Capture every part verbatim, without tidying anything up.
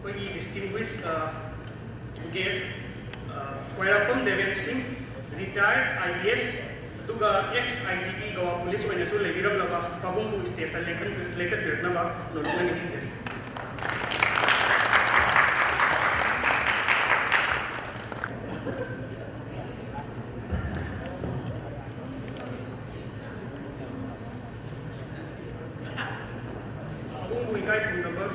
ꯑꯩꯈꯣꯏꯒꯤ distinguished guest ꯈ꯭ꯋꯥꯏꯔꯥꯛꯄꯝ ꯗꯦꯕꯦꯟ ꯁꯤꯡ, retired I P S, ꯑꯗꯨꯒ ex I G P Goa police ꯑꯣꯏꯅꯁꯨ ꯂꯩꯕꯤꯔꯝꯂꯕ ꯄꯥꯕꯨꯡꯕꯨ stageꯇ ꯂꯦꯡꯈꯠ-, ꯂꯦꯡꯈꯠꯄꯤꯔꯛꯅꯕ ꯅꯣꯂꯨꯛꯅ ꯅꯤꯡꯁꯤꯡꯖꯔꯤ꯫ ꯄꯥꯕꯨꯡꯕꯨ ꯏꯀꯥꯏ ꯈꯨꯝꯅꯕ꯫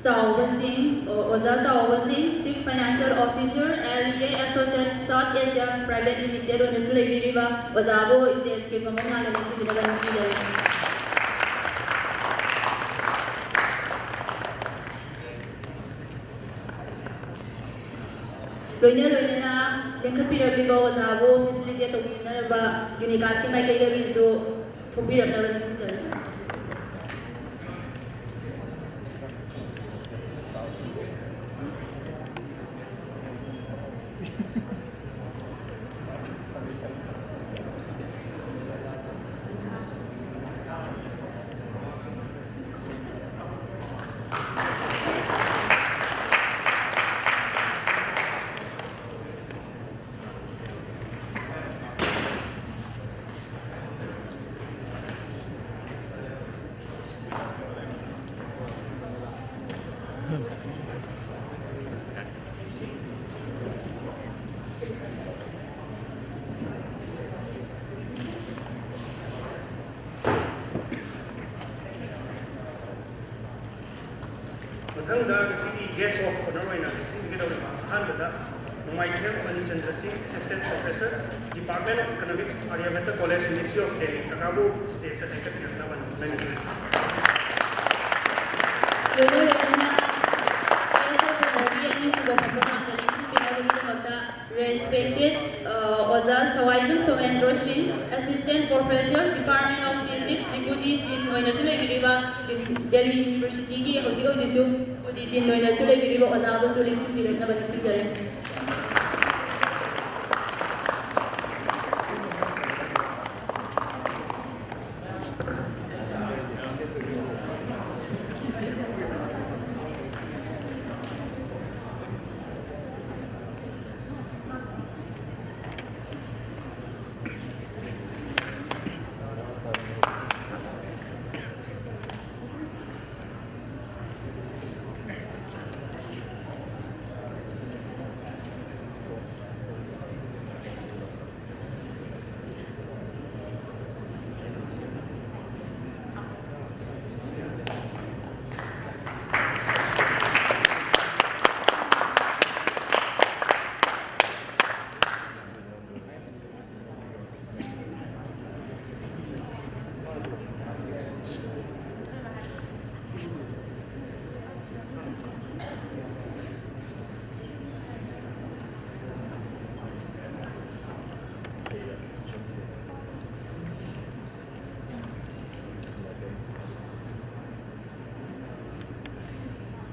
ꯆꯥꯎꯕ ꯁꯤꯡ, ꯑꯣ-, ꯑꯣꯖꯥ ꯆꯥꯎꯕ ꯁꯤꯡ, Chief Financial Officer, L E A Associates South Asia Private Limited ꯑꯣꯏꯅꯁꯨ ꯂꯩꯕꯤꯔꯤꯕ ꯑꯣꯖꯥꯕꯨ stageꯀꯤ ꯐꯝꯐꯝ ꯂꯥꯡꯗ ꯅꯤꯡꯁꯤꯡꯕꯤꯅꯕ ꯅꯤꯡꯁꯤꯡꯖꯔꯤ꯫ ꯂꯣꯏꯅ ꯂꯣꯏꯅꯅ ꯂꯦꯡꯈꯠꯄꯤꯔꯛꯂꯤꯕ ꯑꯣꯖꯥꯕꯨ facilitate ꯇꯧꯕꯤꯅꯅꯕ UNICASꯀꯤ ꯃꯥꯏꯀꯩꯗꯒꯤꯁꯨ ꯊꯣꯛꯄꯤꯔꯛꯅꯕ ꯅꯤꯡꯁꯤꯡꯖꯔꯤ꯫ ꯃꯊꯪꯗ ꯉꯁꯤꯒꯤ Guest of Honour ꯑꯣꯏꯅ ꯂꯦꯡꯁꯤꯟꯕꯤꯒꯗꯧꯔꯤꯕ ꯑꯍꯥꯟꯕꯗ ꯅꯣꯡꯃꯥꯏꯊꯦꯝ ꯃꯅꯤꯆꯟꯗ꯭ꯔ ꯁꯤꯡ, Assistant Professor, Department of Economics, Aryabhatta College, University of Delhi, ꯀꯀꯥꯕꯨ stage ꯇ ꯊꯦꯡꯒꯠꯄꯤꯔꯛꯅꯕ ꯅꯤꯡꯁꯤꯡꯖꯔꯤ꯫ ꯂꯣꯏꯅ ꯂꯣꯏꯅꯅ guest of honour ꯒꯤ ꯑꯅꯤꯁꯨꯕ ꯐꯝꯐꯝ ꯂꯥꯡꯗ ꯂꯦꯡꯁꯤꯟꯕꯤꯅꯕꯒꯤꯗꯃꯛꯇ Respected, uh, ꯑꯣꯖꯥ ꯁꯋꯥꯏꯖꯝ ꯁꯣꯃꯦꯟꯗ꯭ꯔꯣ ꯁꯤꯡ, Assistant Professor, Department of Physics, Deputy Dean ꯑꯣꯏꯅꯁꯨ ꯂꯩꯕꯤꯔꯤꯕ, Delhi University ꯒꯤ ꯍꯧꯖꯤꯛ ꯍꯧꯖꯤꯛꯁꯨ Deputy Dean ꯑꯣꯏꯅꯁꯨ ꯂꯩꯕꯤꯔꯤꯕ ꯑꯣꯖꯥꯕꯨꯁꯨ ꯂꯦꯡꯁꯤꯟꯕꯤꯔꯛꯅꯕ ꯅꯤꯡꯁꯤꯡꯖꯔꯤ꯫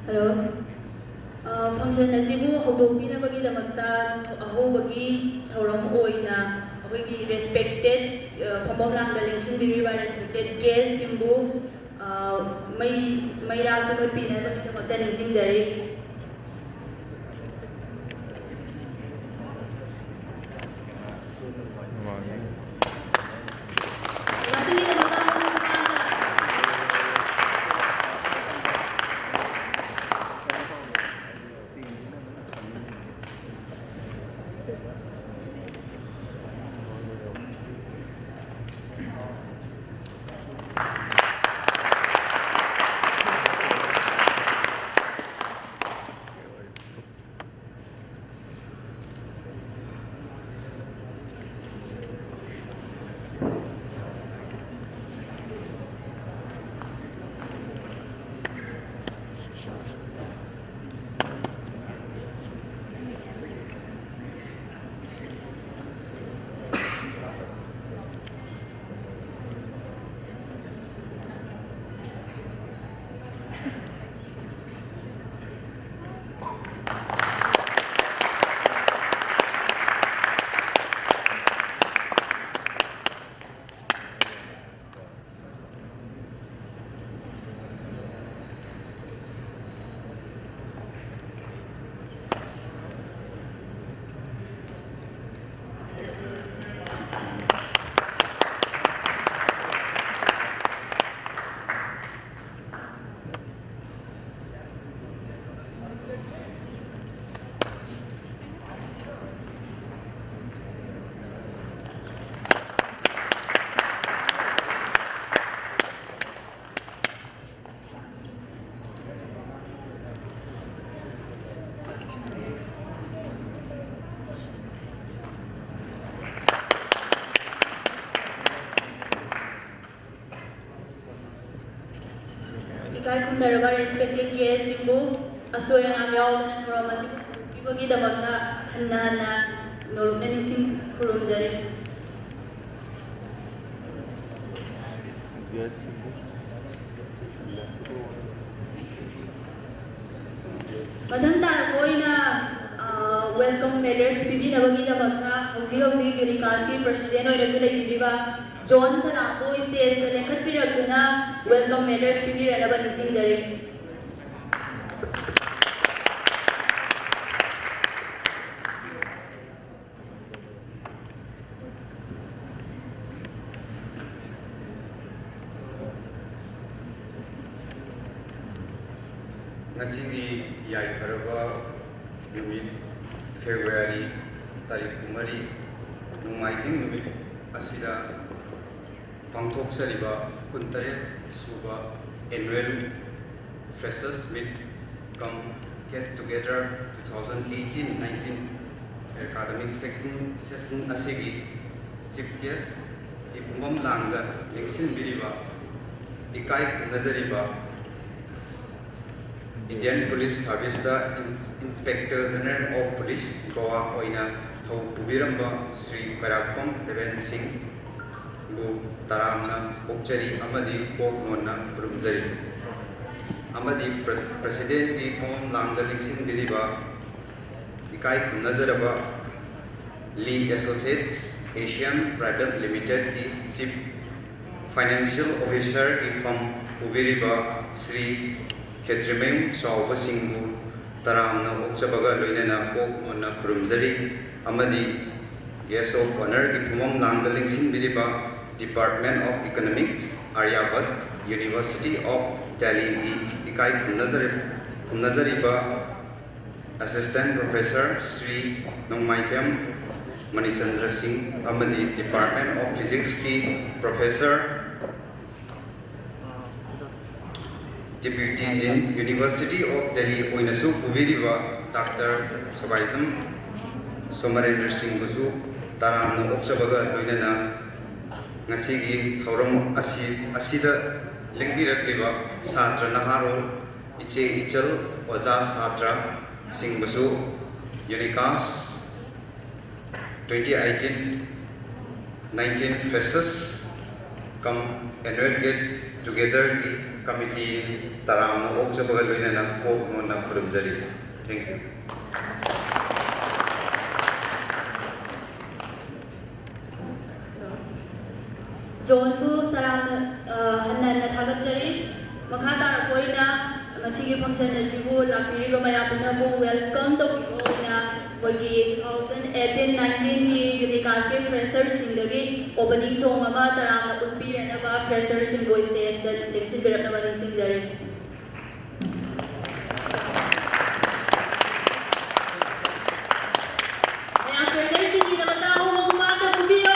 Hello. ꯑ, function ꯑꯁꯤꯕꯨ ꯍꯧꯗꯣꯛꯄꯤꯅꯕꯒꯤꯗꯃꯛꯇ ꯑꯍꯧꯕꯒꯤ ꯊꯧꯔꯝ ꯑꯣꯏꯅ ꯑꯩꯈꯣꯏꯒꯤ respected, ꯑ, ꯐꯝꯐꯝ ꯂꯥꯡꯗ ꯂꯦꯡꯁꯤꯟꯕꯤꯔꯤꯕ respected guest ꯁꯤꯡꯕꯨ, ꯑ, ꯃꯩ, ꯃꯩꯔꯥ ꯁꯨꯡꯍꯠꯄꯤꯅꯕꯒꯤꯗꯃꯛꯇ ꯅꯤꯡꯁꯤꯡꯖꯔꯤ꯫ ꯔꯕ ꯔꯦꯁꯄꯦꯛꯇꯦꯗ ꯒꯦꯁꯁꯤꯡꯕꯨ ꯑꯁꯣꯏ ꯑꯉꯥꯝ ꯌꯥꯎꯗꯅ ꯊꯧꯔꯝ ꯑꯁꯤꯕꯨ ꯄꯨꯊꯣꯛꯄꯤꯕꯒꯤꯗꯃꯛꯇ ꯍꯟꯅ ꯍꯟꯅ ꯅꯣꯂꯨꯛꯅ ꯅꯤꯡꯁꯤꯡ ꯈꯨꯔꯨꯝꯖꯔꯤ꯫ ꯃꯊꯪ ꯇꯥꯔꯛꯄ ꯑꯣꯏꯅ ꯋꯦꯜꯀꯝ ꯃꯦꯗꯜꯁ ꯄꯤꯕꯤꯅꯕꯒꯤꯗꯃꯛꯇ ꯍꯧꯖꯤꯛ ꯍꯧꯖꯤꯛ ꯌꯨꯅꯤꯀꯥꯁꯀꯤ ꯄ꯭ꯔꯁꯤꯗꯦꯟ ꯑꯣꯏꯅꯁꯨ ꯂꯩꯕꯤꯔꯤꯕ ꯖꯣꯟ ꯁꯅꯥꯕꯨ ꯁ꯭ꯇꯦꯖꯇ ꯂꯦꯡꯈꯠꯄꯤꯔꯛꯇꯨꯅ ꯋꯦꯜꯀꯝ ꯃꯦꯗꯜꯁ ꯄꯤꯕꯤꯔꯅꯕ ꯅꯤꯡꯁꯤꯡꯖꯔꯤ꯫ ꯉꯁꯤꯒꯤ ꯌꯥꯏꯐꯔꯕ ꯅꯨꯃꯤꯠ, ꯐꯦꯕ꯭ꯔꯨꯋꯥꯔꯤ ꯇꯥꯔꯤꯛ ꯀꯨꯟꯃꯔꯤ, ꯅꯣꯡꯃꯥꯏꯖꯤꯡ ꯅꯨꯃꯤꯠ ꯑꯁꯤꯗ ꯄꯥꯡꯊꯣꯛꯆꯔꯤꯕ ꯀꯨꯟꯇꯔꯦꯠ ꯁꯨꯕ Annual Freshers Meet cum Get Together two thousand eighteen nineteen academic session, session ꯑꯁꯤꯒꯤ Chief Guest ꯏ ꯄꯨꯝꯕꯝ ꯂꯥꯡꯗ ꯂꯦꯡꯁꯤꯟꯕꯤꯔꯤꯕ ꯏꯀꯥꯏ ꯈꯨꯝꯅꯖꯔꯤꯕ Indian Police Service ꯇ Inspector General of Police Goa ꯑꯣꯏꯅ ꯊꯧ ꯄꯨꯕꯤꯔꯝꯕ ꯁ꯭ꯔꯤ ꯈ꯭ꯋꯥꯏꯔꯥꯛꯄꯝ ꯗꯦꯕꯦꯟ ꯁꯤꯡꯕꯨ ꯇꯔꯥꯝꯅ ꯑꯣꯛꯆꯔꯤ ꯑꯃꯗꯤ ꯀꯣꯛ ꯅꯣꯟꯅ ꯈꯨꯔꯨꯝꯖꯔꯤ꯫ ꯑꯃꯗꯤ ꯄ꯭ꯔꯁ-, ꯄ꯭ꯔꯁꯤꯗꯦꯟꯒꯤ ꯐꯝꯐꯝ ꯂꯥꯡꯗ ꯂꯦꯡꯁꯤꯟꯕꯤꯔꯤꯕ ꯏꯀꯥꯏ ꯈꯨꯝꯅꯖꯔꯕ Lee Associates Asian Private Limited ꯀꯤ Chief Financial Officer ꯒꯤ ꯐꯝ ꯄꯨꯕꯤꯔꯤꯕ ꯁ꯭ꯔꯤ ꯈꯦꯇ꯭ꯔꯤꯃꯌꯨꯝ ꯆꯥꯎꯕꯁꯤꯡꯕꯨ ꯇꯔꯥꯝꯅ ꯑꯣꯛꯆꯕꯒ ꯂꯣꯏꯅꯅ ꯀꯣꯛ ꯅꯣꯟꯅ ꯈꯨꯔꯨꯝꯖꯔꯤ ꯑꯃꯗꯤ Guest of Honour ꯒꯤ ꯐꯝꯐꯝ ꯂꯥꯡꯗ ꯂꯦꯡꯁꯤꯟꯕꯤꯔꯤꯕ Department of Economics, Aryabhat University of Delhi ꯒꯤ ꯏꯀꯥꯏ ꯈꯨꯝꯅꯖꯔꯤ-, ꯈꯨꯝꯅꯖꯔꯤꯕ Assistant Professor ꯁ꯭ꯔꯤ ꯅꯣꯡꯃꯥꯏꯊꯦꯝ ꯃꯅꯤꯆꯟꯗ꯭ꯔ ꯁꯤꯡ ꯑꯃꯗꯤ Department of Physics ꯀꯤ Professor, Deputy Dean, University of Delhi ꯑꯣꯏꯅꯁꯨ ꯄꯨꯕꯤꯔꯤꯕ ꯗꯥꯛꯇꯔ ꯁꯣꯕꯥꯏꯖꯝ ꯁꯣꯃꯔꯦꯟꯗ꯭ꯔ ꯁꯤꯡꯕꯨꯁꯨ ꯇꯔꯥꯝꯅ ꯑꯣꯛꯆꯕꯒ ꯂꯣꯏꯅꯅ ꯉꯁꯤꯒꯤ ꯊꯧꯔꯝ ꯑꯁꯤ, ꯑꯁꯤꯗ ꯂꯦꯡꯕꯤꯔꯛꯂꯤꯕ ꯁꯥꯇ꯭ꯔ ꯅꯍꯥꯔꯣꯜ, ꯏꯆꯦ ꯏꯆꯜ, ꯑꯣꯖꯥ ꯁꯥꯇ꯭ꯔꯁꯤꯡꯕꯨꯁꯨ UNICAS twenty eighteen nineteen Freshers cum Annual Get Togetherꯒꯤ committee ꯇꯔꯥꯝꯅ ꯑꯣꯛꯆꯕꯒ ꯂꯣꯏꯅꯅ ꯀꯣꯛ ꯅꯣꯟꯅ ꯈꯨꯔꯨꯝꯖꯔꯤ꯫ Thank you. ꯖꯣꯟꯕꯨ ꯇꯔꯥꯝꯅ, ꯑ, ꯍꯟꯅ ꯍꯟꯅ ꯊꯥꯒꯠꯆꯔꯤ꯫ ꯃꯈꯥ ꯇꯥꯔꯛꯄ ꯑꯣꯏꯅ ꯉꯁꯤꯒꯤ function ꯑꯁꯤꯕꯨ ꯂꯥꯛꯄꯤꯔꯤꯕ ꯃꯌꯥꯝ ꯄꯨꯝꯅꯃꯛꯄꯨ welcome ꯇꯧꯕꯤꯕ ꯑꯣꯏꯅ ꯑꯩꯈꯣꯏꯒꯤ two thousand eighteen nineteenꯒꯤ UNICASꯀꯤ freshersꯁꯤꯡꯗꯒꯤ opening song ꯑꯃ ꯇꯔꯥꯝꯅ ꯎꯠꯄꯤꯔꯅꯕ freshersꯁꯤꯡꯕꯨ stageꯇ ꯂꯦꯡꯁꯤꯟꯕꯤꯔꯛꯅꯕ ꯅꯤꯡꯁꯤꯡꯖꯔꯤ꯫ ꯃꯌꯥꯝ freshersꯁꯤꯡꯒꯤꯗꯃꯛꯇ ꯑꯍꯧꯕ ꯈꯨꯕꯥꯛ ꯑꯃ ꯈꯨꯕꯤꯌꯨ꯫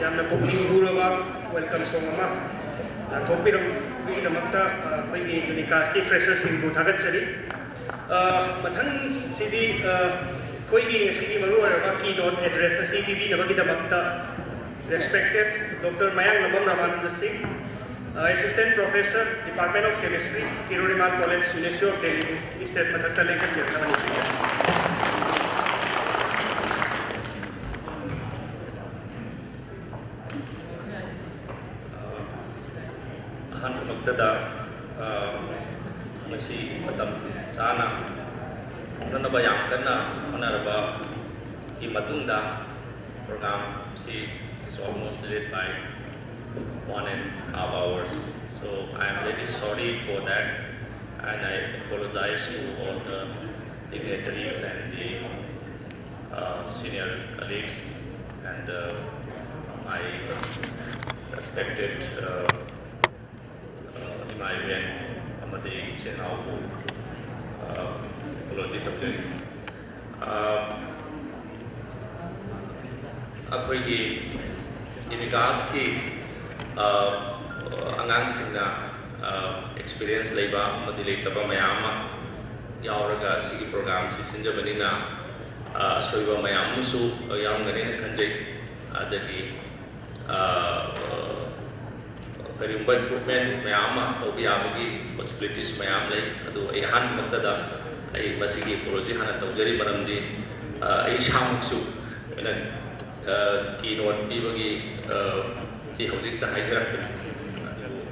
ꯌꯥꯝꯅ ꯄꯨꯛꯅꯤꯡ ꯍꯨꯔꯕ welcome song ꯑꯃ ꯂꯥꯟꯊꯣꯛꯄꯤꯔꯝꯕꯒꯤꯗꯃꯛꯇ ꯑꯩꯈꯣꯏꯒꯤ ꯌꯨꯅꯤꯀꯥꯁꯀꯤ ꯐ꯭ꯔꯦꯁꯔꯁꯤꯡꯕꯨ ꯊꯥꯒꯠꯆꯔꯤ꯫ ꯃꯊꯪꯁꯤꯗꯤ ꯑꯩꯈꯣꯏꯒꯤ ꯉꯁꯤꯒꯤ ꯃꯔꯨꯑꯣꯏꯔꯕ keynote address ꯑꯁꯤ ꯄꯤꯕꯤꯅꯕꯒꯤꯗꯃꯛꯇ respected Doctor ꯃꯌꯥꯡꯂꯝꯕꯝ ꯔꯥꯃꯥꯅꯟꯗ ꯁꯤꯡ, Assistant Professor, Department of Chemistry, Kirorimel College, University of Delhi ꯕꯨ stage ꯃꯊꯛꯇ ꯂꯦꯡꯈꯠꯄꯤꯔꯛꯅꯕ ꯅꯤꯡꯁꯤꯡꯖꯔꯤ꯫ ꯑꯍꯥꯟꯕꯃꯛꯇꯗ ꯉꯁꯤ ꯃꯇꯝ ꯆꯥꯅ ꯎꯅꯅꯕ ꯌꯥꯝ ꯀꯟꯅ ꯍꯣꯠꯅꯔꯕꯒꯤ ꯃꯇꯨꯡꯗ program ꯁꯤ is almost delayed by one and half hours. So I am really sorry for that, and I apologize to all the dignitaries and the uh, senior colleagues and uh, my respected uh, uh, ꯏꯃꯥ ꯏꯕꯦꯟ ꯑꯃꯗꯤ ꯏꯆꯤꯟ ꯏꯅꯥꯎꯕꯨ ꯑ, apology ꯇꯧꯖꯔꯤ꯫ ꯑ, ꯑꯩꯈꯣꯏꯒꯤ ꯌꯨꯅꯤꯀꯥꯁꯀꯤ ꯑ, ꯑꯉꯥꯡꯁꯤꯡꯅ experience ꯂꯩꯕ ꯑꯃꯗꯤ ꯂꯩꯇꯕ ꯃꯌꯥꯝ ꯑꯃ ꯌꯥꯎꯔꯒ ꯁꯤꯒꯤ program ꯁꯤ ꯁꯤꯟꯖꯕꯅꯤꯅ ꯑ, ꯑꯁꯣꯏꯕ ꯃꯌꯥꯝ ꯑꯃꯁꯨ ꯌꯥꯎꯔꯝꯒꯅꯤꯅ ꯈꯟꯖꯩ꯫ ꯑꯗꯒꯤ ꯑ, ꯀꯔꯤꯒꯨꯝꯕ improvements ꯃꯌꯥꯝ ꯑꯃ ꯇꯧꯕ ꯌꯥꯕꯒꯤ possibilities ꯃꯌꯥꯝ ꯂꯩ꯫ ꯑꯗꯨ ꯑꯩ ꯑꯍꯥꯟꯕꯃꯛꯇꯗ ꯑꯩ ꯃꯁꯤꯒꯤ apology ꯍꯥꯟꯅ ꯇꯧꯖꯔꯤ, ꯃꯔꯝꯗꯤ ꯑ, ꯑꯩ ꯏꯁꯥꯃꯛꯁꯨ ꯑꯩꯅ keynote ꯄꯤꯕꯒꯤ ꯑ, ꯁꯤ ꯍꯧꯖꯤꯛꯇ ꯍꯥꯏꯖꯔꯛꯄꯅꯤ꯫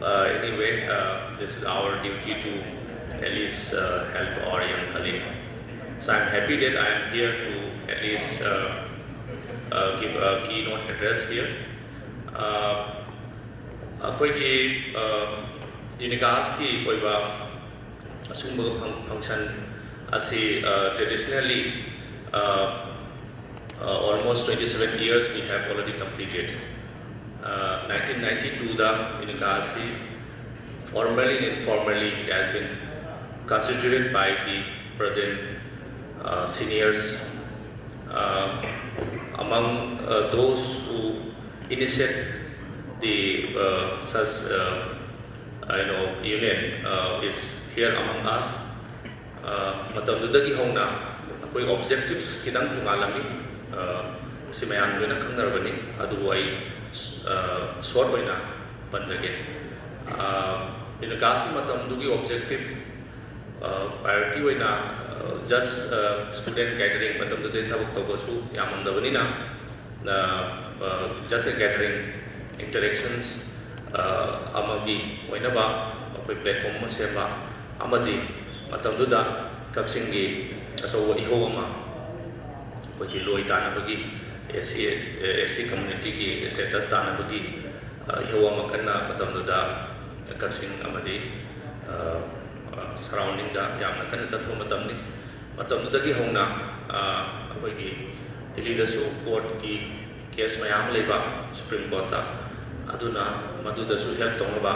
Uh, anyway, uh, this is our duty to at least uh, help our young colleague. So I'm happy that I am here to at least uh, uh, give a keynote address here. Uh, ꯑꯩꯈꯣꯏꯒꯤ ꯌꯨꯅꯤꯀꯥꯁꯀꯤ ꯑꯣꯏꯕ ꯑꯁꯤꯒꯨꯝꯕ function ꯑꯁꯤ traditionally almost twenty seven years we have already completed. Nineteen ninety two ꯗ ꯌꯨꯅꯤꯀꯥꯁ ꯑꯁꯤ formally and informally it has been constituted by the present seniors. Among those who initiate the uh, such uh, you know union uh, is here among us. Uh, ꯃꯇꯝꯗꯨꯗꯒꯤ ꯍꯧꯅ ꯑꯩꯈꯣꯏ objectives ꯈꯤꯇꯪ ꯇꯣꯉꯥꯜꯂꯝꯃꯤ꯫ Uh, ꯃꯁꯤ ꯃꯌꯥꯝ ꯂꯣꯏꯅ ꯈꯪꯅꯔꯕꯅꯤ꯫ ꯑꯗꯨꯕꯨ ꯑꯩ uh, short ꯑꯣꯏꯅ ꯄꯟꯖꯒꯦ꯫ ꯌꯨꯅꯤꯀꯥꯁꯀꯤ ꯃꯇꯝꯗꯨꯒꯤ objective priority ꯑꯣꯏꯅ just student gathering, ꯃꯇꯝꯗꯨꯗ ꯊꯕꯛ ꯇꯧꯕꯁꯨ ꯌꯥꯝꯃꯝꯗꯕꯅꯤꯅ just a gathering, interactions ꯑꯃꯒꯤ ꯑꯣꯏꯅꯕ ꯑꯩꯈꯣꯏ platform ꯑꯃ ꯁꯦꯝꯕ ꯑꯃꯗꯤ ꯃꯇꯝꯗꯨꯗ ꯀꯛꯆꯤꯡꯒꯤ ꯑꯆꯧꯕ ꯏꯍꯧ ꯑꯃ ꯑꯩꯈꯣꯏꯒꯤ ꯂꯣꯏ ꯇꯥꯟꯅꯕꯒꯤ, SC SC communityꯒꯤ status ꯇꯥꯟꯅꯕꯒꯤ ꯏꯍꯧ ꯑꯃ ꯀꯟꯅ ꯃꯇꯝꯗꯨꯗ ꯀꯛꯆꯤꯡ ꯑꯃꯗꯤ surroundingꯗ ꯌꯥꯝꯅ ꯀꯟꯅ ꯆꯠꯊꯕ ꯃꯇꯝꯅꯤ꯫ ꯃꯇꯝꯗꯨꯗꯒꯤ ꯍꯧꯅ ꯑꯩꯈꯣꯏꯒꯤ ꯗꯤꯜꯂꯤꯗꯁꯨ courtꯀꯤ case ꯃꯌꯥꯝ ꯑꯃ ꯂꯩꯕ Supreme Courtꯇ, ꯑꯗꯨꯅ ꯃꯗꯨꯗꯁꯨ help ꯇꯧꯅꯕ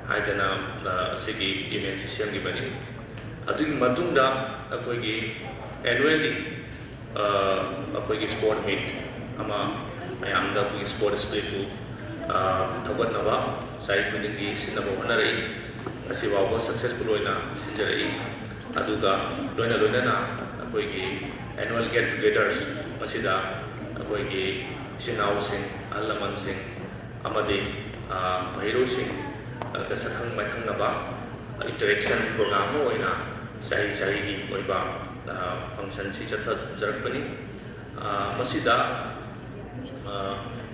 ꯍꯥꯏꯗꯅ ꯑꯁꯤꯒꯤ unionꯁꯤ ꯁꯦꯝꯈꯤꯕꯅꯤ꯫ ꯑꯗꯨꯒꯤ ꯃꯇꯨꯡꯗ ꯑꯩꯈꯣꯏꯒꯤ annually ꯑꯩꯈꯣꯏꯒꯤ sport meet ꯑꯃ ꯃꯌꯥꯝꯗ ꯑꯩꯈꯣꯏꯒꯤ sport spiritꯄꯨ ꯊꯧꯒꯠꯅꯕ ꯆꯍꯤ ꯈꯨꯗꯤꯡꯒꯤ ꯁꯤꯟꯅꯕ ꯍꯣꯠꯅꯔꯛꯏ꯫ ꯉꯁꯤ ꯐꯥꯎꯕ successful ꯑꯣꯏꯅ ꯁꯤꯟꯖꯔꯛꯏ꯫ ꯑꯗꯨꯒ ꯂꯣꯏꯅ ꯂꯣꯏꯅꯅ ꯑꯩꯈꯣꯏꯒꯤ annual get togethers ꯃꯁꯤꯗ ꯑꯩꯈꯣꯏꯒꯤ ꯏꯆꯤꯟ ꯏꯅꯥꯎꯁꯤꯡ, ꯑꯍꯜ ꯂꯃꯟꯁꯤꯡ ꯑꯃꯗꯤ ꯃꯍꯩꯔꯣꯏꯁꯤꯡꯒ ꯁꯛꯈꯪ ꯃꯥꯏꯈꯪꯅꯕ interaction program ꯑꯃ ꯑꯣꯏꯅ ꯆꯍꯤ ꯆꯍꯤꯒꯤ ꯑꯣꯏꯕ functionꯁꯤ ꯆꯠꯊꯖꯔꯛꯄꯅꯤ꯫ ꯃꯁꯤꯗ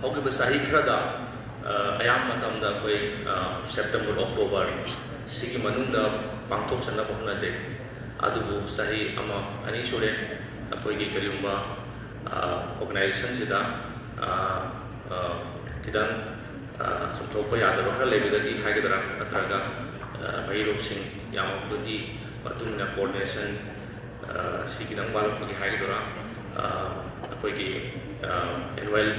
ꯍꯧꯈꯤꯕ ꯆꯍꯤ ꯈꯔꯗ ꯑꯌꯥꯝꯕ ꯃꯇꯝꯗ ꯑꯩꯈꯣꯏ September, October ꯁꯤꯒꯤ ꯃꯅꯨꯡꯗ ꯄꯥꯡꯊꯣꯛꯆꯅꯕ ꯍꯣꯠꯅꯖꯩ꯫ ꯑꯗꯨꯕꯨ ꯆꯍꯤ ꯑꯃ ꯑꯅꯤ ꯁꯨꯔꯦ ꯑꯩꯈꯣꯏꯒꯤ ꯀꯔꯤꯒꯨꯝꯕ organizationꯁꯤꯗ ꯈꯤꯇꯪ ꯆꯨꯝꯊꯣꯛꯄ ꯌꯥꯗꯕ ꯈꯔ ꯂꯩꯕꯗꯒꯤ ꯍꯥꯏꯒꯗ꯭ꯔꯥ, ꯅꯠꯇ꯭ꯔꯒ ꯃꯍꯩꯔꯣꯏꯁꯤꯡ ꯌꯥꯝꯃꯛꯄꯒꯤ ꯃꯇꯨꯡ ꯏꯟꯅ coordination ꯁꯤ ꯈꯤꯇꯪ ꯋꯥꯠꯂꯛꯄꯒꯤ ꯍꯥꯏꯒꯗ꯭ꯔꯥ, ꯑꯩꯈꯣꯏꯒꯤ annual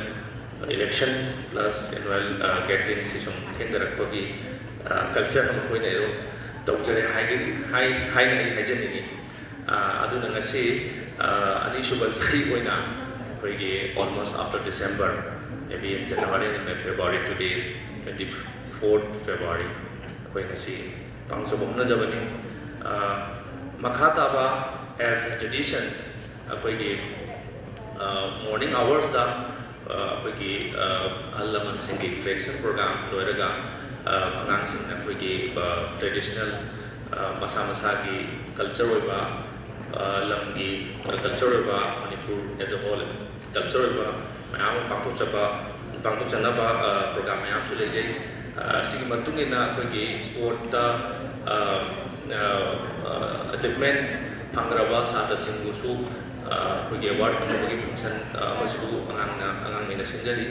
elections plus annual gatheringꯁꯤ ꯁꯨꯝ ꯊꯦꯡꯊꯔꯛꯄꯒꯤ culture ꯑꯃ ꯑꯩꯈꯣꯏꯅ ꯑꯗꯨꯝ ꯇꯧꯖꯔꯦ ꯍꯥꯏꯅ ꯑꯩ ꯍꯥꯏꯖꯅꯤꯡꯉꯤ꯫ ꯑꯗꯨꯅ ꯉꯁꯤ ꯑꯅꯤꯁꯨꯕ ꯆꯍꯤ ꯑꯣꯏꯅ ꯑꯩꯈꯣꯏꯒꯤ almost after December Maybe in January and February, today is twenty-fourth February, ꯑꯩꯈꯣꯏ ꯉꯁꯤ ꯄꯥꯡꯊꯣꯛꯄ ꯍꯣꯠꯅꯖꯕꯅꯤ꯫ ꯑ, ꯃꯈꯥ ꯇꯥꯕ, as traditions, ꯑꯩꯈꯣꯏꯒꯤ, ꯑ, morning hours-ꯇ, ꯑ, ꯑꯩꯈꯣꯏꯒꯤ, ꯑ, ꯑꯍꯜ ꯂꯃꯟꯁꯤꯡꯒꯤ interaction program ꯂꯣꯏꯔꯒ, ꯑ, ꯑꯉꯥꯡꯁꯤꯡꯅ ꯑꯩꯈꯣꯏꯒꯤ, ꯑ, traditional, ꯑ, ꯃꯁꯥ ꯃꯁꯥꯒꯤ culture ꯑꯣꯏꯕ, ꯑ, ꯂꯝꯒꯤ, ꯑ, culture ꯑꯣꯏꯕ, Manipur as a whole culture ꯑꯣꯏꯕ ꯃꯌꯥꯝ ꯑꯃ ꯄꯥꯡꯊꯣꯛꯆꯕ, ꯄꯥꯡꯊꯣꯛꯆꯅꯕ, ꯑ, program ꯃꯌꯥꯝꯁꯨ ꯂꯩꯖꯩ꯫ ꯑ, ꯑꯁꯤꯒꯤ ꯃꯇꯨꯡ ꯏꯟꯅ ꯑꯩꯈꯣꯏꯒꯤ sport-ꯇ, ꯑ, ꯑ, ꯑ, achievement ꯐꯪꯈ꯭ꯔꯕ ꯁꯥꯇ꯭ꯔꯁꯤꯡꯕꯨꯁꯨ, ꯑ, ꯑꯩꯈꯣꯏꯒꯤ award ꯄꯤꯅꯕꯒꯤ function, ꯑ, ꯑꯃꯁꯨ ꯑꯉꯥꯡꯅ, ꯑꯉꯥꯡꯉꯩꯅ ꯁꯤꯟꯖꯔꯤ꯫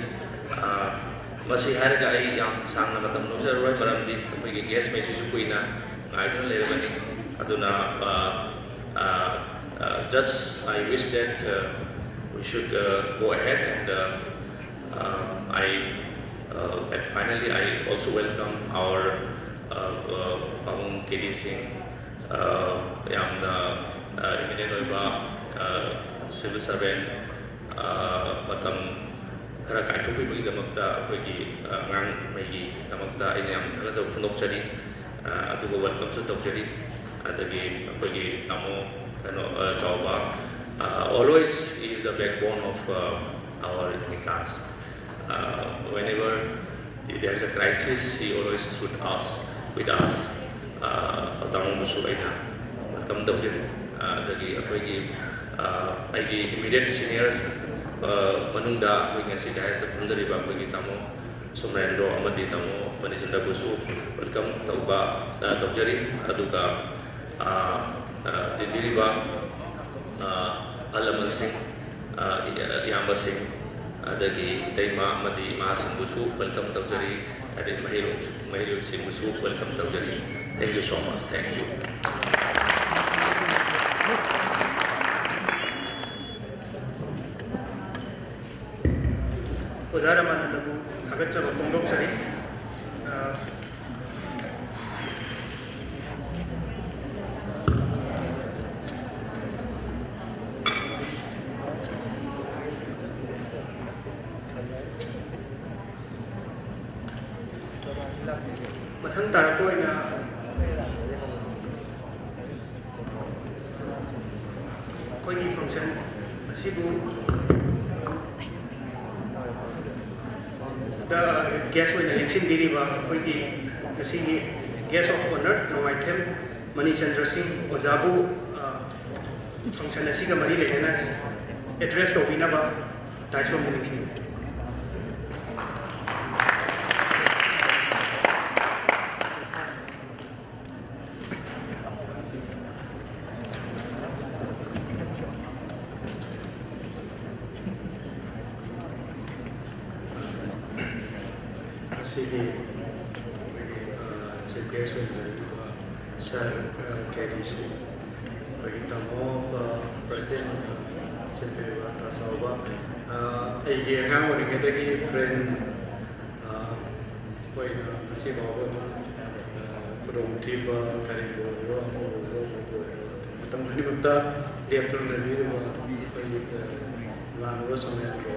ꯑ, ꯃꯁꯤ ꯍꯥꯏꯔꯒ ꯑꯩ ꯌꯥꯝ ꯁꯥꯡꯅ ꯃꯇꯝ ꯂꯧꯖꯔꯔꯣꯏ, ꯃꯔꯝꯗꯤ ꯑꯩꯈꯣꯏꯒꯤ guest-ꯉꯩꯁꯤꯁꯨ ꯀꯨꯏꯅ ꯉꯥꯏꯗꯨꯅ ꯂꯩꯔꯕꯅꯤ꯫ ꯑꯗꯨꯅ, ꯑ, ꯑ, uh, just I wish that, uh, we should, uh, go ahead and, uh, uh, I, uh, and finally I also welcome our, uh, uh, ꯄꯥꯕꯨꯡ ꯀꯦ ꯗꯤ ꯁꯤꯡ, uh, ꯌꯥꯝꯅ, uh, eminent ꯑꯣꯏꯕ, uh, civil servant, uh, ꯃꯇꯝ ꯈꯔ ꯀꯥꯏꯊꯣꯛꯄꯤꯕꯒꯤꯗꯃꯛꯇ ꯑꯩꯈꯣꯏꯒꯤ, uh, ꯑꯉꯥꯡꯉꯩꯒꯤꯗꯃꯛꯇ ꯑꯩꯅ ꯌꯥꯝ ꯊꯥꯒꯠꯆꯕ ꯐꯣꯡꯗꯣꯛꯆꯔꯤ꯫ Uh, ꯑꯗꯨꯒ welcome-ꯁꯨ ꯇꯧꯖꯔꯤ꯫ ꯑꯗꯒꯤ ꯑꯩꯈꯣꯏꯒꯤ ꯇꯥꯃꯣ ꯀꯩꯅꯣ, uh, ꯆꯥꯎꯕ, uh, always he is the backbone of, uh, our Vikas. Uh, whenever there is a crisis, he always stood us, with us. Uh, ꯇꯥꯃꯣꯕꯨꯁꯨ ꯑꯩꯅ welcome ꯇꯧꯖꯔꯤ꯫ Uh, ꯑꯗꯒꯤ ꯑꯩꯈꯣꯏꯒꯤ, uh, ꯑꯩꯒꯤ immediate seniors, uh, ꯃꯅꯨꯡꯗ ꯑꯩꯈꯣꯏ ꯉꯁꯤ dais-ꯇ ꯐꯝꯖꯔꯤꯕ ꯑꯩꯈꯣꯏꯒꯤ ꯇꯥꯃꯣ ꯁꯨꯃ꯭ꯔꯦꯟꯗ꯭ꯔꯣ ꯑꯃꯗꯤ ꯇꯥꯃꯣ ꯃꯅꯤꯆꯟꯗ꯭ꯔꯕꯨꯁꯨ welcome ꯇꯧꯕ, ꯑ, ꯇꯧꯖꯔꯤ꯫ ꯑꯗꯨꯒ, ꯑ, ꯑ, ꯇꯤꯟꯕꯤꯔꯤꯕ, ꯑ, ꯑꯍꯜ ꯂꯃꯟꯁꯤꯡ, ꯑ, ꯏ-, ꯏꯌꯥꯝꯕꯁꯤꯡ, ꯑꯗꯒꯤ ꯏꯇꯩꯃ ꯑꯃꯗꯤ ꯏꯃꯥꯁꯤꯡꯕꯨꯁꯨ welcome ꯇꯧꯖꯔꯤ꯫ ꯑꯗꯩ ꯃꯍꯩꯔꯣꯏ-, ꯃꯍꯩꯔꯣꯏꯁꯤꯡꯕꯨꯁꯨ welcome ꯇꯧꯖꯔꯤ꯫ Thank you so much. Thank you. ꯑꯣꯖꯥ ꯔꯃꯥꯅꯟꯗꯕꯨ ꯊꯥꯒꯠꯆꯕ ꯐꯣꯡꯗꯣꯛꯆꯔꯤ꯫ ꯑ, ꯃꯊꯪ ꯇꯥꯔꯛꯄ ꯑꯣꯏꯅ ꯑꯩꯈꯣꯏꯒꯤ function ꯑꯁꯤꯕꯨ ꯗ guest ꯑꯣꯏꯅ ꯂꯦꯡꯁꯤꯟꯕꯤꯔꯤꯕ ꯑꯩꯈꯣꯏꯒꯤ ꯉꯁꯤꯒꯤ guest of honour ꯅꯣꯡꯃꯥꯏꯊꯦꯝ ꯃꯅꯤꯆꯟꯗ꯭ꯔ ꯁꯤꯡ ꯑꯣꯖꯥꯕꯨ, ꯑ, function ꯑꯁꯤꯒ ꯃꯔꯤ ꯂꯩꯅꯅ address ꯇꯧꯕꯤꯅꯕ ꯗꯥꯏꯁꯂꯣꯝꯗ ꯅꯤꯡꯁꯤꯡꯖꯔꯤ꯫ ꯉꯁꯤꯒꯤ ꯑꯩꯈꯣꯏꯒꯤ, ꯑ, chief guest ꯑꯣꯏꯅ ꯂꯩꯔꯤꯕ sir, ꯑ, ꯀꯦ ꯗꯤ ꯁꯤ, ꯑꯩꯈꯣꯏꯒꯤ ꯇꯥꯃꯣ, ꯑ, president ꯑꯣꯏꯅ ꯆꯦꯟꯕꯤꯔꯤꯕ ꯇꯥ ꯆꯥꯎꯕ, ꯑ, ꯑꯩꯒꯤ ꯑꯉꯥꯡ ꯑꯣꯏꯔꯤꯉꯩꯗꯒꯤ friend, ꯑ, ꯑꯩꯈꯣꯏꯅ ꯉꯁꯤ ꯐꯥꯎꯕ ꯑꯗꯨꯝ, ꯑ, ꯈꯨꯗꯣꯡꯊꯤꯕ ꯀꯔꯤꯕꯨ ꯑꯣꯏꯔꯣ, ꯑꯃꯕꯨ ꯑꯣꯏꯔꯣ, ꯑꯃꯕꯨ ꯑꯣꯏꯔꯣ, ꯃꯇꯝ ꯈꯨꯗꯤꯡꯃꯛꯇ ꯂꯦꯞꯇꯅ ꯂꯩꯕꯤꯔꯤꯕ ꯑꯩꯈꯣꯏꯒꯤ, ꯑ, ꯏꯃꯥꯟꯅꯕ ꯁꯣꯃꯦꯟꯗ꯭ꯔꯣ,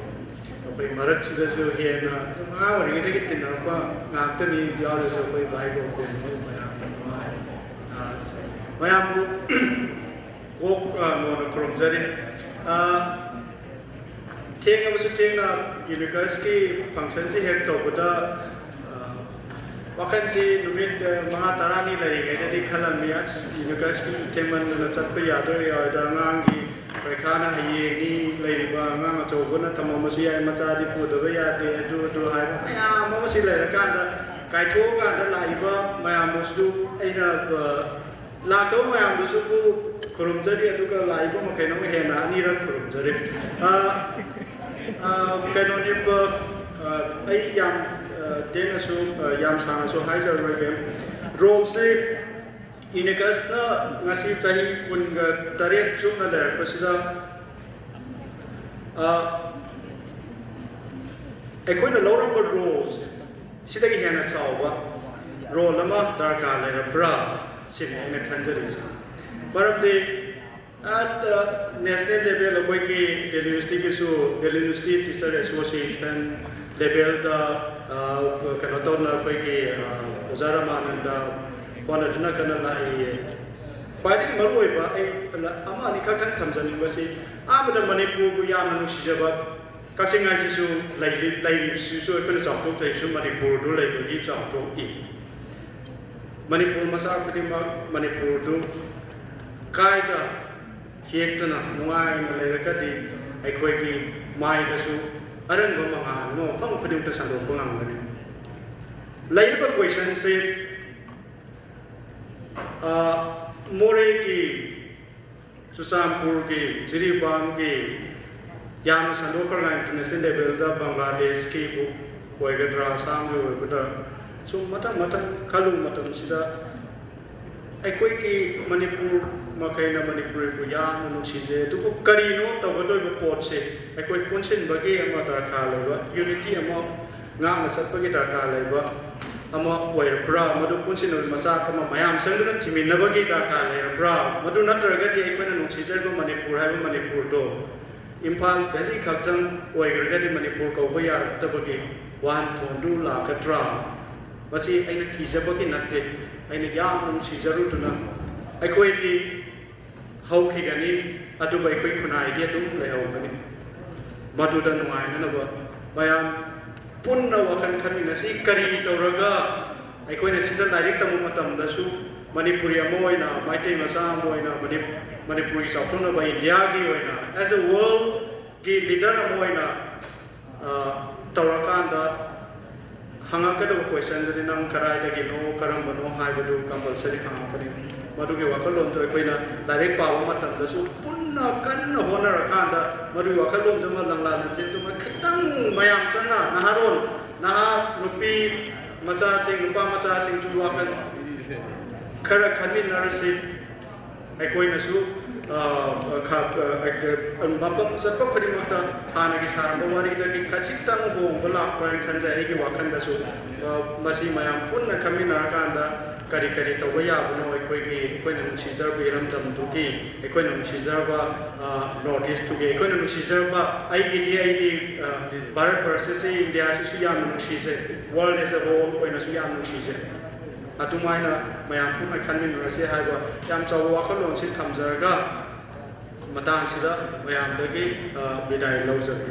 ꯑꯩꯈꯣꯏ ꯃꯔꯛꯁꯤꯗꯁꯨ ꯍꯦꯟꯅ ꯑꯉꯥꯡ ꯑꯣꯏꯔꯤꯉꯩꯗꯒꯤ ꯇꯤꯟꯅꯔꯛꯄ ꯉꯥꯛꯇꯅꯤ ꯌꯥꯎꯔꯤꯁꯨ, ꯑꯩꯈꯣꯏ ꯚꯥꯏ ꯀꯧꯗꯦ, ꯃꯣꯏ ꯃꯌꯥꯝ, ꯑ, ꯃꯌꯥꯝꯕꯨ ꯀꯣꯛ, ꯑ, ꯅꯣꯟꯅ ꯈꯨꯔꯨꯝꯖꯔꯤ꯫ ꯑ, ꯊꯦꯡꯉꯕꯁꯨ ꯊꯦꯡꯅ ꯌꯨꯅꯤꯀꯁꯀꯤ functionꯁꯤ ꯍꯦꯛ ꯇꯧꯕꯗ, ꯑ, ꯋꯥꯈꯜꯁꯤ ꯅꯨꯃꯤꯠ, ꯑ, ꯃꯉꯥ ꯇꯔꯥꯅꯤ ꯂꯩꯔꯤꯉꯩꯗꯗꯤ ꯈꯜꯂꯝꯃꯤ, "ꯑꯁ, ꯌꯨꯅꯤꯀꯁꯀꯤ ꯊꯦꯡꯃꯟꯗꯅ ꯆꯠꯄ ꯌꯥꯗꯣꯏꯔꯥ ꯌꯥꯔꯣꯏꯗ꯭ꯔꯥ, ꯑꯉꯥꯡꯒꯤ ꯄꯔꯤꯈꯥꯅ ꯍꯌꯦꯡꯅꯤ, ꯂꯩꯔꯤꯕ ꯑꯉꯥꯡ ꯑꯆꯧꯕꯅ ꯊꯝꯃꯝꯕꯁꯨ ꯌꯥꯏ, ꯃꯆꯥꯗꯤ ꯄꯨꯗꯕ ꯌꯥꯗꯦ", ꯑꯗꯨ ꯑꯗꯨ ꯍꯥꯏꯕ ꯃꯌꯥꯝ ꯑꯃꯁꯤ ꯂꯩꯔꯀꯥꯟꯗ, ꯀꯥꯏꯊꯣꯛꯑꯀꯥꯟꯗ ꯂꯥꯛꯏꯕ ꯃꯌꯥꯝꯗꯨꯁꯨ ꯑꯩꯅ, ꯑ, ꯂꯥꯛꯇꯕ ꯃꯌꯥꯝꯗꯨꯁꯨꯕꯨ ꯈꯨꯔꯨꯝꯖꯔꯤ, ꯑꯗꯨꯒ ꯂꯥꯛꯏꯕ ꯃꯈꯩꯅ ꯑꯃꯨꯛ ꯍꯦꯟꯅ ꯑꯅꯤꯔꯛ ꯈꯨꯔꯨꯝꯖꯔꯤ꯫ ꯑ, ꯑ, ꯀꯩꯅꯣꯅꯦꯕ, ꯑ, ꯑꯩ ꯌꯥꯝ, ꯑ, ꯇꯦꯟꯅꯁꯨ, ꯑ, ꯌꯥꯝ ꯁꯥꯡꯅꯁꯨ ꯍꯥꯏꯖꯔꯔꯣꯏꯒꯦ꯫ Roleꯁꯦ ꯌꯨꯅꯤꯀꯁꯅ ꯉꯁꯤ ꯆꯍꯤ ꯀꯨꯟꯒ ꯇꯔꯦꯠ ꯆꯨꯞꯅ ꯂꯩꯔꯛꯄꯁꯤꯗ, ꯑ, ꯑꯩꯈꯣꯏꯅ ꯂꯧꯔꯝꯕ roleꯁꯦ ꯁꯤꯗꯒꯤ ꯍꯦꯟꯅ ꯆꯥꯎꯕ role ꯑꯃ ꯗꯔꯀꯥꯔ ꯂꯩꯔꯕ꯭ꯔꯥ ꯁꯤꯅꯤ ꯑꯩꯅ ꯈꯟꯖꯔꯤꯁꯦ꯫ ꯃꯔꯝꯗꯤ, ꯑ, national level ꯑꯩꯈꯣꯏꯒꯤ ꯗꯦꯜꯂꯤ ꯌꯨꯅꯤꯚꯔꯁꯤꯇꯤꯒꯤꯁꯨ, ꯗꯦꯜꯂꯤ ꯌꯨꯅꯤꯚꯔꯁꯤꯇꯤ Teacher Association, ꯂꯦꯕꯦꯜꯗ ꯀꯩꯅꯣ ꯇꯧꯅ ꯑꯩꯈꯣꯏꯒꯤ ꯑꯣꯖꯥ ꯔꯃꯥꯅꯟꯗ ꯍꯣꯠꯅꯗꯨꯅ ꯀꯟꯅ ꯂꯥꯛꯏꯌꯦ꯫ ꯈ꯭ꯋꯥꯏꯗꯒꯤ ꯃꯔꯨꯑꯣꯏꯕ ꯑꯩ ꯑꯃ ꯑꯅꯤ ꯈꯛꯇꯪ ꯊꯝꯖꯅꯤꯡꯕꯁꯤ, ꯑꯍꯥꯟꯕꯗ ꯃꯅꯤꯄꯨꯔꯕꯨ ꯌꯥꯝꯅ ꯅꯨꯡꯁꯤꯖꯕ ꯀꯛꯆꯤꯡ ꯍꯥꯏꯁꯤꯁꯨ ꯂꯩꯔꯤꯕꯁꯤꯁꯨ ꯑꯩꯈꯣꯏꯅ ꯆꯥꯎꯊꯣꯛꯆꯩꯁꯨ ꯃꯅꯤꯄꯨꯔꯗꯨ ꯂꯩꯕꯒꯤ ꯆꯥꯎꯊꯣꯛꯏ꯫ ꯃꯅꯤꯄꯨꯔ ꯃꯆꯥ ꯈꯨꯗꯤꯡꯃꯛ ꯃꯅꯤꯄꯨꯔꯗꯨ ꯀꯥꯏꯗ ꯍꯦꯛꯇꯅ ꯅꯨꯡꯉꯥꯏꯅ ꯂꯩꯔꯒꯗꯤ ꯑꯩꯈꯣꯏꯒꯤ ꯃꯥꯏꯗꯁꯨ ꯑꯔꯪꯕ ꯃꯉꯥꯜ ꯑꯃ ꯃꯐꯝ ꯈꯨꯗꯤꯡꯃꯛꯇ ꯁꯟꯗꯣꯛꯄ ꯉꯝꯒꯅꯤ꯫ ꯂꯩꯔꯤꯕ ꯀꯣꯏꯁꯟꯁꯤ ꯃꯣꯔꯦꯒꯤ, ꯆꯨꯔꯆꯥꯟꯄꯨꯔꯒꯤ, ꯖꯤꯔꯤꯕꯥꯝꯒꯤ, ꯌꯥꯝꯅ ꯁꯟꯗꯣꯛꯈ꯭ꯔꯒ ꯏꯟꯇꯔꯅꯦꯁꯅꯦꯜ ꯂꯦꯚꯦꯜꯗ ꯕꯪꯒ꯭ꯂꯥꯗꯦꯁꯀꯤꯕꯨ ꯑꯣꯏꯒꯗ꯭ꯔꯥ, ꯑꯁꯥꯝꯒꯤ ꯑꯣꯏꯒꯗ꯭ꯔꯥ, ꯁꯨꯝ ꯃꯊꯪ ꯃꯊꯪ ꯈꯜꯂꯨꯕ ꯃꯇꯝꯁꯤꯗ ꯑꯩꯈꯣꯏꯒꯤ ꯃꯅꯤꯄꯨꯔ ꯃꯈꯩꯅ ꯃꯅꯤꯄꯨꯔꯤꯕꯨ ꯌꯥꯝꯅ ꯅꯨꯡꯁꯤꯖꯩ꯫ ꯑꯗꯨꯕꯨ ꯀꯔꯤꯅꯣ ꯇꯧꯒꯗꯧꯔꯤꯕ ꯄꯣꯠꯁꯦ? ꯑꯩꯈꯣꯏ ꯄꯨꯟꯁꯤꯟꯕꯒꯤ ꯑꯃ ꯗꯔꯀꯥꯔ ꯂꯩꯕ, ꯌꯨꯅꯤꯇꯤ ꯑꯃ ꯉꯥꯛꯅ ꯆꯠꯄꯒꯤ ꯗꯔꯀꯥꯔ ꯂꯩꯕ ꯑꯃ ꯑꯣꯏꯔꯕ꯭ꯔꯥ? ꯃꯗꯨ ꯄꯨꯟꯁꯤꯟꯕꯒꯤ ꯃꯆꯥꯛ ꯑꯃ ꯃꯌꯥꯝ ꯆꯪꯗꯨꯅ ꯊꯤꯃꯤꯟꯅꯕꯒꯤ ꯗꯔꯀꯥꯔ ꯂꯩꯔꯕ꯭ꯔꯥ? ꯃꯗꯨ ꯅꯠꯇ꯭ꯔꯒꯗꯤ ꯑꯩꯈꯣꯏꯅ ꯅꯨꯡꯁꯤꯖꯔꯤꯕ ꯃꯅꯤꯄꯨꯔ ꯍꯥꯏꯕ ꯃꯅꯤꯄꯨꯔꯗꯣ ꯏꯝꯐꯥꯜ ꯚꯦꯂꯤ ꯈꯛꯇꯪ ꯑꯣꯏꯈ꯭ꯔꯒꯗꯤ ꯃꯅꯤꯄꯨꯔ ꯀꯧꯕ ꯌꯥꯔꯛꯇꯕꯒꯤ ꯋꯥꯍꯟꯊꯣꯛꯗꯨ ꯂꯥꯛꯀꯗ꯭ꯔꯥ? ꯃꯁꯤ ꯑꯩꯅ ꯀꯤꯖꯕꯒꯤ ꯅꯠꯇꯦ, ꯑꯩꯅ ꯌꯥꯝꯅ ꯅꯨꯡꯁꯤꯖꯔꯨꯗꯨꯅ꯫ ꯑꯩꯈꯣꯏꯗꯤ ꯍꯧꯈꯤꯒꯅꯤ, ꯑꯗꯨꯕꯨ ꯑꯩꯈꯣꯏ ꯈꯨꯟꯅꯥꯏꯗꯤ ꯑꯗꯨꯝ ꯂꯩꯍꯧꯒꯅꯤ꯫ ꯃꯗꯨꯗ ꯅꯨꯡꯉꯥꯏꯅꯅꯕ ꯃꯌꯥꯝ ꯄꯨꯟꯅ ꯋꯥꯈꯜ ꯈꯟꯃꯤꯟꯅꯁꯤ꯫ ꯀꯔꯤ ꯇꯧꯔꯒ ꯑꯩꯈꯣꯏꯅ ꯁꯤꯗ ꯂꯥꯏꯔꯤꯛ ꯇꯝꯕ ꯃꯇꯝꯗꯁꯨ ꯃꯅꯤꯄꯨꯔꯤ ꯑꯃ ꯑꯣꯏꯅ, ꯃꯩꯇꯩ ꯃꯆꯥ ꯑꯃ ꯑꯣꯏꯅ, ꯃꯅꯤ-, ꯃꯅꯤꯄꯨꯔꯒꯤ ꯆꯥꯎꯊꯣꯛꯅꯕ, ꯏꯟꯗꯤꯌꯥꯒꯤ ꯑꯣꯏꯅ, as a world ꯒꯤ ꯂꯤꯗꯔ ꯑꯃ ꯑꯣꯏꯅ, ꯑ, ꯇꯧꯔꯀꯥꯟꯗ ꯍꯪꯉꯛꯀꯗꯕ ꯀꯣꯏꯁꯟꯗꯨꯗꯤ ꯅꯪ ꯀꯗꯥꯏꯗꯒꯤꯅꯣ, ꯀꯔꯝꯕꯅꯣ ꯍꯥꯏꯕꯗꯨ ꯀꯝꯄꯜꯁꯔꯤ ꯍꯪꯉꯛꯀꯅꯤ꯫ ꯃꯗꯨꯒꯤ ꯋꯥꯈꯜꯂꯣꯟꯗꯨ ꯑꯩꯈꯣꯏꯅ ꯂꯥꯏꯔꯤꯛ ꯄꯥꯕ ꯃꯇꯝꯗꯁꯨ ꯄꯨꯟꯅ ꯀꯟꯅ ꯍꯣꯠꯅꯔꯀꯥꯟꯗ ꯃꯗꯨꯒꯤ ꯋꯥꯈꯜꯂꯣꯟꯗꯨꯃ ꯂꯪꯂꯥ ꯂꯪꯆꯦꯟꯗꯨꯃ ꯈꯤꯇꯪ ꯃꯌꯥꯝ ꯆꯪꯅ, ꯅꯍꯥꯔꯣꯜ, ꯅꯍꯥ ꯅꯨꯄꯤ ꯃꯆꯥꯁꯤꯡ, ꯅꯨꯄꯥ ꯃꯆꯥꯁꯤꯡꯁꯨ ꯋꯥꯈꯜ ꯈꯔ ꯈꯟꯃꯤꯟꯅꯔꯁꯤ꯫ ꯑꯩꯈꯣꯏꯅꯁꯨ, ꯑ, ꯈ-, ꯑ, ꯃꯐꯝ ꯆꯠꯄ ꯈꯨꯗꯤꯡꯃꯛꯇ ꯍꯥꯟꯅꯒꯤ ꯁꯥꯔꯝꯕ ꯋꯥꯔꯤꯗꯒꯤ ꯈꯖꯤꯛꯇꯪ ꯍꯣꯡꯕ ꯂꯥꯛꯄ꯭ꯔꯥ ꯍꯥꯏꯅ ꯈꯟꯖꯩ꯫ ꯑꯩꯒꯤ ꯋꯥꯈꯜꯗꯁꯨ, ꯑ, ꯃꯁꯤ ꯃꯌꯥꯝ ꯄꯨꯟꯅ ꯈꯟꯃꯤꯟꯅꯔꯀꯥꯟꯗ ꯀꯔꯤ ꯀꯔꯤ ꯇꯧꯕ ꯌꯥꯕꯅꯣ? ꯑꯩꯈꯣꯏꯒꯤ, ꯑꯩꯈꯣꯏꯅ ꯅꯨꯡꯁꯤꯖꯔꯕ ꯏꯔꯝꯗꯝꯗꯨꯒꯤ, ꯑꯩꯈꯣꯏꯅ ꯅꯨꯡꯁꯤꯖꯔꯕ, ꯑ, North East ꯇꯨꯒꯤ, ꯑꯩꯈꯣꯏꯅ ꯅꯨꯡꯁꯤꯖꯔꯕ ꯑꯩꯒꯤꯗꯤ, ꯑꯩꯗꯤ, ꯑ, ꯚꯥꯔꯠ ꯚꯔꯁꯦꯁꯁꯤ, ꯏꯟꯗꯤꯌꯥꯁꯤꯁꯨ ꯌꯥꯝꯅ ꯅꯨꯡꯁꯤꯖꯩ, world as a whole ꯑꯣꯏꯅꯁꯨ ꯌꯥꯝ ꯅꯨꯡꯁꯤꯖꯩ꯫ ꯑꯗꯨꯃꯥꯏꯅ ꯃꯌꯥꯝ ꯄꯨꯟꯅ ꯈꯟꯃꯤꯟꯅꯔꯁꯤ ꯍꯥꯏꯕ ꯌꯥꯝ ꯆꯥꯎꯕ ꯋꯥꯈꯜꯂꯣꯟꯁꯤ ꯊꯝꯖꯔꯒ, ꯃꯇꯥꯡꯁꯤꯗ ꯃꯌꯥꯝꯗꯒꯤ, ꯑ, ꯕꯤꯗꯥꯏ ꯂꯧꯖꯒꯦ꯫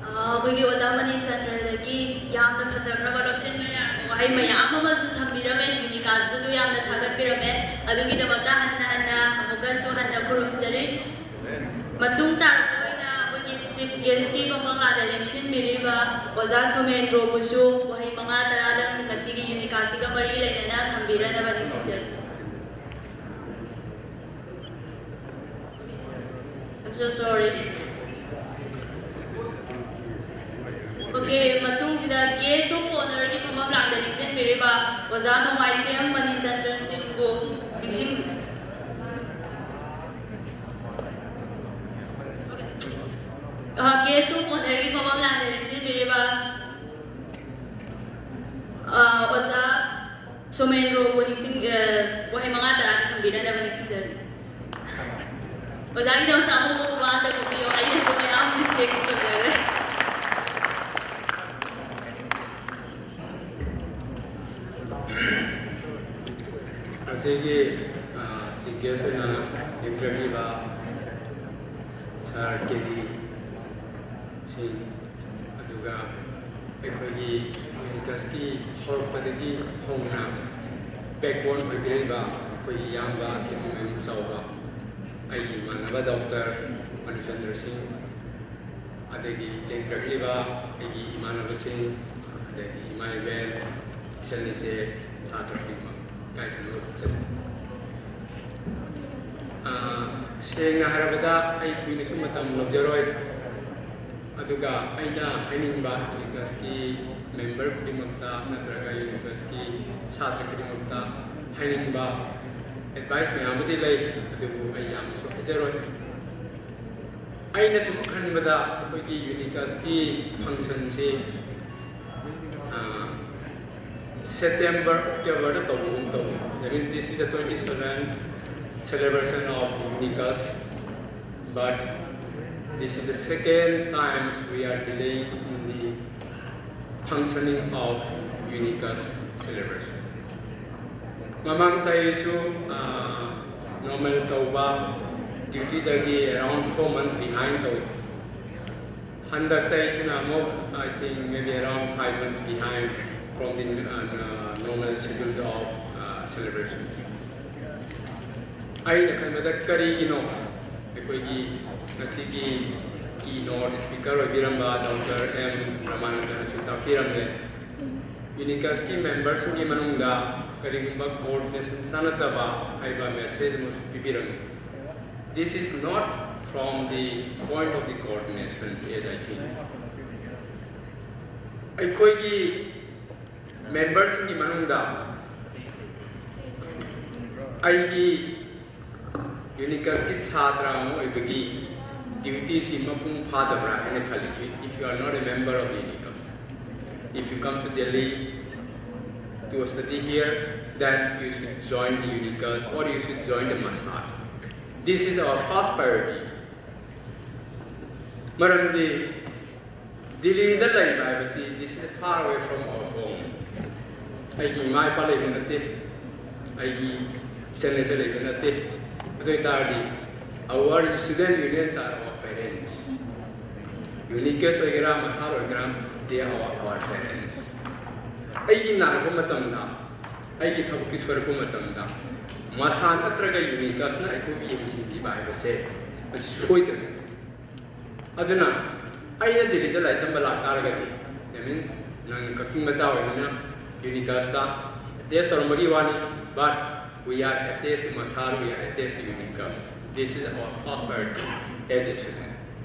ꯑ, ꯑꯩꯈꯣꯏꯒꯤ ꯑꯣꯖꯥ ꯃꯅꯤ ꯆꯟꯗ꯭ꯔꯗꯒꯤ ꯌꯥꯝꯅ ꯐꯖꯈ꯭ꯔꯕ ꯂꯧꯁꯤꯟꯕ ꯌꯥꯔꯕ ꯋꯥꯍꯩ ꯃꯌꯥꯝ ꯑꯃꯁꯨ ꯊꯝꯕꯤꯔꯝꯃꯦ꯫ ꯌꯨꯅꯤꯀꯥꯁꯕꯨꯁꯨ ꯌꯥꯝꯅ ꯊꯥꯒꯠꯄꯤꯔꯝꯃꯦ꯫ ꯑꯗꯨꯒꯤꯗꯃꯛꯇ ꯍꯟꯅ ꯍꯟꯅ ꯑꯃꯨꯛꯀꯁꯨ ꯍꯟꯅ ꯈꯨꯔꯨꯝꯖꯔꯤ꯫ ꯃꯇꯨꯡ ꯇꯥꯔꯛꯄ ꯑꯣꯏꯅ ꯑꯩꯈꯣꯏꯒꯤ chief guest ꯀꯤ ꯐꯝꯐꯝ ꯂꯥꯡꯗ ꯂꯦꯡꯁꯤꯟꯕꯤꯔꯤꯕ ꯑꯣꯖꯥ ꯁꯣꯃꯦꯟꯗ꯭ꯔꯣꯕꯨꯁꯨ ꯋꯥꯍꯩ ꯃꯉꯥ ꯇꯔꯥꯗꯪ ꯉꯁꯤꯒꯤ ꯌꯨꯅꯤꯀꯥꯁꯤꯒ ꯃꯔꯤ ꯂꯩꯅꯅ ꯊꯝꯕꯤꯔꯅꯕ ꯅꯤꯡꯁꯤꯡꯖꯔꯤ꯫ I'm so sorry. Okay, ꯃꯇꯨꯡꯁꯤꯗ guest of honour ꯒꯤ ꯐꯝꯐꯝ ꯂꯥꯡꯗ ꯂꯦꯡꯁꯤꯟꯕꯤꯔꯤꯕ ꯑꯣꯖꯥ ꯅꯣꯡꯃꯥꯏꯊꯦꯝ ꯃꯅꯤꯆꯟꯗ꯭ꯔ ꯁꯤꯡꯕꯨ ꯅꯤꯡꯁꯤꯡ-, ꯑ, guest of honour ꯒꯤ ꯐꯝꯐꯝ ꯂꯥꯡꯗ ꯂꯦꯡꯁꯤꯟꯕꯤꯔꯤꯕ, ꯑ, ꯑꯣꯖꯥ ꯁꯣꯃꯦꯟꯗ꯭ꯔꯣꯕꯨ ꯅꯤꯡꯁꯤꯡ-, ꯑ, ꯋꯥꯍꯩ ꯃꯉꯥ ꯇꯔꯥꯗꯤ ꯊꯝꯕꯤꯅꯅꯕ ꯅꯤꯡꯁꯤꯡꯖꯔꯤ꯫ ꯑꯣꯖꯥꯒꯤꯗꯃꯛꯇ ꯑꯃꯨꯛ ꯃꯃꯥꯡꯗ ꯀꯨꯝꯕꯤꯌꯣ, ꯑꯩꯅꯁꯨ ꯃꯌꯥꯝ mistake ꯇꯧꯖꯔꯦ꯫ ꯑꯁꯤꯒꯤ, ꯑ, chief guest ꯑꯣꯏꯅ ꯂꯦꯡꯕꯤꯔꯛꯂꯤꯕ sir ꯀꯦ ꯗꯤ ꯁꯤꯡ, ꯑꯗꯨꯒ ꯑꯩꯈꯣꯏꯒꯤ ꯌꯨꯅꯤꯀꯥꯁꯀꯤ ꯍꯧꯔꯛꯄꯗꯒꯤ ꯍꯧꯅ backbone ꯑꯣꯏꯕꯤꯔꯤꯕ ꯑꯩꯈꯣꯏꯒꯤ ꯏꯌꯥꯝꯕ ꯈꯦꯇ꯭ꯔꯤꯃꯌꯨꯝ ꯆꯥꯎꯕ, ꯑꯩꯒꯤ ꯏꯃꯥꯟꯅꯕ ꯗꯣꯛꯇꯔ ꯃꯅꯤꯆꯟꯗ꯭ꯔ ꯁꯤꯡ, ꯑꯗꯒꯤ ꯂꯦꯡꯕꯤꯔꯛꯂꯤꯕ ꯑꯩꯒꯤ ꯏꯃꯥꯟꯅꯕꯁꯤꯡ, ꯑꯗꯒꯤ ꯏꯃꯥ ꯏꯕꯦꯟ, ꯏꯆꯟ ꯏꯆꯦ, ꯁꯥꯇ꯭ꯔ ꯈꯨꯗꯤꯡꯃꯛ ꯏꯀꯥꯏ ꯈꯨꯝꯅꯕ ꯎꯠꯆꯔꯤ꯫ ꯑꯥ, ꯁꯦꯡꯅ ꯍꯥꯏꯔꯕꯗ ꯑꯩ ꯀꯨꯏꯅꯁꯨ ꯃꯇꯝ ꯂꯧꯖꯔꯣꯏ꯫ ꯑꯗꯨꯒ ꯑꯩꯅ ꯍꯥꯏꯅꯤꯡꯕ ꯌꯨꯅꯤꯀꯥꯁꯀꯤ member ꯈꯨꯗꯤꯡꯃꯛꯇ ꯅꯠꯇ꯭ꯔꯒ ꯌꯨꯅꯤꯀꯥꯁꯀꯤ ꯁꯥꯇ꯭ꯔ ꯈꯨꯗꯤꯡꯃꯛꯇ ꯍꯥꯏꯅꯤꯡꯕ advice ꯃꯌꯥꯝ ꯑꯃꯗꯤ ꯂꯩ, ꯑꯗꯨꯕꯨ ꯑꯩ ꯌꯥꯝꯅꯁꯨ ꯍꯥꯏꯖꯔꯣꯏ꯫ ꯑꯩꯅ ꯁꯨꯝ ꯈꯟꯕꯗ ꯑꯩꯈꯣꯏꯒꯤ ꯌꯨꯅꯤꯀꯁꯀꯤ ꯐꯪꯁꯟꯁꯤ ꯁꯦꯞꯇꯦꯝꯕꯔ ꯑꯣꯛꯇꯣꯕꯔꯗ ꯇꯧꯕꯒꯨꯝ ꯇꯧꯏ꯫ That means this is the twenty-seventh celebration of Unicus, but this is the second time we are delaying in the functioning of Unicus celebration. ꯃꯃꯥꯡ ꯆꯍꯤꯁꯨ ꯅꯣꯔꯃꯦꯜ ꯇꯧꯕ ꯗ꯭ꯌꯨꯇꯤꯗꯒꯤ around four months behind ꯇꯧꯏ꯫ ꯍꯟꯗꯛ ꯆꯍꯤꯁꯤꯅ ꯑꯃꯨꯛ, I think, maybe around five months behind from the uh, normal schedule of uh, celebration. ꯑꯩꯅ ꯈꯟꯕꯗ ꯀꯔꯤꯒꯤꯅꯣ ꯑꯩꯈꯣꯏꯒꯤ ꯉꯁꯤꯒꯤ keynote speaker ꯑꯣꯏꯕꯤꯔꯝꯕ ꯗꯣꯛꯇꯔ ꯑꯦꯝ ꯔꯃꯥꯅꯟꯗꯅꯁꯨ ꯇꯥꯛꯄꯤꯔꯝꯂꯦ꯫ ꯌꯨꯅꯤꯀꯁꯀꯤ ꯃꯦꯝꯕꯔꯁꯤꯡꯒꯤ ꯃꯅꯨꯡꯗ ꯀꯔꯤꯒꯨꯝꯕ ꯀꯣꯑꯣꯔꯗꯤꯅꯦꯁꯟ ꯆꯥꯟꯅꯗꯕ ꯍꯥꯏꯕ ꯃꯦꯁꯦꯖ ꯑꯃꯁꯨ ꯄꯤꯕꯤꯔꯝꯃꯤ꯫ This is not from the point of the coordination, as I think. ꯑꯩꯈꯣꯏꯒꯤ ꯃꯦꯝꯕꯔꯁꯤꯡꯒꯤ ꯃꯅꯨꯡꯗ ꯑꯩꯒꯤ ꯌꯨꯅꯤꯀꯁꯀꯤ ꯁꯥꯇ꯭ꯔ ꯑꯃ ꯑꯣꯏꯕꯒꯤ ꯗ꯭ꯌꯨꯇꯤꯁꯤ ꯃꯄꯨꯡ ꯐꯥꯗꯕ꯭ꯔꯥ ꯍꯥꯏꯅ ꯈꯜꯂꯤ꯫ If you are not a member of the Unicus, if you come to Delhi to study here, then you should join the Unicus or you should join the Masad. This is our first priority. ꯃꯔꯝꯗꯤ ꯗꯤꯜꯂꯤꯗ ꯂꯩꯕ ꯍꯥꯏꯕꯁꯤ, this is far away from our home. ꯑꯩꯒꯤ ꯏꯃꯥ ꯏꯄꯥ ꯂꯩꯕ ꯅꯠꯇꯦ, ꯑꯩꯒꯤ ꯏꯆꯟ ꯏꯆꯥ ꯂꯩꯕ ꯅꯠꯇꯦ꯫ ꯑꯗꯨ ꯑꯣꯏꯇꯥꯔꯗꯤ our student unions are our parents. ꯌꯨꯅꯤꯀꯁ ꯑꯣꯏꯒꯦꯔꯥ, ꯃꯁꯥꯜ ꯑꯣꯏꯒꯦꯔꯥ, they are our parents. ꯑꯩꯒꯤ ꯅꯥꯔꯛꯄ ꯃꯇꯝꯗ, ꯑꯩꯒꯤ ꯊꯕꯛꯀꯤ ꯁꯣꯏꯔꯛꯄ ꯃꯇꯝꯗ ꯃꯁꯥ ꯅꯠꯇ꯭ꯔꯒ ꯌꯨꯅꯤꯀꯁꯅ ꯑꯩꯈꯣꯏꯕꯨ ꯌꯦꯡꯁꯤꯟꯕꯤꯕ ꯍꯥꯏꯕꯁꯦ ꯃꯁꯤ ꯁꯣꯏꯗ꯭ꯔꯦ꯫ ꯑꯗꯨꯅ ꯑꯩꯅ ꯗꯤꯜꯂꯤꯗ ꯂꯥꯏꯔꯤꯛ ꯇꯝꯕ ꯂꯥꯛꯇꯥꯔꯒꯗꯤ, that means ꯅꯪ ꯀꯛꯆꯤꯡ ꯃꯆꯥ ꯑꯣꯏꯕꯅꯤꯅ ꯌꯨꯅꯤꯀꯁꯇ ꯑꯦꯇꯦꯁ ꯇꯧꯔꯝꯕꯒꯤ ꯋꯥꯅꯤ, but we are attached to ꯃꯁꯥꯜ, we are attached to Unicus. This is our first priority as a student.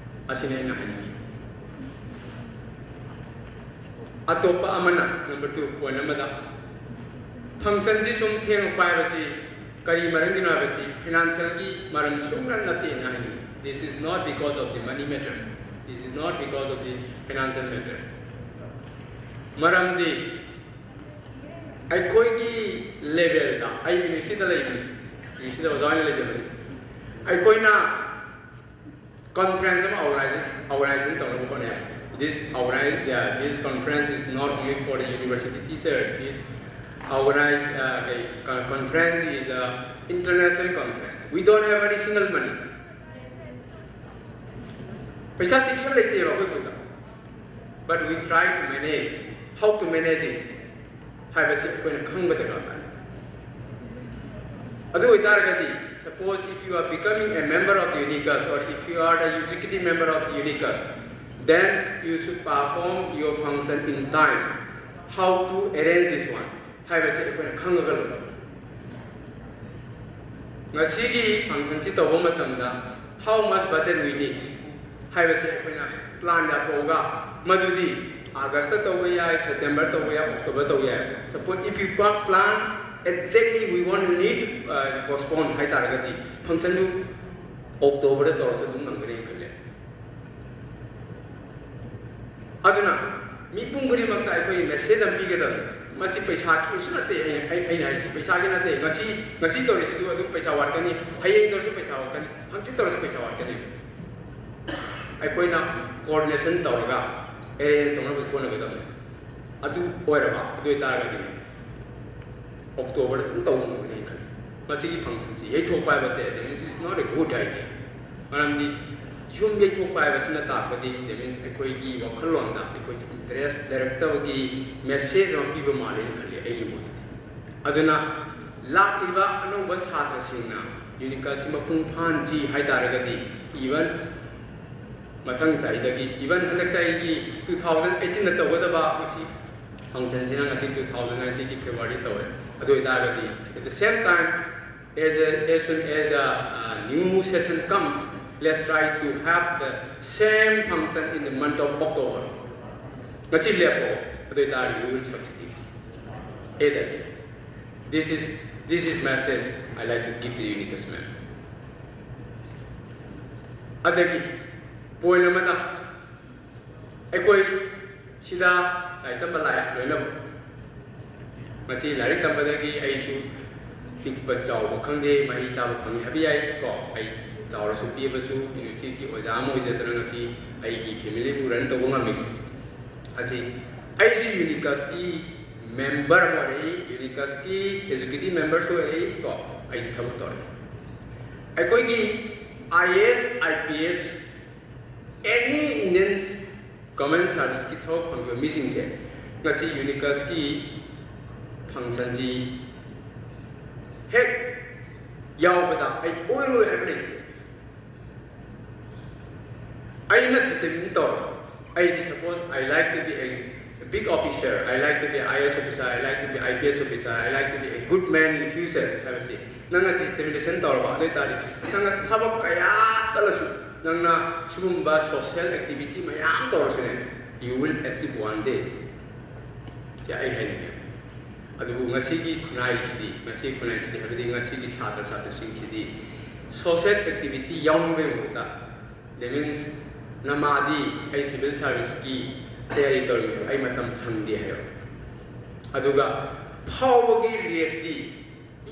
ꯑꯁꯤꯅꯤ ꯑꯩꯅ ꯍꯥꯏꯅꯤꯡꯉꯤ꯫ ꯑꯇꯣꯞꯄ ꯑꯃꯅ, number two point ꯑꯃꯗ, ꯐꯪꯁꯟꯁꯤ ꯁꯨꯝ ꯊꯦꯡꯂꯛꯄ ꯍꯥꯏꯕꯁꯤ ꯀꯔꯤ ꯃꯔꯝꯒꯤꯅꯣ ꯍꯥꯏꯕꯁꯤ ꯐꯥꯏꯅꯥꯟꯁꯤꯌꯦꯜꯒꯤ ꯃꯔꯝ ꯁꯨꯡꯅ ꯅꯠꯇꯦꯅ ꯍꯥꯏꯅꯤꯡꯉꯤ꯫ This is not because of the money matter. This is not because of the financial matter. ꯃꯔꯝꯗꯤ ꯑꯩꯈꯣꯏꯒꯤ ꯂꯦꯚꯦꯜꯗ, ꯑꯩ ꯌꯨꯅꯤꯚꯔꯁꯤꯇꯤꯗ ꯂꯩꯕꯅꯤ, ꯌꯨꯅꯤꯚꯔꯁꯤꯇꯤꯗ ꯑꯣꯖꯥ ꯑꯣꯏꯅ ꯂꯩꯖꯕꯅꯤ, ꯑꯩꯈꯣꯏꯅ ꯀꯟꯐ꯭ꯔꯦꯟꯁ ꯑꯃ ꯑꯣꯔꯒꯅꯥꯏꯖꯦꯁꯟ ꯑꯣꯔꯒꯅꯥꯏꯖꯦꯁꯟ ꯇꯧꯅꯕ ꯍꯣꯠꯅꯩ꯫ This organize yeah, this conference is not only for the university teacher. This organize uh, okay, con- conference is a international conference. We don't have any single money. ꯄꯩꯁꯥ ꯁꯤꯀꯤ ꯑꯃ ꯂꯩꯇꯦꯕ ꯑꯩꯈꯣꯏ ꯈꯨꯠꯇ꯫ But we try to manage. How to manage it? ꯍꯥꯏꯕꯁꯤ ꯑꯩꯈꯣꯏꯅ ꯈꯪꯕ ꯗꯔꯀꯥꯔ ꯇꯥꯏ꯫ ꯑꯗꯨ ꯑꯣꯏꯇꯥꯔꯒꯗꯤ, suppose if you are becoming a member of the UNICAS or if you are the executive member of the UNICAS, then you should perform your function in time. How to arrange this one? ꯍꯥꯏꯕꯁꯤ ꯑꯩꯈꯣꯏꯅ ꯈꯪꯉꯒ ꯂꯣꯏꯔꯦ꯫ ꯉꯁꯤꯒꯤ ꯐꯪꯁꯟꯁꯤ ꯇꯧꯕ ꯃꯇꯝꯗ how much budget we need ꯍꯥꯏꯕꯁꯤ ꯑꯩꯈꯣꯏꯅ plan ꯌꯥꯊꯣꯛꯑꯒ, ꯃꯗꯨꯗꯤ ꯑꯥꯒꯁꯇ ꯇꯧꯕ ꯌꯥꯏ, ꯁꯦꯞꯇꯦꯝꯕꯔ ꯇꯧꯕ ꯌꯥꯏ, ꯑꯣꯛꯇꯣꯕꯔ ꯇꯧꯕ ꯌꯥꯏ꯫ Suppose if you plan exactly we want need uh, postpone ꯍꯥꯏ ꯇꯥꯔꯒꯗꯤ ꯐꯪꯁꯟꯗꯨ ꯑꯣꯛꯇꯣꯕꯔꯗ ꯇꯧꯔꯁꯨ ꯑꯗꯨꯝ ꯉꯝꯒꯅꯤ ꯈꯜꯂꯦ꯫ ꯑꯗꯨꯅ ꯃꯤꯄꯨꯝ ꯈꯨꯗꯤꯡꯃꯛꯇ ꯑꯩꯈꯣꯏ ꯃꯦꯁꯦꯖ ꯑꯃ ꯄꯤꯒꯗꯕꯅꯤ꯫ ꯃꯁꯤ ꯄꯩꯁꯥꯒꯤꯁꯨ ꯅꯠꯇꯦ꯫ ꯑꯩ- ꯑꯩ- ꯑꯩꯅ ꯍꯥꯏꯁꯤ ꯄꯩꯁꯥꯒꯤ ꯅꯠꯇꯦ꯫ ꯉꯁꯤ ꯉꯁꯤ ꯇꯧꯔꯤꯁꯤꯁꯨ ꯑꯗꯨꯝ ꯄꯩꯁꯥ ꯋꯥꯠꯀꯅꯤ, ꯍꯌꯦꯡ ꯇꯧꯔꯁꯨ ꯄꯩꯁꯥ ꯋꯥꯠꯀꯅꯤ, ꯍꯪꯆꯤꯠ ꯇꯧꯔꯁꯨ ꯄꯩꯁꯥ ꯋꯥꯠꯀꯅꯤ꯫ ꯑꯩꯈꯣꯏꯅ ꯀꯣꯑꯣꯔꯗꯤꯅꯦꯁꯟ ꯇꯧꯔꯒ ꯑꯦꯔꯦꯟꯖ ꯇꯧꯅꯕ ꯍꯣꯠꯅꯒꯗꯕꯅꯤ꯫ ꯑꯗꯨ ꯑꯣꯏꯔꯕ ꯑꯗꯨ ꯑꯣꯏꯇꯥꯔꯒꯗꯤ ꯑꯣꯛꯇꯣꯕꯔꯗ ꯑꯗꯨꯝ ꯇꯧꯕ ꯉꯝꯒꯅꯤ ꯈꯜꯂꯤ꯫ ꯃꯁꯤꯒꯤ ꯐꯪꯁꯟꯁꯤ ꯌꯩꯊꯣꯛꯄ ꯍꯥꯏꯕꯁꯦ, that means it's not a good idea꯫ ꯃꯔꯝꯗꯤ ꯌꯨꯝ ꯌꯩꯊꯣꯛꯄ ꯍꯥꯏꯕꯁꯤꯅ ꯇꯥꯛꯄꯗꯤ, that means ꯑꯩꯈꯣꯏꯒꯤ ꯋꯥꯈꯜꯂꯣꯟꯗ ꯑꯩꯈꯣꯏꯁꯤ ꯏꯟꯇꯔꯦꯁ ꯂꯩꯔꯛꯇꯕꯒꯤ ꯃꯦꯁꯦꯖ ꯑꯃ ꯄꯤꯕ ꯃꯥꯜꯂꯦꯅ ꯈꯜꯂꯤ ꯑꯩꯒꯤ ꯃꯣꯠꯇꯗꯤ꯫ ꯑꯗꯨꯅ ꯂꯥꯛꯂꯤꯕ ꯑꯅꯧꯕ ꯁꯥꯇ꯭ꯔꯁꯤꯡꯅ ꯌꯨꯅꯤꯀꯥꯁꯤ ꯃꯄꯨꯡ ꯐꯥꯍꯟꯁꯤ ꯍꯥꯏ ꯇꯥꯔꯒꯗꯤ, even ꯃꯊꯪ ꯆꯍꯤꯗꯒꯤ, even ꯍꯟꯗꯛ ꯆꯍꯤꯒꯤ two thousand eighteen ꯇꯧꯒꯗꯕ ꯃꯁꯤ ꯐꯪꯁꯟꯁꯤꯅ ꯉꯁꯤ two thousand nineteen ꯒꯤ February ꯇꯧꯔꯦ꯫ ꯑꯗꯨ ꯑꯣꯏꯇꯥꯔꯒꯗꯤ, at the same time, as, a, as soon as the uh, new session comes, let's try to have the same function in the month of October. ꯉꯁꯤ ꯂꯦꯞꯄꯣ, ꯑꯗꯨ ꯑꯣꯏꯇꯥꯔꯗꯤ we will succeed. As I did. This is, this is message I like to give to the Unicus member. ꯑꯗꯒꯤ point ꯑꯃꯅ, ꯑꯩꯈꯣꯏ ꯁꯤꯗ ꯂꯥꯏꯔꯤꯛ ꯇꯝꯕ ꯂꯥꯛꯑꯦ ꯂꯣꯏꯅꯃꯛ꯫ ꯃꯁꯤ ꯂꯥꯏꯔꯤꯛ ꯇꯝꯕꯗꯒꯤ ꯑꯩꯁꯨ ꯄꯤꯛꯄ ꯆꯥꯎꯕ ꯈꯪꯗꯦ, ꯃꯍꯩ ꯆꯥꯕ ꯐꯪꯉꯤ ꯍꯥꯏꯕ ꯌꯥꯏ ꯀꯣ꯫ ꯑꯩ ꯆꯥꯎꯔꯁꯨ ꯄꯤꯛꯑꯕꯁꯨ ꯌꯨꯅꯤꯚꯔꯁꯤꯇꯤꯒꯤ ꯑꯣꯖꯥ ꯑꯃ ꯑꯣꯏꯖꯗꯅ ꯉꯁꯤ ꯑꯩꯒꯤ ꯐꯦꯃꯤꯂꯤꯕꯨ ꯔꯟ ꯇꯧꯕ ꯉꯝꯃꯤꯁꯦ꯫ ꯑꯁꯤ ꯑꯩꯁꯨ ꯌꯨꯅꯤꯀꯁꯀꯤ ꯃꯦꯝꯕꯔ ꯑꯃ ꯑꯣꯏꯔꯛꯏ, ꯌꯨꯅꯤꯀꯁꯀꯤ ꯑꯦꯛꯖꯤꯀ꯭ꯌꯨꯇꯤꯚ ꯃꯦꯝꯕꯔꯁꯨ ꯑꯣꯏꯔꯛꯏ ꯀꯣ꯫ ꯑꯩꯁꯨ ꯊꯕꯛ ꯇꯧꯔꯛꯏ꯫ ꯑꯩꯈꯣꯏꯒꯤ IAS, IPS, any Indian government serviceꯀꯤ ꯊꯕꯛ ꯐꯪꯈꯤꯕ ꯃꯤꯁꯤꯡꯁꯦ ꯉꯁꯤ ꯌꯨꯅꯤꯀꯁꯀꯤ ꯐꯪꯁꯟꯁꯤ ꯍꯦꯛ ꯌꯥꯎꯕꯗ ꯑꯩ ꯑꯣꯏꯔꯣꯏ ꯍꯥꯏꯕ ꯂꯩꯇꯦ꯫ ꯑꯩꯅ ꯗꯤꯇꯔꯃꯤꯟ ꯇꯧꯔꯕ, ꯑꯩꯁꯤ suppose I like to be a big officer, I like to be IAS officer, I like to be IPS officer, I like to be a good man in future ꯍꯥꯏꯕꯁꯤ ꯅꯪꯅ ꯗꯤꯇꯔꯃꯤꯅꯦꯁꯟ ꯇꯧꯔꯕ, ꯑꯗꯨ ꯑꯣꯏꯇꯥꯔꯗꯤ ꯅꯪꯅ ꯊꯕꯛ ꯀꯌꯥ ꯆꯠꯂꯁꯨ, ꯅꯪꯅ ꯁꯤꯒꯨꯝꯕ ꯁꯣꯁꯤꯌꯦꯜ ꯑꯦꯛꯇꯤꯚꯤꯇꯤ ꯃꯌꯥꯝ ꯇꯧꯔꯁꯨꯅꯦ, you will achieve one day꯫ ꯁꯤ ꯑꯩ ꯍꯥꯏꯅꯤꯡꯉꯦ꯫ ꯑꯗꯨꯕꯨ ꯉꯁꯤꯒꯤ ꯈꯨꯟꯅꯥꯏꯁꯤꯗꯤ, ꯉꯁꯤꯒꯤ ꯈꯨꯟꯅꯥꯏꯁꯤꯗꯤ, ꯍꯥꯏꯕꯗꯤ ꯉꯁꯤꯒꯤ ꯁꯥꯇ꯭ꯔ ꯁꯥꯇ꯭ꯔꯤꯁꯤꯡꯁꯤꯗꯤ ꯁꯣꯁꯤꯌꯦꯜ ꯑꯦꯛꯇꯤꯚꯤꯇꯤ ꯌꯥꯎꯅꯤꯡꯕꯒꯤ ꯃꯍꯨꯠꯇ, that means, ꯅꯃꯥꯗꯤ ꯑꯩ ꯁꯤꯚꯤꯜ ꯁꯥꯔꯚꯤꯁꯀꯤ ꯇꯌꯥꯔꯤ ꯇꯧꯔꯤꯉꯩꯗ ꯑꯩ ꯃꯇꯝ ꯁꯪꯗꯦ ꯍꯥꯏꯕ꯫ ꯑꯗꯨꯒ ꯐꯥꯎꯕꯒꯤ ꯔꯦꯠꯇꯤ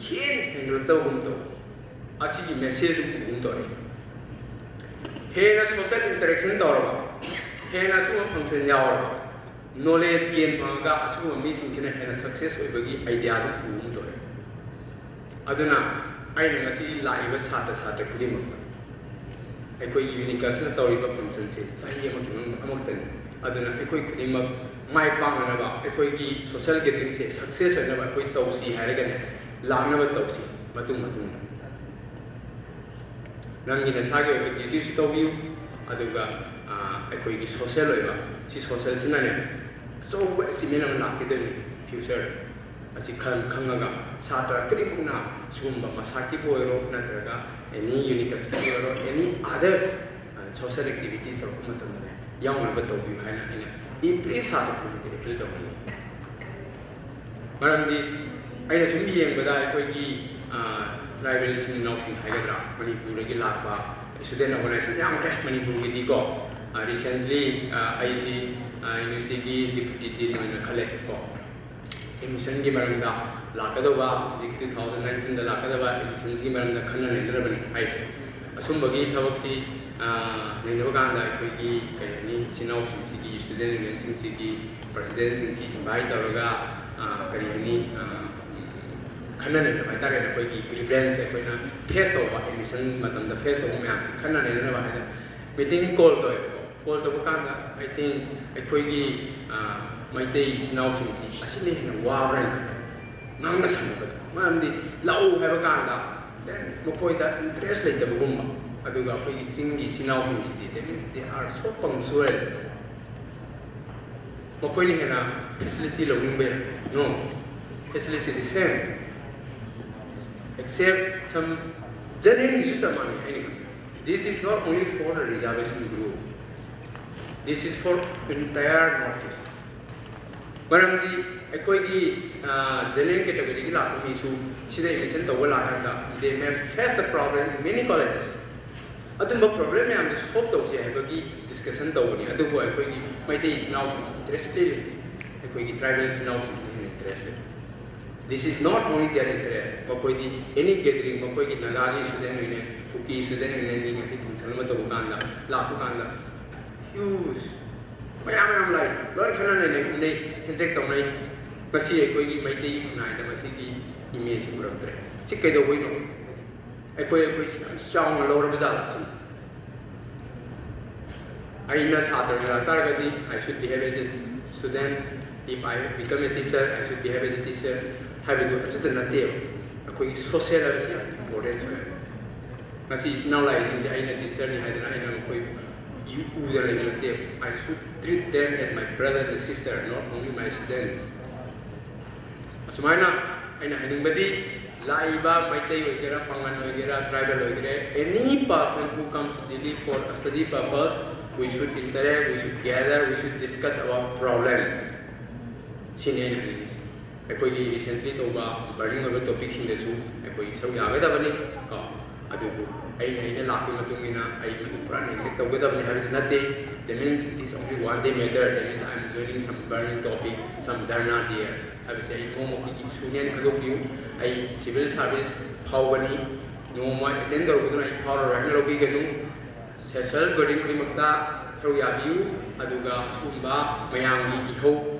ꯏꯍꯦꯟ ꯍꯦꯟꯒꯠꯂꯛꯇꯕꯒꯨꯝ ꯇꯧ꯫ ꯑꯁꯤꯒꯤ ꯃꯦꯁꯦꯖ ꯑꯃ ꯎꯒꯨꯝ ꯇꯧꯔꯛꯏ꯫ ꯍꯦꯟꯅ ꯁꯣꯁꯤꯌꯦꯜ ꯏꯟꯇꯔꯦꯛꯁꯟ ꯇꯧꯔꯕ, ꯍꯦꯟꯅ ꯑꯁꯤꯒꯨꯝꯕ ꯐꯪꯁꯟ ꯌꯥꯎꯔꯕ, ꯅꯣꯂꯦꯖ ꯒꯦꯟ ꯐꯪꯉꯒ ꯑꯁꯤꯒꯨꯝꯕ ꯃꯤꯁꯤꯡꯁꯤꯅ ꯍꯦꯟꯅ ꯁꯛꯁꯦꯁ ꯑꯣꯏꯕꯒꯤ ꯑꯥꯏꯗꯤꯌꯥꯗꯨ ꯎꯒꯨꯝ ꯇꯧꯔꯛꯏ꯫ ꯑꯗꯨꯅ ꯑꯩꯅ ꯉꯁꯤ ꯂꯥꯛꯏꯕ ꯁꯥꯇ꯭ꯔ ꯁꯥꯇ꯭ꯔ ꯈꯨꯗꯤꯡꯃꯛꯇ ꯑꯩꯈꯣꯏꯒꯤ ꯌꯨꯅꯤꯀꯁꯅ ꯇꯧꯔꯤꯕ ꯐꯪꯁꯟꯁꯦ ꯆꯍꯤ ꯑꯃꯒꯤ ꯃꯅꯨꯡꯗ ꯑꯃꯨꯛꯇꯅꯤ꯫ ꯑꯗꯨꯅ ꯑꯩꯈꯣꯏ ꯈꯨꯗꯤꯡꯃꯛ ꯃꯥꯏ ꯄꯥꯛꯅꯅꯕ, ꯑꯩꯈꯣꯏꯒꯤ ꯁꯣꯁꯤꯌꯦꯜ ꯒꯦꯗꯔꯤꯡꯁꯦ ꯁꯛꯁꯦꯁ ꯑꯣꯏꯅꯕ ꯑꯩꯈꯣꯏ ꯇꯧꯁꯤ ꯍꯥꯏꯔꯒꯅꯦ, ꯂꯥꯛꯅꯕ ꯇꯧꯁꯤ ꯃꯇꯨꯡ ꯃꯇꯨꯡꯗ꯫ ꯅꯪꯒꯤ ꯅꯁꯥꯒꯤ ꯑꯣꯏꯕ ꯗ꯭ꯌꯨꯇꯤꯁꯨ ꯇꯧꯕꯤꯌꯨ, ꯑꯗꯨꯒ, ꯑ, ꯑꯩꯈꯣꯏꯒꯤ ꯁꯣꯁꯤꯌꯦꯜ ꯑꯣꯏꯕ, ꯁꯤ ꯁꯣꯁꯤꯌꯦꯜꯁꯤꯅꯅꯦ ꯑꯆꯧꯕ ꯑꯦꯆꯤꯞꯃꯦꯟ ꯑꯃ ꯂꯥꯛꯀꯗꯣꯏꯅꯤ ꯐ꯭ꯌꯨꯆꯔꯗ꯫ ꯑꯁꯤ ꯈꯪ-, ꯈꯪꯉꯒ ꯁꯥꯇ꯭ꯔ ꯈꯨꯗꯤꯡꯃꯛꯅ ꯁꯤꯒꯨꯝꯕ ꯃꯁꯥꯀꯤꯕꯨ ꯑꯣꯏꯔꯣ, ꯅꯠꯇ꯭ꯔꯒ ꯑꯦꯅꯤ ꯌꯨꯅꯤꯀꯁꯀꯤꯕꯨ ꯑꯣꯏꯔꯣ, ꯑꯦꯅꯤ ꯑꯗꯔꯁ ꯁꯣꯁꯤꯌꯦꯜ ꯑꯦꯛꯇꯤꯚꯤꯇꯤꯁ ꯇꯧꯔꯛꯄ ꯃꯇꯝꯗꯅꯦ ꯌꯥꯎꯅꯕ ꯇꯧꯕꯤꯌꯨ ꯍꯥꯏꯅ ꯑꯩꯅ ꯏꯝꯄ꯭ꯂꯤ ꯁꯥꯇ꯭ꯔ ꯈꯨꯗꯤꯡꯃꯛꯇ ꯑꯦꯄꯤꯜ ꯇꯧꯅꯤꯡꯉꯤ꯫ ꯃꯔꯝꯗꯤ ꯑꯩꯅ ꯁꯨꯝ ꯌꯦꯡꯕꯗ ꯑꯩꯈꯣꯏꯒꯤ, ꯑ, ꯇ꯭ꯔꯥꯏꯕꯦꯜ ꯏꯆꯤꯟ ꯏꯅꯥꯎꯁꯤꯡ ꯍꯥꯏꯒꯗ꯭ꯔꯥ, ꯃꯅꯤꯄꯨꯔꯗꯒꯤ ꯂꯥꯛꯄ Student organization ꯌꯥꯝꯈ꯭ꯔꯦ ꯃꯅꯤꯄꯨꯔꯒꯤꯗꯤꯀꯣ꯫ Recently ꯑꯩꯁꯤ ꯌꯨꯅꯤꯚꯔꯁꯤꯇꯤꯒꯤ deputy dean ꯑꯣꯏꯅ ꯈꯜꯂꯦ ꯀꯣ꯫ Admissionꯒꯤ ꯃꯔꯝꯗ ꯂꯥꯛꯀꯗꯧꯕ, ꯍꯧꯖꯤꯛ two thousand nineteenꯗ ꯂꯥꯛꯀꯗꯕ admissionsꯒꯤ ꯃꯔꯝꯗ ꯈꯟꯅ ꯅꯩꯅꯔꯕꯅꯤ ꯍꯥꯏꯁꯦ꯫ ꯑꯁꯨꯝꯕꯒꯤ ꯊꯕꯛꯁꯤ ꯅꯩꯅꯕ ꯀꯥꯟꯗ ꯑꯩꯈꯣꯏꯒꯤ ꯀꯔꯤ ꯍꯥꯏꯅꯤ, ꯏꯆꯤꯟ ꯏꯅꯥꯎꯁꯤꯡꯁꯤꯒꯤ, student unionꯁꯤꯡꯁꯤꯒꯤ presidentꯁꯤꯡꯁꯤ invite ꯇꯧꯔꯒ ꯀꯔꯤ ꯍꯥꯏꯅꯤ, ꯈꯟꯅ ꯅꯩꯅꯕ ꯍꯥꯏꯇꯥꯔꯦꯅꯦ꯫ ꯑꯩꯈꯣꯏꯒꯤ grievance, ꯑꯩꯈꯣꯏꯅ face ꯇꯧꯕ, admission ꯃꯇꯝꯗ face ꯇꯧꯕ ꯃꯌꯥꯝꯁꯤ ꯈꯟꯅ ꯅꯩꯅꯅꯕ ꯍꯥꯏꯅ meeting call ꯇꯧꯋꯦꯕꯀꯣ꯫ Call ꯇꯧꯕ ꯀꯥꯟꯗ I think ꯑꯩꯈꯣꯏꯒꯤ ꯃꯩꯇꯩ ꯏꯆꯤꯟ ꯏꯅꯥꯎꯁꯤꯡꯁꯤ ꯑꯁꯤꯅ ꯍꯦꯟꯅ ꯋꯥꯕ꯭ꯔꯥ ꯍꯥꯏꯅ ꯈꯜꯂꯦ꯫ ꯉꯥꯡꯅ ꯁꯛꯅꯕꯗ, ꯃꯔꯝꯗꯤ ꯂꯧ ꯍꯥꯏꯕ ꯀꯥꯟꯗ ꯃꯈꯣꯏꯗ interest ꯂꯩꯇꯕꯒꯨꯝꯕ꯫ ꯑꯗꯨꯒ ꯑꯩꯈꯣꯏꯒꯤ ꯆꯤꯡꯒꯤ ꯏꯆꯤꯟ ꯏꯅꯥꯎꯁꯤꯡꯁꯤꯗꯤ, that means they are so punctual꯫ ꯃꯈꯣꯏꯅ ꯍꯦꯟꯅ facility ꯂꯧꯅꯤꯡꯕ ꯌꯥꯏ꯫ No, facility the same, except some generalꯒꯤꯁꯨ ꯆꯞ ꯃꯥꯟꯅꯩ꯫ ꯑꯩꯅ ꯈꯪꯕ, this is not only for the reservation group, this is for entire North East꯫ ꯃꯔꯝꯗꯤ ꯑꯩꯈꯣꯏꯒꯤ general categoryꯒꯤ ꯂꯥꯛꯄ ꯃꯤꯁꯨ ꯁꯤꯗ admission ꯇꯧꯕ ꯂꯥꯛꯀꯥꯟꯗ they may face the problem in many colleges꯫ ꯑꯗꯨꯝꯕ problem ꯃꯌꯥꯝꯗꯨ solve ꯇꯧꯁꯦ ꯍꯥꯏꯕꯒꯤ discussion ꯇꯧꯕꯅꯤ꯫ ꯑꯗꯨꯕꯨ ꯑꯩꯈꯣꯏꯒꯤ ꯃꯩꯇꯩ ꯏꯆꯤꯟ ꯏꯅꯥꯎꯁꯤꯡꯁꯤ interest ꯂꯩꯇꯦ꯫ ꯑꯩꯈꯣꯏꯒꯤ tribal ꯏꯆꯤꯟ ꯏꯅꯥꯎꯁꯤꯡꯁꯤꯅ ꯍꯦꯟꯅ interest ꯂꯩ꯫ This is not only their interest, ꯃꯈꯣꯏꯗꯤ any gathering, ꯃꯈꯣꯏꯒꯤ ꯅꯥꯒꯥꯒꯤ student union, ꯀꯨꯀꯤ student unionꯒꯤ ꯉꯁꯤ function ꯑꯃ ꯇꯧꯕ ꯀꯥꯟꯗ, ꯂꯥꯛꯄ ꯀꯥꯟꯗ huge ꯃꯌꯥꯝ ꯃꯌꯥꯝ ꯂꯥꯛꯏ꯫ ꯂꯣꯏ ꯈꯟꯅ ꯅꯩꯅꯩ, ꯎꯅꯩ, handshake ꯇꯧꯅꯩ꯫ ꯃꯁꯤ ꯑꯩꯈꯣꯏꯒꯤ ꯃꯩꯇꯩꯒꯤ ꯈꯨꯟꯅꯥꯏꯗ ꯃꯁꯤꯒꯤ imageꯁꯤ ꯎꯔꯛꯇ꯭ꯔꯦ꯫ ꯁꯤ ꯀꯩꯗꯧꯕꯩꯅꯣ? ꯑꯩꯈꯣꯏ, ꯑꯩꯈꯣꯏꯁꯤ ꯌꯥꯝ ꯆꯥꯎꯅ ꯂꯧꯔꯕ ꯖꯥꯠꯂ ꯁꯤꯅꯤ꯫ ꯑꯩꯅ ꯁꯥꯇ꯭ꯔ ꯑꯣꯏꯔꯛ ꯇꯥꯔꯒꯗꯤ, I should behave as a student, if I become a teacher, I should behave as a teacher ꯍꯥꯏꯕꯗꯨ ꯑꯗꯨꯗ ꯅꯠꯇꯦꯕ꯫ ꯑꯩꯈꯣꯏꯒꯤ social ꯍꯥꯏꯕꯁꯤ ꯌꯥꯝ important ꯑꯣꯏ꯫ ꯉꯁꯤ ꯏꯆꯤꯟ ꯏꯅꯥꯎ ꯂꯥꯛꯏꯁꯤꯡꯁꯦ ꯑꯩꯅ teacherꯅꯤ ꯍꯥꯏꯗꯅ ꯑꯩꯅ ꯃꯈꯣꯏ ꯎꯗꯅ ꯂꯩꯕ ꯅꯠꯇꯦ꯫ I should treat them as my brother and sister, not only my students꯫ ꯑꯁꯨꯃꯥꯏꯅ ꯑꯩꯅ ꯍꯥꯏꯅꯤꯡꯕꯗꯤ, ꯂꯥꯛꯏꯕ ꯃꯩꯇꯩ ꯑꯣꯏꯒꯦꯔꯥ, ꯄꯥꯉꯟ ꯑꯣꯏꯒꯦꯔꯥ, tribal ꯑꯣꯏꯒꯦꯔꯥ, any person who comes to Delhi for a study purpose, we should interact, we should gather, we should discuss our problem꯫ ꯁꯤꯅꯤ ꯑꯩꯅ ꯍꯥꯏꯅꯤꯡꯉꯤꯁꯦ꯫ ꯑꯩꯈꯣꯏꯒꯤ recently ꯇꯧꯕ burning ꯑꯣꯏꯕ topicꯁꯤꯡꯗꯁꯨ ꯑꯩꯈꯣꯏ ꯁꯔꯨꯛ ꯌꯥꯒꯗꯕꯅꯤ ꯀꯣ꯫ ꯑꯗꯨꯕꯨ ꯑꯩꯅ ꯑꯩꯅ ꯂꯥꯛꯄꯒꯤ ꯃꯇꯨꯡ ꯏꯟꯅ ꯑꯩ ꯃꯗꯨ ꯄꯨꯔꯥ ꯅꯦꯒ꯭ꯂꯦꯛ ꯇꯧꯒꯗꯕꯅꯤ ꯍꯥꯏꯕꯗꯤ ꯅꯠꯇꯦ꯫ That means it is only one day matter, that means I am joining some burning topic, some dharna there ꯍꯥꯏꯕꯁꯦ ꯑꯩ ꯅꯣꯡꯃ ꯑꯩꯈꯣꯏꯒꯤ ꯏꯁꯨꯅꯦꯅ ꯈꯟꯗꯣꯛꯄꯤꯌꯨ꯫ ꯑꯩ ꯁꯤꯚꯤꯜ ꯁꯥꯔꯚꯤꯁ ꯐꯥꯎꯕꯅꯤ꯫ ꯅꯣꯡꯃ ꯑꯦꯇꯦꯟ ꯇꯧꯔꯨꯕꯗꯨꯅ ꯑꯩ ꯐꯥꯎꯔꯔꯣꯏ ꯍꯥꯏꯅ ꯂꯧꯕꯤꯒꯅꯨ꯫ ꯁꯦꯁꯜ ꯒꯥꯔꯗꯦꯟ ꯈꯨꯗꯤꯡꯃꯛꯇ ꯁꯔꯨꯛ ꯌꯥꯕꯤꯌꯨ꯫ ꯑꯗꯨꯒ ꯁꯤꯒꯨꯝꯕ ꯃꯌꯥꯝꯒꯤ ꯏꯍꯧ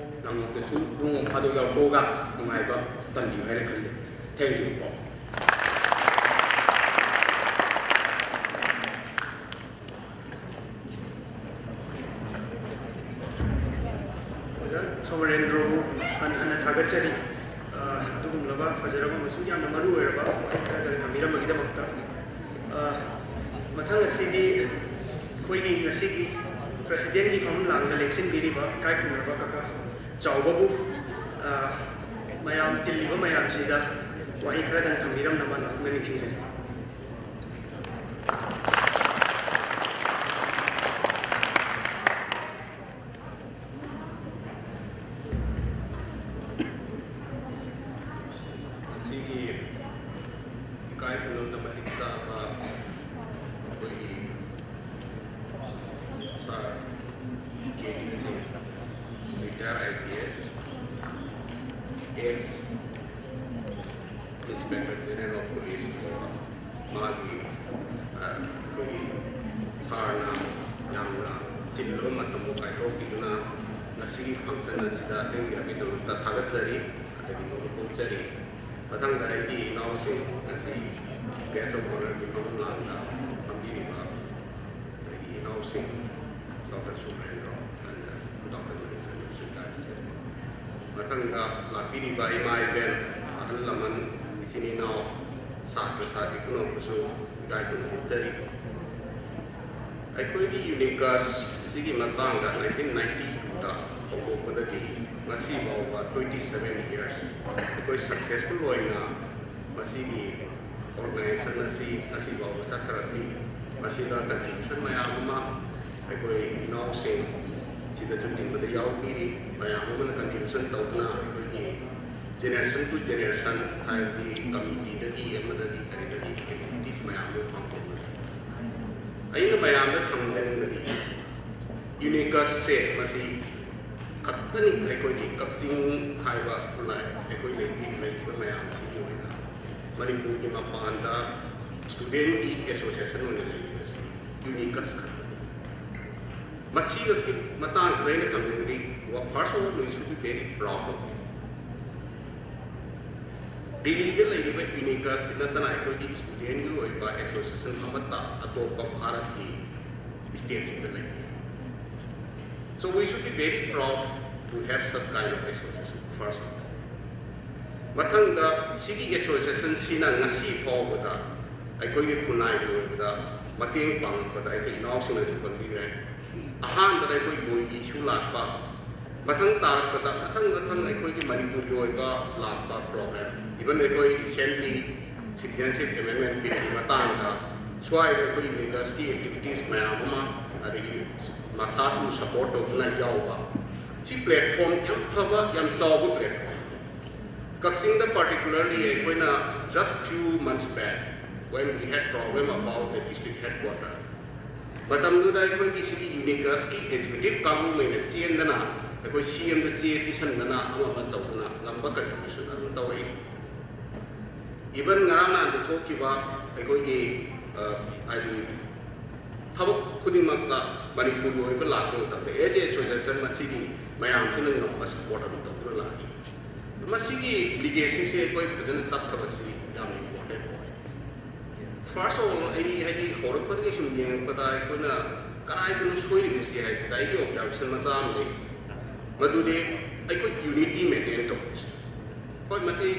ꯂꯥꯡꯂꯣꯛꯇꯁꯨ ꯅꯣꯡꯃ ꯐꯥꯗꯣꯛ ꯌꯥꯎꯊꯣꯛꯑꯒ ꯅꯨꯡꯉꯥꯏꯕ ꯇꯝꯕꯤꯌꯨ ꯍꯥꯏꯅ ꯈꯟꯖꯩ꯫ Thank you all. ꯑꯣꯖꯥ ꯁꯣꯃꯔꯦꯟꯗ꯭ꯔꯕꯨ ꯍꯟꯅ ꯍꯟꯅ ꯊꯥꯒꯠꯆꯔꯤ꯫ ꯑ, ꯑꯗꯨꯒꯨꯝꯂꯕ ꯐꯖꯔꯕ ꯑꯃꯁꯨꯡ ꯌꯥꯝꯅ ꯃꯔꯨ ꯑꯣꯏꯔꯕ ꯋꯥꯍꯩ ꯈꯔ ꯊꯝꯕꯤꯔꯝꯕꯒꯤꯗꯃꯛꯇ꯫ ꯑ, ꯃꯊꯪ ꯑꯁꯤꯗꯤ ꯑꯩꯈꯣꯏꯒꯤ ꯉꯁꯤꯒꯤ ꯄ꯭ꯔꯦꯁꯤꯗꯦꯟꯒꯤ ꯐꯝꯐꯝ ꯂꯥꯡꯗ ꯂꯦꯡꯁꯤꯟꯕꯤꯔꯤꯕ ꯏꯀꯥꯏ ꯈꯨꯝꯅꯔꯕ ꯀꯀꯥ ꯆꯥꯎꯕꯕꯨ, ꯑ, ꯃꯌꯥꯝ ꯇꯤꯜꯂꯤꯕ ꯃꯌꯥꯝꯁꯤꯗ ꯋꯥꯍꯩ ꯈꯔꯗꯪ ꯊꯝꯕꯤꯔꯝꯅꯕ ꯅꯤꯡꯁꯤꯡꯖꯔꯤ꯫ ꯉꯁꯤꯒꯤ ꯏꯀꯥꯏ ꯈꯨꯝꯅꯕꯗ ꯃꯇꯤꯛ ꯆꯥꯕ ꯑꯩꯈꯣꯏꯒꯤ ꯁꯥꯔ ꯀꯦ ꯗꯤ ꯁꯤꯡ, retire I P S, X inspector general of police ꯀꯣ ꯃꯥꯒꯤ, ꯑ, ꯑꯩꯈꯣꯏꯒꯤ ꯁꯥꯔꯅ ꯌꯥꯝꯅ ꯆꯤꯜꯂꯕ ꯃꯇꯝꯕꯨ ꯀꯥꯏꯊꯣꯛꯄꯤꯗꯨꯅ ꯉꯁꯤꯒꯤ ꯐꯪꯁꯟ ꯑꯁꯤꯗ ꯂꯦꯡꯕꯤꯔꯛꯄꯒꯤꯗꯃꯛꯇ ꯊꯥꯒꯠꯆꯔꯤ, ꯑꯗꯒꯤ ꯅꯣꯡꯃ ꯐꯣꯡꯆꯔꯤ꯫ ꯃꯊꯪꯗ ꯑꯩꯒꯤ ꯏꯅꯥꯎꯁꯤꯡ ꯉꯁꯤ ꯒꯦꯁ ꯑꯣꯐ ꯑꯣꯅꯔꯒꯤ ꯐꯝꯐꯝ ꯂꯥꯡꯗ ꯐꯝꯕꯤꯔꯤꯕ ꯑꯩꯒꯤ ꯏꯅꯥꯎꯁꯤꯡ ꯗꯣꯛꯇꯔ ꯁꯨꯕ꯭ꯔꯦꯟꯗ꯭ꯔꯣ ꯑꯃꯗꯤ ꯗꯣꯛꯇꯔ ꯃꯅꯤꯁꯟꯕꯨꯁꯨ ꯏꯀꯥꯏ ꯈꯨꯝꯅꯔꯤ꯫ ꯃꯊꯪꯗ ꯂꯥꯛꯄꯤꯔꯤꯕ ꯏꯃꯥ ꯏꯕꯦꯟ, ꯑꯍꯜ ꯂꯃꯟ, ꯏꯆꯤꯟ ꯏꯅꯥꯎ, ꯁꯥꯇ꯭ꯔ ꯁꯥꯇ꯭ꯔꯤ ꯄꯨꯝꯅꯃꯛꯄꯨꯁꯨ ꯏꯀꯥꯏ ꯈꯨꯝꯅꯕ ꯎꯠꯆꯔꯤ꯫ ꯑꯩꯈꯣꯏꯒꯤ ꯌꯨꯅꯤꯀꯁ ꯑꯁꯤꯒꯤ ꯃꯇꯥꯡꯗ nineteen ninety two ꯗ ꯍꯧꯗꯣꯛꯄꯗꯒꯤ ꯉꯁꯤ ꯐꯥꯎꯕ twenty seven years ꯑꯩꯈꯣꯏ successful ꯑꯣꯏꯅ ꯃꯁꯤꯒꯤ organization ꯑꯁꯤ ꯉꯁꯤ ꯐꯥꯎꯕ ꯆꯠꯊꯔꯛꯂꯤ꯫ ꯃꯁꯤꯗ contribution ꯃꯌꯥꯝ ꯑꯃ ꯑꯩꯈꯣꯏ ꯏꯅꯥꯎꯁꯤꯡ ꯁꯤꯗꯁꯨ ꯇꯤꯟꯕꯗ ꯌꯥꯎꯕꯤꯔꯤ꯫ ꯃꯌꯥꯝ ꯑꯃꯅ contribution ꯇꯧꯗꯨꯅ ꯑꯩꯈꯣꯏꯒꯤ generation to generation, ꯍꯥꯏꯕꯗꯤ committee ꯗꯒꯤ ꯑꯃꯗꯒꯤ ꯀꯔꯤꯗꯒꯤ ꯃꯌꯥꯝꯗꯨ ꯐꯪꯕ꯫ ꯑꯩꯅ ꯃꯌꯥꯝꯗ ꯊꯝꯖꯅꯤꯡꯕꯗꯤ, ꯌꯨꯅꯤꯀꯁꯁꯦ ꯃꯁꯤ ꯈꯛꯇꯅꯤ ꯑꯩꯈꯣꯏꯒꯤ ꯀꯛꯆꯤꯡ ꯍꯥꯏꯕ ꯈꯨꯟꯅꯥꯏ ꯑꯩꯈꯣꯏ ꯂꯩꯕꯤ-, ꯂꯩꯔꯤꯕ ꯃꯌꯥꯝꯁꯤꯒꯤ ꯑꯣꯏꯅ ꯃꯅꯤꯄꯨꯔꯒꯤ ꯃꯄꯥꯟꯗ ꯁ꯭ꯇꯨꯗꯦꯟꯒꯤ ꯑꯦꯁꯣꯁꯤꯌꯦꯁꯟ ꯑꯣꯏꯅ ꯂꯩꯔꯤꯕꯁꯤ ꯌꯨꯅꯤꯀꯁ ꯈꯛꯇꯅꯤ꯫ ꯃꯁꯤꯒꯤ ꯃꯇꯥꯡꯁꯤꯗ ꯑꯩꯅ ꯊꯝꯖꯅꯤꯡꯕꯗꯤ, first of all, we should be very proud of it. ꯗꯤꯜꯂꯤꯗ ꯂꯩꯔꯤꯕ ꯌꯨꯅꯤꯀꯁ ꯅꯠꯇꯅ ꯑꯩꯈꯣꯏꯒꯤ ꯁ꯭ꯇꯨꯗꯦꯟꯒꯤ ꯑꯣꯏꯕ ꯑꯦꯁꯣꯁꯤꯌꯦꯁꯟ ꯑꯃꯠꯇ ꯑꯇꯣꯞꯄ ꯚꯥꯔꯠꯀꯤ ꯁ꯭ꯇꯦꯠꯁꯤꯡꯗ ꯂꯩꯇꯦ꯫ So we should be very proud to have such kind of association, first of all. ꯃꯊꯪꯗ, ꯁꯤꯒꯤ ꯑꯦꯁꯣꯁꯤꯌꯦꯁꯟꯁꯤꯅ ꯉꯁꯤ ꯐꯥꯎꯕꯗ ꯑꯩꯈꯣꯏꯒꯤ ꯈꯨꯟꯅꯥꯏꯒꯤ ꯑꯣꯏꯕꯗ ꯃꯇꯦꯡ ꯄꯥꯡꯂꯛꯄꯗ ꯑꯩꯈꯣꯏ ꯏꯅꯥꯎꯁꯤꯡꯅꯁꯨ ꯄꯟꯕꯤꯈ꯭ꯔꯦ꯫ ꯑꯍꯥꯟꯕꯗ ꯑꯩꯈꯣꯏ ꯕꯣꯏꯒꯤ ꯏꯁꯨ ꯂꯥꯛꯄ, ꯃꯊꯪ ꯇꯥꯔꯛꯄꯗ ꯃꯊꯪ ꯃꯊꯪ ꯑꯩꯈꯣꯏꯒꯤ ꯃꯅꯤꯄꯨꯔꯒꯤ ꯑꯣꯏꯕ ꯂꯥꯛꯄ ꯄ꯭ꯔꯣꯕ꯭ꯂꯦꯝ, even ꯑꯩꯈꯣꯏ ꯔꯤꯁꯦꯟꯠꯂꯤ ꯁꯤꯇꯤꯖꯦꯟꯁꯤꯞ ꯑꯦꯃꯦꯟꯗꯃꯦꯟ ꯕꯤꯜꯒꯤ ꯃꯇꯥꯡꯗ ꯁ꯭ꯋꯥꯏꯗ ꯑꯩꯈꯣꯏ ꯌꯨꯅꯤꯀꯁꯀꯤ ꯑꯦꯛꯇꯤꯚꯤꯇꯤꯁ ꯃꯌꯥꯝ ꯑꯃ, ꯑꯗꯒꯤ ꯃꯁꯥꯕꯨ ꯁꯄꯣꯔꯠ ꯇꯧꯗꯨꯅ ꯌꯥꯎꯕ, ꯁꯤ ꯄ꯭ꯂꯦꯠꯐꯣꯝ ꯌꯥꯝ ꯐꯕ, ꯌꯥꯝ ꯆꯥꯎꯕ ꯄ꯭ꯂꯦꯠꯐꯣꯝ꯫ ꯀꯛꯆꯤꯡꯗ particularly ꯑꯩꯈꯣꯏꯅ just few months back, when we had problem about the district headquarter, ꯃꯇꯝꯗꯨꯗ ꯑꯩꯈꯣꯏꯒꯤ ꯁꯤꯒꯤ ꯌꯨꯅꯤꯀꯁꯀꯤ ꯑꯦꯛꯖꯤꯀ꯭ꯌꯨꯇꯤꯚ ꯀꯥꯡꯕꯨꯉꯩꯅ ꯆꯦꯟꯗꯅ, ꯑꯩꯈꯣꯏ ꯁꯤ ꯑꯦꯝꯗ ꯆꯦ ꯄꯤꯁꯟꯗꯅ, ꯑꯃ ꯑꯃ ꯇꯧꯗꯅ ꯉꯝꯕ ꯀꯟꯇ꯭ꯔꯤꯕ꯭ꯌꯨꯁꯟ ꯑꯗꯨꯝ ꯇꯧꯔꯛꯏ꯫ Even ꯉꯔꯥꯡ ꯅꯍꯥꯟꯗ ꯊꯣꯛꯈꯤꯕ ꯑꯩꯈꯣꯏꯒꯤ, ꯑ, ꯍꯥꯏꯗꯤ, ꯊꯕꯛ ꯈꯨꯗꯤꯡꯃꯛꯇ ꯃꯅꯤꯄꯨꯔꯒꯤ ꯑꯣꯏꯕ ꯂꯥꯛꯄ ꯃꯇꯝꯗ, as a association, ꯃꯁꯤꯒꯤ ꯃꯌꯥꯝꯁꯤꯅ ꯉꯝꯕ ꯁꯄꯣꯔꯠ ꯑꯗꯨꯝ ꯇꯧꯗꯨꯅ ꯂꯥꯛꯏ꯫ ꯃꯁꯤꯒꯤ ꯂꯤꯒꯦꯁꯤꯁꯦ ꯑꯩꯈꯣꯏ ꯐꯖꯅ ꯆꯠꯊꯕꯁꯤ ꯌꯥꯝꯅ ꯏꯝꯄꯣꯔꯇꯦꯟ ꯑꯣꯏ꯫ First of all, ꯑꯩ, ꯍꯥꯏꯗꯤ, ꯍꯧꯔꯛꯄꯗꯒꯤ ꯁꯨꯝ ꯌꯦꯡꯉꯛꯄꯗ ꯑꯩꯈꯣꯏꯅ ꯀꯗꯥꯏꯗꯅꯣ ꯁꯣꯏꯔꯤꯕꯁꯤ ꯍꯥꯏꯁꯤꯗ ꯑꯩꯒꯤ ꯑꯣꯕꯖꯥꯔꯕꯦꯁꯟ ꯃꯆꯥ ꯑꯃ ꯂꯩ꯫ ꯃꯗꯨꯗꯤ ꯑꯩꯈꯣꯏ ꯌꯨꯅꯤꯇꯤ ꯃꯦꯟꯇꯦꯟ ꯇꯧꯕꯁꯦ꯫ ꯍꯣꯏ, ꯃꯁꯤ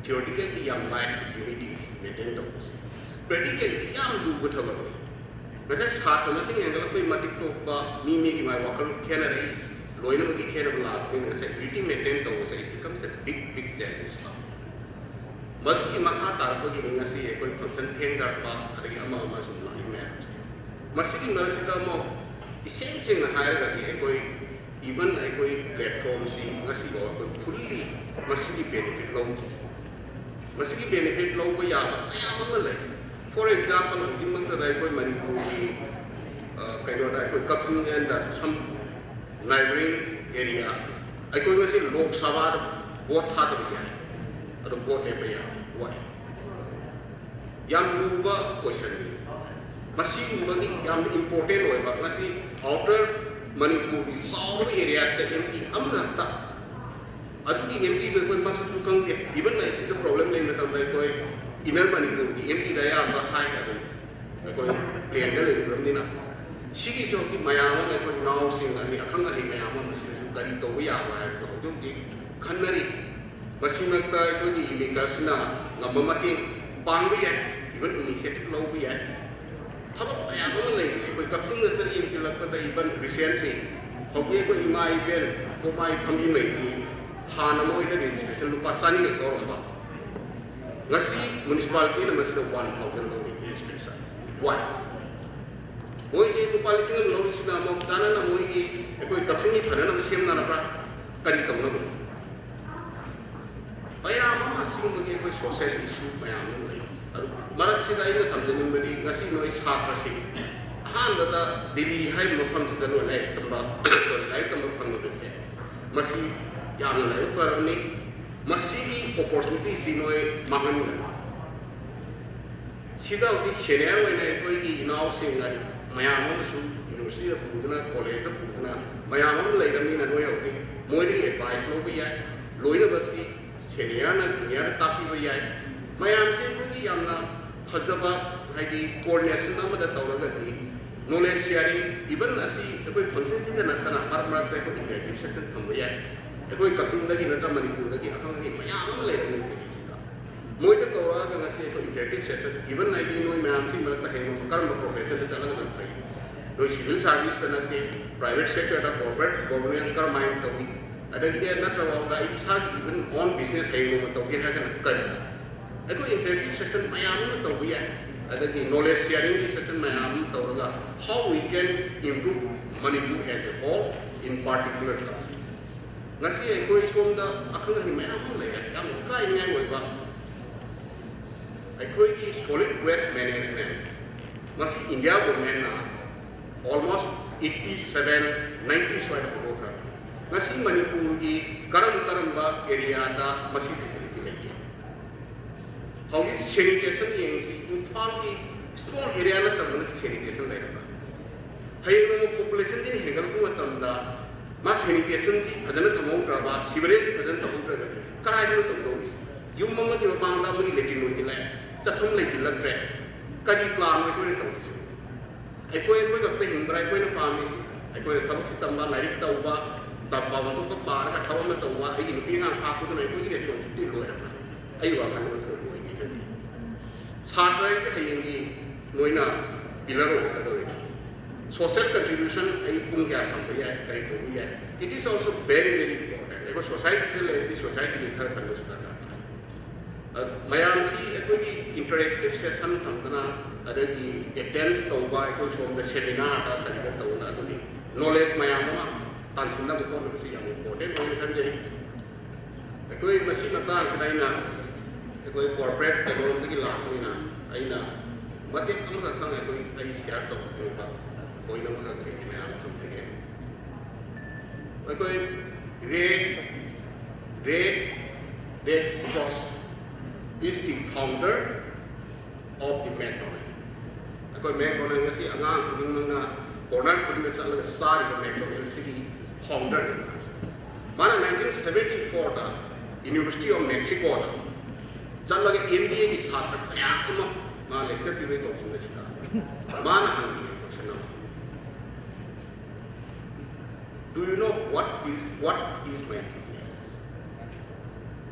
ꯊꯤꯑꯣꯔꯤꯇꯤꯀꯦꯜꯗꯤ ꯌꯥꯝ ꯂꯥꯏ, ꯌꯨꯅꯤꯇꯤ ꯃꯦꯟꯇꯦꯟ ꯇꯧꯕꯁꯦ꯫ ꯄ꯭ꯔꯦꯛꯇꯤꯀꯦꯜꯗꯤ ꯌꯥꯝ ꯂꯨꯕ ꯊꯕꯛꯅꯤ꯫ ꯉꯁꯥꯏ ꯁꯥꯇ꯭ꯔ ꯃꯁꯤꯡ ꯍꯦꯟꯒꯠꯂꯛꯄꯒꯤ ꯃꯇꯤꯛ ꯊꯣꯛꯄ, ꯃꯤ ꯃꯤꯒꯤ ꯃꯥꯏ ꯋꯥꯈꯜ ꯈꯦꯠꯅꯔꯛꯏ, ꯂꯣꯏꯅꯃꯛꯀꯤ ꯈꯦꯠꯅꯕ ꯂꯥꯛꯄꯅꯤꯅ ꯉꯁꯥꯏ ꯌꯨꯅꯤꯇꯤ ꯃꯦꯟꯇꯦꯟ ꯇꯧꯕꯁꯦ, it becomes a big, big challenge꯫ ꯃꯗꯨꯒꯤ ꯃꯈꯥ ꯇꯥꯔꯛꯄꯒꯤꯅꯤ ꯉꯁꯤ ꯑꯩꯈꯣꯏ ꯐꯪꯁꯟ ꯊꯦꯡꯊꯔꯛꯄ, ꯑꯗꯒꯤ ꯑꯃ ꯑꯃ ꯁꯨꯝ ꯂꯥꯛꯏ ꯃꯌꯥꯝꯁꯦ꯫ ꯃꯁꯤꯒꯤ ꯃꯔꯛꯁꯤꯗ ꯑꯃꯨꯛ ꯏꯁꯦꯡ ꯁꯦꯡꯅ ꯍꯥꯏꯔꯒꯗꯤ, ꯑꯩꯈꯣꯏ, even ꯑꯩꯈꯣꯏ ꯄ꯭ꯂꯦꯠꯐꯣꯝꯁꯤ ꯉꯁꯤꯐꯥꯎ ꯑꯩꯈꯣꯏ ꯐꯨꯜꯂꯤ ꯃꯁꯤꯒꯤ ꯕꯦꯅꯤꯐꯤꯠ ꯂꯧꯗ꯭ꯔꯤ꯫ ꯃꯁꯤꯒꯤ ꯕꯦꯅꯤꯐꯤꯠ ꯂꯧꯕ ꯌꯥꯕ ꯃꯌꯥꯝ ꯑꯃ ꯂꯩ꯫ For example, ꯍꯧꯖꯤꯛꯃꯛꯇꯗ ꯑꯩꯈꯣꯏ ꯃꯅꯤꯄꯨꯔꯒꯤ ꯀꯩꯅꯣꯗ ꯑꯩꯈꯣꯏ ꯀꯛꯆꯤꯡ and some neighboring area, ꯑꯩꯈꯣꯏ ꯉꯁꯤ ꯂꯣꯛ ꯁꯚꯥꯗ ꯚꯣꯠ ꯊꯥꯗꯕ ꯌꯥꯏ, ꯑꯗꯨ ꯚꯣꯠ ꯂꯦꯞꯄ ꯌꯥꯏ꯫ Why? ꯌꯥꯝ ꯂꯨꯕ question ꯅꯤ꯫ ꯃꯁꯤꯒꯨꯝꯕꯒꯤ ꯌꯥꯝꯅ important ꯑꯣꯏꯕ, ꯉꯁꯤ outer ꯃꯅꯤꯄꯨꯔꯒꯤ ꯆꯥꯎꯔꯕ areas ꯇ M P ꯑꯃꯈꯛꯇ, ꯑꯗꯨꯒꯤ M P ꯗꯣ ꯑꯩꯈꯣꯏ ꯃꯁꯛꯁꯨ ꯈꯪꯗꯦ꯫ Even ꯑꯁꯤꯗ problem ꯂꯩꯕ ꯃꯇꯝꯗ ꯑꯩꯈꯣꯏ inner ꯃꯅꯤꯄꯨꯔꯒꯤ M P ꯗ ꯑꯌꯥꯝꯕ ꯍꯥꯏ ꯑꯗꯨꯝ, ꯑꯩꯈꯣꯏ plain ꯗ ꯂꯩꯔꯨꯔꯕꯅꯤꯅ꯫ ꯁꯤꯒꯤꯁꯨ ꯍꯧꯖꯤꯛ ꯃꯌꯥꯝ ꯑꯃ ꯑꯩꯈꯣꯏ ꯏꯅꯥꯎꯁꯤꯡ ꯑꯃꯗꯤ ꯑꯈꯪ ꯑꯍꯩ ꯃꯌꯥꯝ ꯑꯃ ꯃꯁꯤꯗꯁꯨ ꯀꯔꯤ ꯇꯧꯕ ꯌꯥꯕ ꯍꯥꯏꯕꯗꯣ ꯍꯧꯖꯤꯛ ꯍꯧꯖꯤꯛ ꯈꯟꯅꯔꯤ꯫ ꯃꯁꯤꯃꯛꯇ ꯑꯩꯈꯣꯏꯒꯤ ꯏꯃꯤꯀꯁꯅ ꯉꯝꯕ ꯃꯇꯦꯡ ꯄꯥꯡꯕ ꯌꯥꯏ, even initiative ꯂꯧꯕ ꯌꯥꯏ꯫ ꯊꯕꯛ ꯃꯌꯥꯝ ꯑꯃ ꯂꯩꯔꯤ꯫ ꯑꯩꯈꯣꯏ ꯀꯛꯆꯤꯡ ꯅꯠꯇꯅ ꯌꯦꯡꯁꯤꯜꯂꯛꯄꯗ even recently ꯍꯧꯖꯤꯛ ꯑꯩꯈꯣꯏ ꯏꯃꯥ ꯏꯕꯦꯟ ꯀꯣꯛꯃꯥꯏ ꯐꯝꯕꯤꯉꯩꯁꯤ ꯍꯥꯟꯅ ꯃꯣꯏꯗ registration ꯂꯨꯄꯥ ꯆꯅꯤꯈꯛ ꯂꯧꯔꯝꯕ, ꯉꯁꯤ municipality ꯅ ꯃꯁꯤꯗ one thousand ꯂꯧꯔꯤ registration꯫ Why? ꯃꯣꯏꯁꯦ ꯂꯨꯄꯥ ꯂꯤꯁꯤꯡ ꯑꯃ ꯂꯧꯔꯤꯁꯤꯅ ꯑꯃꯨꯛ ꯆꯥꯅꯅ ꯃꯣꯏꯒꯤ ꯑꯩꯈꯣꯏ ꯀꯛꯆꯤꯡꯒꯤ ꯐꯅꯅꯕ ꯁꯦꯝꯅꯅꯕ꯭ꯔꯥ, ꯀꯔꯤ ꯇꯧꯅꯕꯅꯣ? ꯃꯌꯥꯝ ꯑꯃ ꯑꯁꯤꯒꯨꯝꯕꯒꯤ ꯑꯩꯈꯣꯏ social issue ꯃꯌꯥꯝ ꯑꯃ ꯂꯩ꯫ ꯑꯗꯨ ꯃꯔꯛꯁꯤꯗ ꯑꯩꯅ ꯊꯝꯖꯅꯤꯡꯕꯗꯤ ꯉꯁꯤ ꯅꯣꯏ ꯁꯥꯇ꯭ꯔꯁꯤꯡ ꯑꯍꯥꯟꯕꯗ ꯗꯤꯜꯂꯤ ꯍꯥꯏꯕ ꯃꯐꯝꯁꯤꯗ ꯅꯣꯏ ꯂꯥꯏꯔꯤꯛ ꯇꯝꯕ, sorry, ꯂꯥꯏꯔꯤꯛ ꯇꯝꯕ ꯐꯪꯉꯤꯕꯁꯦ, ꯃꯁꯤ ꯌꯥꯝꯅ ꯂꯥꯏꯕꯛ ꯐꯔꯕꯅꯤ꯫ ꯃꯁꯤꯒꯤ opportunity ꯁꯤ ꯅꯣꯏ ꯃꯥꯡꯍꯟꯒꯅꯨ꯫ ꯁꯤꯗ ꯍꯧꯖꯤꯛ senior ꯑꯣꯏꯅ ꯑꯩꯈꯣꯏꯒꯤ ꯏꯅꯥꯎꯁꯤꯡ ꯃꯌꯥꯝ ꯑꯃꯁꯨ university ꯗ ꯄꯨꯗꯨꯅ, college ꯇ ꯄꯨꯗꯨꯅ ꯃꯌꯥꯝ ꯑꯃ ꯂꯩꯔꯕꯅꯤꯅ ꯅꯣꯏ ꯍꯧꯖꯤꯛ ꯃꯣꯏꯗꯒꯤ advice ꯂꯧꯕ ꯌꯥꯏ꯫ ꯂꯣꯏꯅꯃꯛꯁꯤ senior ꯅ junior ꯗ ꯇꯥꯛꯄꯤꯕ ꯌꯥꯏ꯫ ꯃꯌꯥꯝꯁꯦ ꯑꯩꯈꯣꯏꯒꯤ ꯌꯥꯝꯅ ꯐꯖꯕ, ꯍꯥꯏꯗꯤ coordination ꯑꯃꯗ ꯇꯧꯔꯒꯗꯤ knowledge sharing, even ꯑꯁꯤ ꯑꯩꯈꯣꯏ function ꯁꯤꯗ ꯅꯠꯇꯅ ꯃꯔꯛ ꯃꯔꯛꯇ ꯑꯩꯈꯣꯏ interactive session ꯊꯝꯕ ꯌꯥꯏ꯫ ꯑꯩꯈꯣꯏ ꯀꯛꯆꯤꯡꯗꯒꯤ ꯅꯠꯇ꯭ꯔ ꯃꯅꯤꯄꯨꯔꯗꯒꯤ ꯑꯈꯪ ꯑꯍꯩ ꯃꯌꯥꯝ ꯑꯃ ꯂꯩꯔꯕꯅꯤ ꯗꯤꯜꯂꯤꯁꯤꯗ꯫ ꯃꯣꯏꯗ ꯀꯧꯔꯛꯑꯒ ꯉꯁꯤ ꯑꯩꯈꯣꯏ interactive session, even ꯑꯩꯗꯤ ꯅꯣꯏ ꯃꯌꯥꯝꯁꯤ ꯃꯔꯛꯇ ꯍꯌꯦꯡ ꯀꯔꯝꯕ profession ꯗ ꯆꯠꯂꯒꯅ ꯐꯩ? ꯅꯣꯏ civil service ꯇ ꯅꯠꯇꯦ, private sector ꯗ corporate governance ꯀꯔꯝꯍꯥꯏꯅ ꯇꯧꯏ? ꯑꯗꯒꯤ ꯑꯦ ꯅꯠꯇ꯭ꯔꯕ ꯑꯩ ꯏꯁꯥꯒꯤ even own business ꯍꯌꯦꯡ ꯅꯣꯡꯃ ꯇꯧꯒꯦ ꯍꯥꯏꯔꯒꯅ ꯀꯔꯤ? ꯑꯩꯈꯣꯏ interactive session ꯃꯌꯥꯝ ꯑꯃ ꯇꯧꯕ ꯌꯥꯏ꯫ ꯑꯗꯒꯤ knowledge sharing ꯒꯤ session ꯃꯌꯥꯝ ꯑꯃ ꯇꯧꯔꯒ how we can improve Manipur as a whole, in particular ꯀꯛꯆꯤꯡ꯫ ꯉꯁꯤ ꯑꯩꯈꯣꯏ ꯁꯣꯝꯗ ꯑꯈꯪ ꯑꯍꯩ ꯃꯌꯥꯝ ꯑꯃ ꯂꯩꯔꯦ, ꯌꯥꯝ ꯏꯀꯥꯏꯅꯤꯡꯉꯥꯏ ꯑꯣꯏꯕ꯫ ꯑꯩꯈꯣꯏꯒꯤ solid waste management ꯃꯁꯤ India governmentꯅ almost eighty seven, ninety ꯁ꯭ꯋꯥꯏꯗ ꯍꯧꯗꯣꯛꯈ꯭ꯔꯕꯅꯤ꯫ ꯉꯁꯤ ꯃꯅꯤꯄꯨꯔꯒꯤ ꯀꯔꯝ ꯀꯔꯝꯕ areaꯗ ꯃꯁꯤ facility ꯂꯩꯒꯦ? ꯍꯧꯖꯤꯛ sanitation ꯌꯦꯡꯁꯤ, ꯏꯝꯐꯥꯜꯒꯤ small area ꯅꯠꯇꯕ ꯉꯁꯤ sanitation ꯂꯩꯔꯕ? ꯍꯌꯦꯡ ꯅꯣꯡꯃ populationꯁꯤꯅ ꯍꯦꯟꯒꯠꯂꯛꯄ ꯃꯇꯝꯗ ꯃꯥ sanitationꯁꯤ ꯐꯖꯅ ꯊꯝꯍꯧꯗ꯭ꯔꯕ, sewerage ꯐꯖꯅ ꯊꯝꯍꯧꯗ꯭ꯔꯒꯗꯤ ꯀꯗꯥꯏꯗꯅꯣ ꯇꯧꯗꯧꯔꯤꯁꯤ? ꯌꯨꯝ ꯑꯃꯒꯤ ꯃꯃꯥꯡꯗ ꯑꯃꯒꯤ latrine ꯂꯣꯏꯁꯤꯜꯂꯛꯑꯦ, ꯆꯠꯐꯝ ꯂꯩꯁꯤꯜꯂꯛꯇ꯭ꯔꯦ꯫ ꯀꯔꯤ planꯅꯣ ꯑꯩꯈꯣꯏꯅ ꯇꯧꯔꯤꯁꯤ? ꯑꯩꯈꯣꯏ, ꯑꯩꯈꯣꯏ ꯈꯛꯇ ꯍꯤꯡꯕ꯭ꯔꯥ ꯑꯩꯈꯣꯏꯅ ꯄꯥꯝꯃꯤꯁꯤ? ꯑꯩꯈꯣꯏꯅ ꯊꯕꯛꯁꯤ ꯇꯝꯕ, ꯂꯥꯏꯔꯤꯛ ꯇꯧꯕ, ꯇꯝꯐꯝ ꯊꯣꯛꯄ ꯄꯥꯔꯒ ꯊꯕꯛ ꯑꯃ ꯇꯧꯕ, ꯑꯩꯒꯤ ꯅꯨꯄꯤ ꯑꯉꯥꯡ ꯈꯥꯛꯄꯗꯨꯅ ꯑꯩꯈꯣꯏꯒꯤ responsibility ꯂꯣꯏꯔꯕ꯭ꯔꯥ? ꯑꯩ ꯋꯥꯈꯜ ꯑꯣꯏꯅ ꯂꯣꯏꯈꯤꯒꯅꯤ꯫ ꯁꯥꯇ꯭ꯔ ꯍꯥꯏꯁꯦ ꯍꯌꯦꯡꯒꯤ ꯅꯣꯏꯅ pillar ꯑꯣꯏꯔꯛꯀꯗꯧꯔꯤꯅꯤ꯫ Social contribution ꯑꯩ ꯄꯨꯡ ꯀꯌꯥ ꯊꯝꯕ ꯌꯥꯏ, ꯀꯔꯤ ꯇꯧꯕ ꯌꯥꯏ, it is also very, very important꯫ ꯑꯩꯈꯣꯏ societyꯗ ꯂꯩꯔꯗꯤ societyꯒꯤ ꯈꯔ ꯈꯟꯕꯁꯨ ꯗꯔꯀꯥꯔ ꯇꯥꯏ꯫ ꯑ, ꯃꯌꯥꯝꯁꯤ ꯑꯩꯈꯣꯏꯒꯤ interactive session ꯊꯝꯗꯅ, ꯑꯗꯒꯤ attend ꯇꯧꯕ, ꯑꯩꯈꯣꯏ ꯁꯣꯝꯗ seminarꯗ ꯀꯔꯤꯗ ꯇꯧꯗꯅ ꯑꯗꯨꯒꯤ knowledge ꯃꯌꯥꯝ ꯑꯃ ꯇꯥꯟꯁꯤꯟꯅꯕ ꯈꯣꯠꯅꯕꯁꯤ ꯌꯥꯝ important ꯑꯣꯏꯅ ꯈꯟꯖꯩ꯫ ꯑꯩꯈꯣꯏ ꯃꯁꯤ ꯃꯇꯥꯡꯁꯤꯗ ꯑꯩꯅ, ꯑꯩꯈꯣꯏ corporate backgroundꯗꯒꯤ ꯂꯥꯛꯄꯅꯤꯅ ꯑꯩꯅ ꯃꯇꯦꯛ ꯑꯃꯈꯛꯇꯪ ꯑꯩꯈꯣꯏ, ꯑꯩ share ꯇꯧꯖꯅꯤꯡꯕ, point ꯑꯃꯈꯛ ꯑꯩ ꯃꯌꯥꯝ ꯊꯝꯖꯒꯦ꯫ ꯑꯩꯈꯣꯏ Ray, Ray, Ray Kroc is the founder of the McDonald꯫ ꯑꯩꯈꯣꯏ McDonald ꯉꯁꯤ ꯑꯉꯥꯡ ꯈꯨꯗꯤꯡꯃꯛꯅ corner ꯈꯨꯗꯤꯡꯗ ꯆꯠꯂꯒ ꯆꯥꯔꯤꯕ McDonaldꯁꯤꯒꯤ founderꯅꯤ ꯃꯥꯁꯦ꯫ ꯃꯥꯅ nineteen seventy fourꯗ University of Mexicoꯗ ꯆꯠꯂꯒ MBAꯒꯤ ꯁꯥꯇ꯭ꯔ ꯃꯌꯥꯝ ꯑꯃ ꯃꯥ lecture ꯄꯤꯕꯒꯤ ꯇꯧꯐꯝꯗ ꯁꯤꯗ ꯃꯥꯅ ꯍꯪꯈꯤꯕ question ꯑꯃ, "Do you know what is, what is my business?"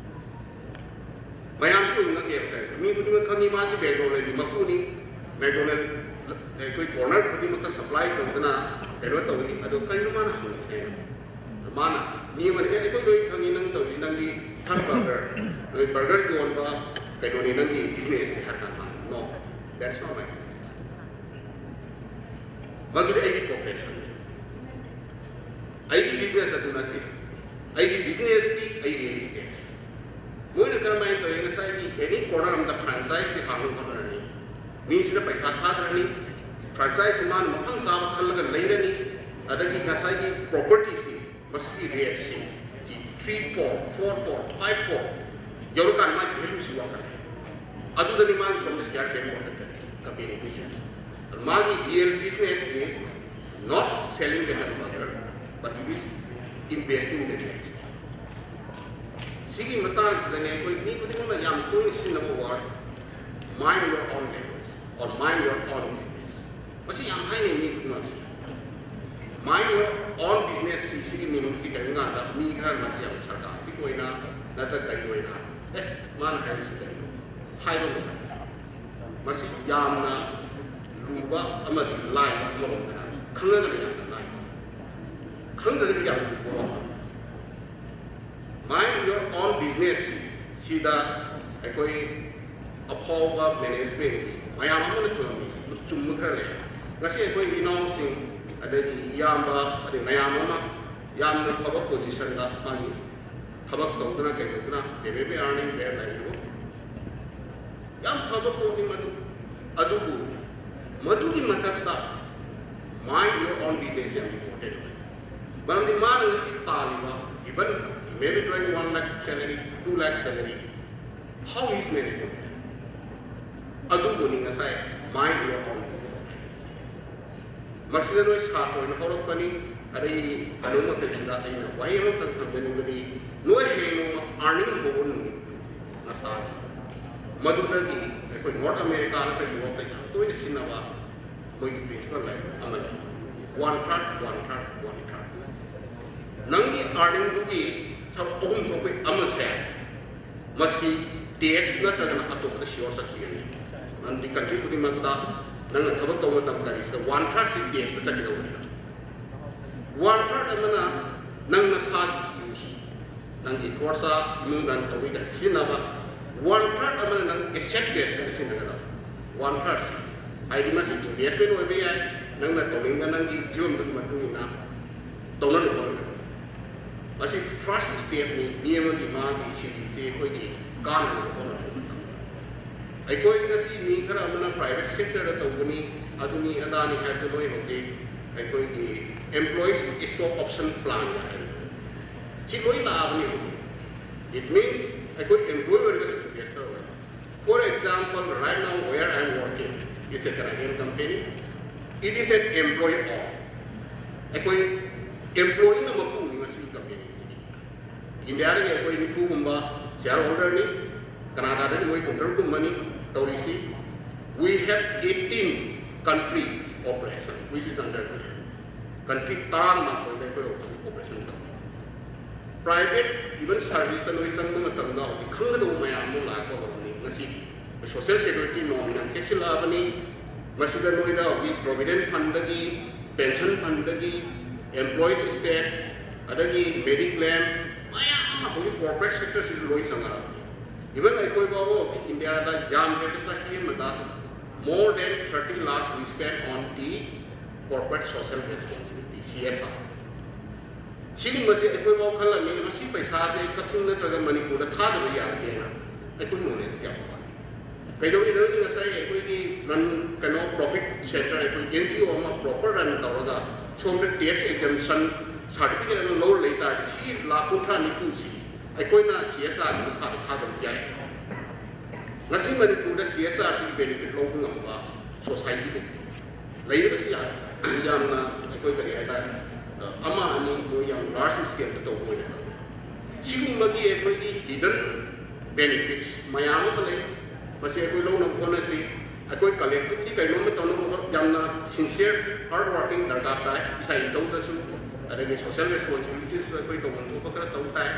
ꯃꯌꯥꯝꯁꯨ ꯂꯣꯏ ꯉꯛꯑꯦꯕ꯫ ꯀꯔꯤꯅꯣ? ꯃꯤ ꯈꯨꯗꯤꯡꯃꯛ ꯈꯪꯉꯤ ꯃꯥꯁꯤ McDonaldꯒꯤ ꯃꯄꯨꯅꯤ꯫ McDonald ꯑꯩꯈꯣꯏ corner ꯈꯨꯗꯤꯡꯃꯛꯇ supply ꯇꯧꯗꯅ ꯀꯩꯅꯣ ꯇꯧꯏ꯫ ꯑꯗꯣ ꯀꯔꯤꯅꯣ ꯃꯥꯅ ꯍꯪꯉꯤꯁꯦ ꯍꯥꯏꯅ? ꯃꯥꯅ, ꯃꯤ ꯑꯃꯅ, "ꯑꯦ, ꯑꯩꯈꯣꯏ ꯂꯣꯏ ꯈꯪꯉꯤ ꯅꯪ ꯇꯧꯔꯤꯁꯤ, ꯅꯪꯗꯤ Thun Burger, ꯅꯣꯏ burger ꯌꯣꯟꯕ ꯀꯩꯅꯣꯅꯤ ꯅꯪꯒꯤ businessꯁꯦ" ꯍꯥꯏꯔ ꯀꯥꯟꯗ ꯃꯥꯅ, "No, that's not my business꯫ ꯃꯗꯨꯗꯤ ꯑꯩꯒꯤ professionꯅꯤ꯫ ꯑꯩꯒꯤ business ꯑꯗꯨ ꯅꯠꯇꯦ꯫ ꯑꯩꯒꯤ businessꯇꯤ ꯑꯩ real estate꯫ ꯃꯣꯏꯅ ꯀꯔꯝꯍꯥꯏꯅ ꯇꯧꯏ? ꯉꯁꯥꯏꯒꯤ any corner ꯑꯃꯗ franchise ꯁꯤ ꯍꯥꯡꯅꯕ ꯍꯣꯠꯅꯔꯅꯤ꯫ ꯃꯤꯁꯤꯅ ꯄꯩꯁꯥ ꯊꯥꯗ꯭ꯔꯅꯤ, franchise ꯁꯤ ꯃꯥꯅ ꯃꯐꯝ ꯆꯥꯕ ꯈꯜꯂꯒ ꯂꯩꯔꯅꯤ꯫ ꯑꯗꯒꯤ ꯉꯁꯥꯏꯒꯤ property ꯁꯤ, ꯃꯁꯤꯒꯤ rate ꯁꯤ, ꯁꯤ three four, four four, five four ꯌꯧꯔꯀꯥꯟꯗ ꯃꯥꯒꯤ value ꯁꯤ ꯋꯥꯡꯈꯠꯂꯦ꯫ ꯑꯗꯨꯗꯅꯤ ꯃꯥꯒꯤ ꯁꯣꯝꯗ share value ꯋꯥꯡꯈꯠꯀꯅꯤ company ꯗꯨꯒꯤ꯫ ꯃꯥꯒꯤ real business is not selling the hamburger, but it is investing in the real estate. ꯁꯤꯒꯤ ꯃꯇꯥꯡꯁꯤꯗꯅꯦ ꯑꯩꯈꯣꯏ ꯃꯤ ꯈꯨꯗꯤꯡꯃꯛꯅ ꯌꯥꯝ ꯇꯣꯏꯅ ꯁꯤꯖꯤꯟꯅꯕ word, mind your own language or mind your own business꯫ ꯃꯁꯤ ꯌꯥꯝ ꯍꯥꯏꯅꯩ ꯃꯤ ꯈꯨꯗꯤꯡꯃꯛꯁꯤ꯫ Mind your own business ꯁꯤ, ꯁꯤꯒꯤ meaning ꯁꯤ ꯀꯔꯤꯒꯨꯝꯕ ꯀꯥꯟꯗ ꯃꯤ ꯈꯔ ꯃꯁꯤ ꯌꯥꯝ sarcastic ꯑꯣꯏꯅ ꯅꯠꯇ꯭ꯔꯒ ꯀꯔꯤ ꯑꯣꯏꯅ, "ꯑꯦ, ꯃꯥꯅ ꯍꯥꯏꯔꯤꯁꯤ ꯀꯔꯤꯅꯣ?" ꯍꯥꯏꯕ ꯑꯃ ꯂꯩ꯫ ꯃꯁꯤ ꯌꯥꯝꯅ ꯂꯨꯕ ꯑꯃꯗꯤ ꯂꯥꯏꯕ ꯑꯃꯔꯣꯝꯗꯅ, ꯈꯪꯉꯒꯅ ꯌꯥꯝꯅ ꯂꯥꯏꯕ, ꯈꯪꯗ꯭ꯔꯒꯗꯤ ꯌꯥꯝꯅ ꯂꯨꯕ ꯋꯥꯐꯝ꯫ Mind your own business ꯁꯤꯗ ꯑꯩꯈꯣꯏ ꯑꯐꯥꯎꯕ management ꯀꯤ ꯃꯌꯥꯝ ꯑꯃꯅ ꯊꯝꯂꯝꯃꯤꯁꯦ ꯆꯨꯝꯕ ꯈꯔ ꯂꯩ꯫ ꯉꯁꯤ ꯑꯩꯈꯣꯏ ꯏꯅꯥꯎꯁꯤꯡ, ꯑꯗꯒꯤ ꯏꯌꯥꯝꯕ, ꯑꯗꯩ ꯃꯌꯥꯝ ꯑꯃ ꯌꯥꯝꯅ ꯐꯕ position ꯗ ꯃꯥꯒꯤ ꯊꯕꯛ ꯇꯧꯗꯨꯅ ꯀꯩꯗꯧꯗꯨꯅ they may be earning their livelihood꯫ ꯌꯥꯝ ꯐꯕ ꯄꯣꯠꯅꯤ ꯃꯗꯨ꯫ ꯑꯗꯨꯕꯨ ꯃꯗꯨꯒꯤ ꯃꯊꯛꯇ mind your own business ꯌꯥꯝ important ꯑꯣꯏ꯫ ꯃꯔꯝꯗꯤ ꯃꯥꯅ ꯉꯁꯤ ꯇꯥꯜꯂꯤꯕ, even maybe doing one lakh salary, two lakh salary, how he is managing that? ꯑꯗꯨꯕꯨꯅꯤ ꯉꯁꯥꯏ mind your own business ꯍꯥꯏꯔꯤꯁꯦ꯫ ꯃꯁꯤꯗ ꯅꯣꯏ ꯁꯥꯇ꯭ꯔ ꯑꯣꯏꯅ ꯍꯧꯔꯛꯄꯅꯤ, ꯑꯗꯩ ꯀꯩꯅꯣ ꯃꯈꯩꯁꯤꯗ ꯑꯩꯅ ꯋꯥꯍꯩ ꯑꯃꯈꯛ ꯊꯝꯖꯅꯤꯡꯕꯗꯤ, ꯅꯣꯏ ꯍꯌꯦꯡ ꯅꯣꯡꯃ earning ꯍꯧꯕ ꯅꯨꯃꯤꯠ ꯅꯁꯥꯒꯤ, ꯃꯗꯨꯗꯒꯤ ꯑꯩꯈꯣꯏ North America ꯅꯠꯇ꯭ꯔꯒ Europe ꯇ ꯌꯥꯝ ꯇꯣꯏꯅ ꯁꯤꯖꯤꯟꯅꯕ ꯃꯣꯏꯒꯤ principle ꯂꯩ ꯑꯃ ꯂꯩ, one third, one third, one third꯫ ꯅꯪꯒꯤ earning ꯗꯨꯒꯤ ꯁꯔꯨꯛ ꯑꯍꯨꯝ ꯊꯣꯛꯄꯩ ꯑꯃꯁꯦ ꯃꯁꯤ tax ꯅꯠꯇ꯭ꯔꯒꯅ ꯑꯇꯣꯞꯄꯗ sure ꯆꯠꯈꯤꯒꯅꯤ꯫ ꯃꯔꯝꯗꯤ country ꯈꯨꯗꯤꯡꯃꯛꯇ ꯅꯪꯅ ꯊꯕꯛ ꯇꯧꯕ ꯃꯇꯝ ꯀꯔꯤꯁꯤꯗ one third ꯁꯤ tax ꯇ ꯆꯠꯈꯤꯗꯧꯕꯅꯤꯅ꯫ One third ꯑꯃꯅ ꯅꯪ ꯅꯁꯥꯒꯤ use, ꯅꯪꯒꯤ ꯈꯣꯔꯁꯥ, ꯏꯃꯨꯡ ꯔꯟ ꯇꯧꯕꯒꯤ ꯀꯔꯤ ꯁꯤꯖꯤꯟꯅꯕ, one third ꯑꯃꯅ ꯅꯪ asset creation ꯗ ꯁꯤꯖꯤꯟꯅꯒꯗꯕ꯫ One third ꯁꯤ ꯍꯥꯏꯗꯤ ꯃꯁꯤ investment ꯑꯣꯏꯕ ꯌꯥꯏ, ꯅꯪꯅ ꯇꯧꯅꯤꯡꯕ ꯅꯪꯒꯤ ꯐꯤꯕꯝꯗꯨꯒꯤ ꯃꯇꯨꯡ ꯏꯟꯅ ꯇꯧꯅꯅꯕ ꯍꯣꯠꯅꯒꯗꯕ꯫ ꯃꯁꯤ first stepꯅꯤ꯫ ꯃꯤ ꯑꯃꯒꯤ ꯃꯥꯒꯤ ꯁꯤꯔꯤꯁꯦ ꯑꯩꯈꯣꯏꯒꯤ ꯀꯥꯟꯅꯅꯕ ꯍꯣꯠꯅꯕ ꯃꯇꯝꯗ ꯑꯩꯈꯣꯏ ꯉꯁꯤ ꯃꯤ ꯈꯔ ꯑꯃꯅ private sectorꯗ ꯇꯧꯕꯅꯤ, ꯑꯗꯨꯅꯤ ꯑꯗꯥꯅꯤ ꯍꯥꯏꯕꯗꯨ ꯂꯣꯏ ꯍꯧꯖꯤꯛ ꯑꯩꯈꯣꯏꯒꯤ employees stock option plan ꯍꯥꯏꯕ ꯁꯤ ꯂꯣꯏ ꯂꯥꯛꯑꯕꯅꯤ ꯍꯧꯖꯤꯛ꯫ It means ꯑꯩꯈꯣꯏ employee ꯑꯣꯏꯔꯒꯁꯨ investor ꯑꯣꯏꯔꯒ, for example, right now where I am working is a Canadian company. It is an employee owned. ꯑꯩꯈꯣꯏ employeeꯅ ꯃꯄꯨꯅꯤ ꯃꯁꯤ companyꯁꯤꯒꯤ꯫ ꯏꯟꯗꯤꯌꯥꯗꯒꯤ ꯑꯩꯈꯣꯏ ꯅꯤꯐꯨꯒꯨꯝꯕ shareholderꯅꯤ, ꯀꯅꯥꯗꯥꯗꯒꯤ ꯃꯣꯏ ꯀꯨꯟꯇꯔꯨꯛꯀꯨꯝꯕꯅꯤ ꯇꯧꯔꯤꯁꯤ꯫ We have eighteen country operation which is under there.ꯀꯟꯇ꯭ꯔꯤ ꯇꯔꯥꯃꯥꯊꯣꯏꯗ ꯑꯩꯈꯣꯏ operation ꯇꯧꯏ꯫ Private even serviceꯇ ꯅꯣꯏ ꯆꯪꯕ ꯃꯇꯝꯗ ꯍꯧꯖꯤꯛ ꯈꯪꯒꯗꯧꯕ ꯃꯌꯥꯝ ꯑꯃ ꯂꯥꯛꯀꯗꯧꯔꯕꯅꯤ꯫ ꯉꯁꯤ social security norm ꯌꯥꯝ ꯆꯦꯛꯁꯤꯜꯂꯛꯑꯕꯅꯤ꯫ ꯃꯁꯤꯗ ꯅꯣꯏꯗ ꯍꯧꯖꯤꯛ provident fundꯗꯒꯤ, pension fundꯗꯒꯤ, employees stock, ꯑꯗꯒꯤ mediclaim ꯃꯌꯥꯝ ꯑꯃ ꯍꯧꯖꯤꯛ corporate sectorꯁꯤꯗ ꯂꯣꯏ ꯆꯪꯉꯛꯑꯕꯅꯤ꯫ Even ꯑꯩꯈꯣꯏ ꯐꯥꯎꯕ ꯍꯧꯖꯤꯛ ꯏꯟꯗꯤꯌꯥꯗ ꯌꯥꯝꯗ꯭ꯔꯕꯗ ꯆꯍꯤ ꯑꯃꯗ more than thirty lakhs we spend on the corporate social responsibility, C S R꯫ ꯁꯤꯒꯨꯝꯕꯁꯦ ꯑꯩꯈꯣꯏꯐꯥꯎ ꯈꯜꯂꯝꯃꯤ, ꯃꯁꯤ ꯄꯩꯁꯥꯁꯦ ꯀꯛꯆꯤꯡ ꯅꯠꯇ꯭ꯔꯒ ꯃꯅꯤꯄꯨꯔꯗ ꯊꯥꯗꯕ ꯌꯥꯗꯦꯅ ꯑꯩꯈꯣꯏ knowledge ꯌꯥꯝ ꯋꯥꯠꯂꯤ꯫ ꯀꯩꯗꯧꯔꯤꯅꯣ ꯍꯥꯏꯗꯤ ꯉꯁꯥꯏ ꯑꯩꯈꯣꯏꯒꯤ run, ꯀꯩꯅꯣ, profit center, ꯑꯩꯈꯣꯏ N G O ꯑꯃ proper run ꯇꯧꯔꯒ ꯁꯣꯝꯗ tax exemption certificate ꯑꯃ ꯂꯧꯔ ꯂꯩ ꯇꯥꯔꯗꯤ ꯁꯤ ꯂꯥꯈ ꯀꯨꯟꯊ꯭ꯔꯥ ꯅꯤꯐꯨꯁꯤ ꯑꯩꯈꯣꯏꯅ C S Rꯒꯤ ꯃꯈꯥꯗ ꯊꯥꯗꯕ ꯌꯥꯏ꯫ ꯉꯁꯤ ꯃꯅꯤꯄꯨꯔꯗ C S Rꯁꯤꯒꯤ benefit ꯂꯧꯕ ꯉꯝꯕ society ꯂꯩꯇꯦ꯫ ꯂꯩꯔꯒꯁꯨ ꯌꯥꯝ, ꯌꯥꯝꯅ ꯑꯩꯈꯣꯏ ꯀꯔꯤ ꯍꯥꯏꯇꯥꯔꯦ, ꯑꯃ ꯑꯅꯤ ꯃꯣꯏ ꯌꯥꯝ large scaleꯗ ꯇꯧꯕ ꯑꯣꯏꯅ ꯇꯧꯏ꯫ ꯁꯤꯒꯨꯝꯕꯒꯤ ꯑꯩꯈꯣꯏꯒꯤ hidden benefits ꯃꯌꯥꯝ ꯑꯃ ꯂꯩ꯫ ꯃꯁꯤ ꯑꯩꯈꯣꯏ ꯂꯧꯅꯕ ꯍꯣꯠꯅꯁꯤ꯫ ꯑꯩꯈꯣꯏ collectively ꯀꯩꯅꯣꯝꯃ ꯇꯧꯅꯕ ꯍꯣꯠ-, ꯌꯥꯝꯅ sincere hard working ꯗꯔꯀꯥꯔ ꯇꯥꯏ꯫ ꯏꯁꯥ ꯏꯊꯧꯗꯁꯨ, ꯑꯗꯒꯤ social responsibilityꯁꯨ ꯑꯩꯈꯣꯏ ꯇꯧꯐꯝ ꯊꯣꯛꯄ ꯈꯔ ꯇꯧ ꯇꯥꯏ꯫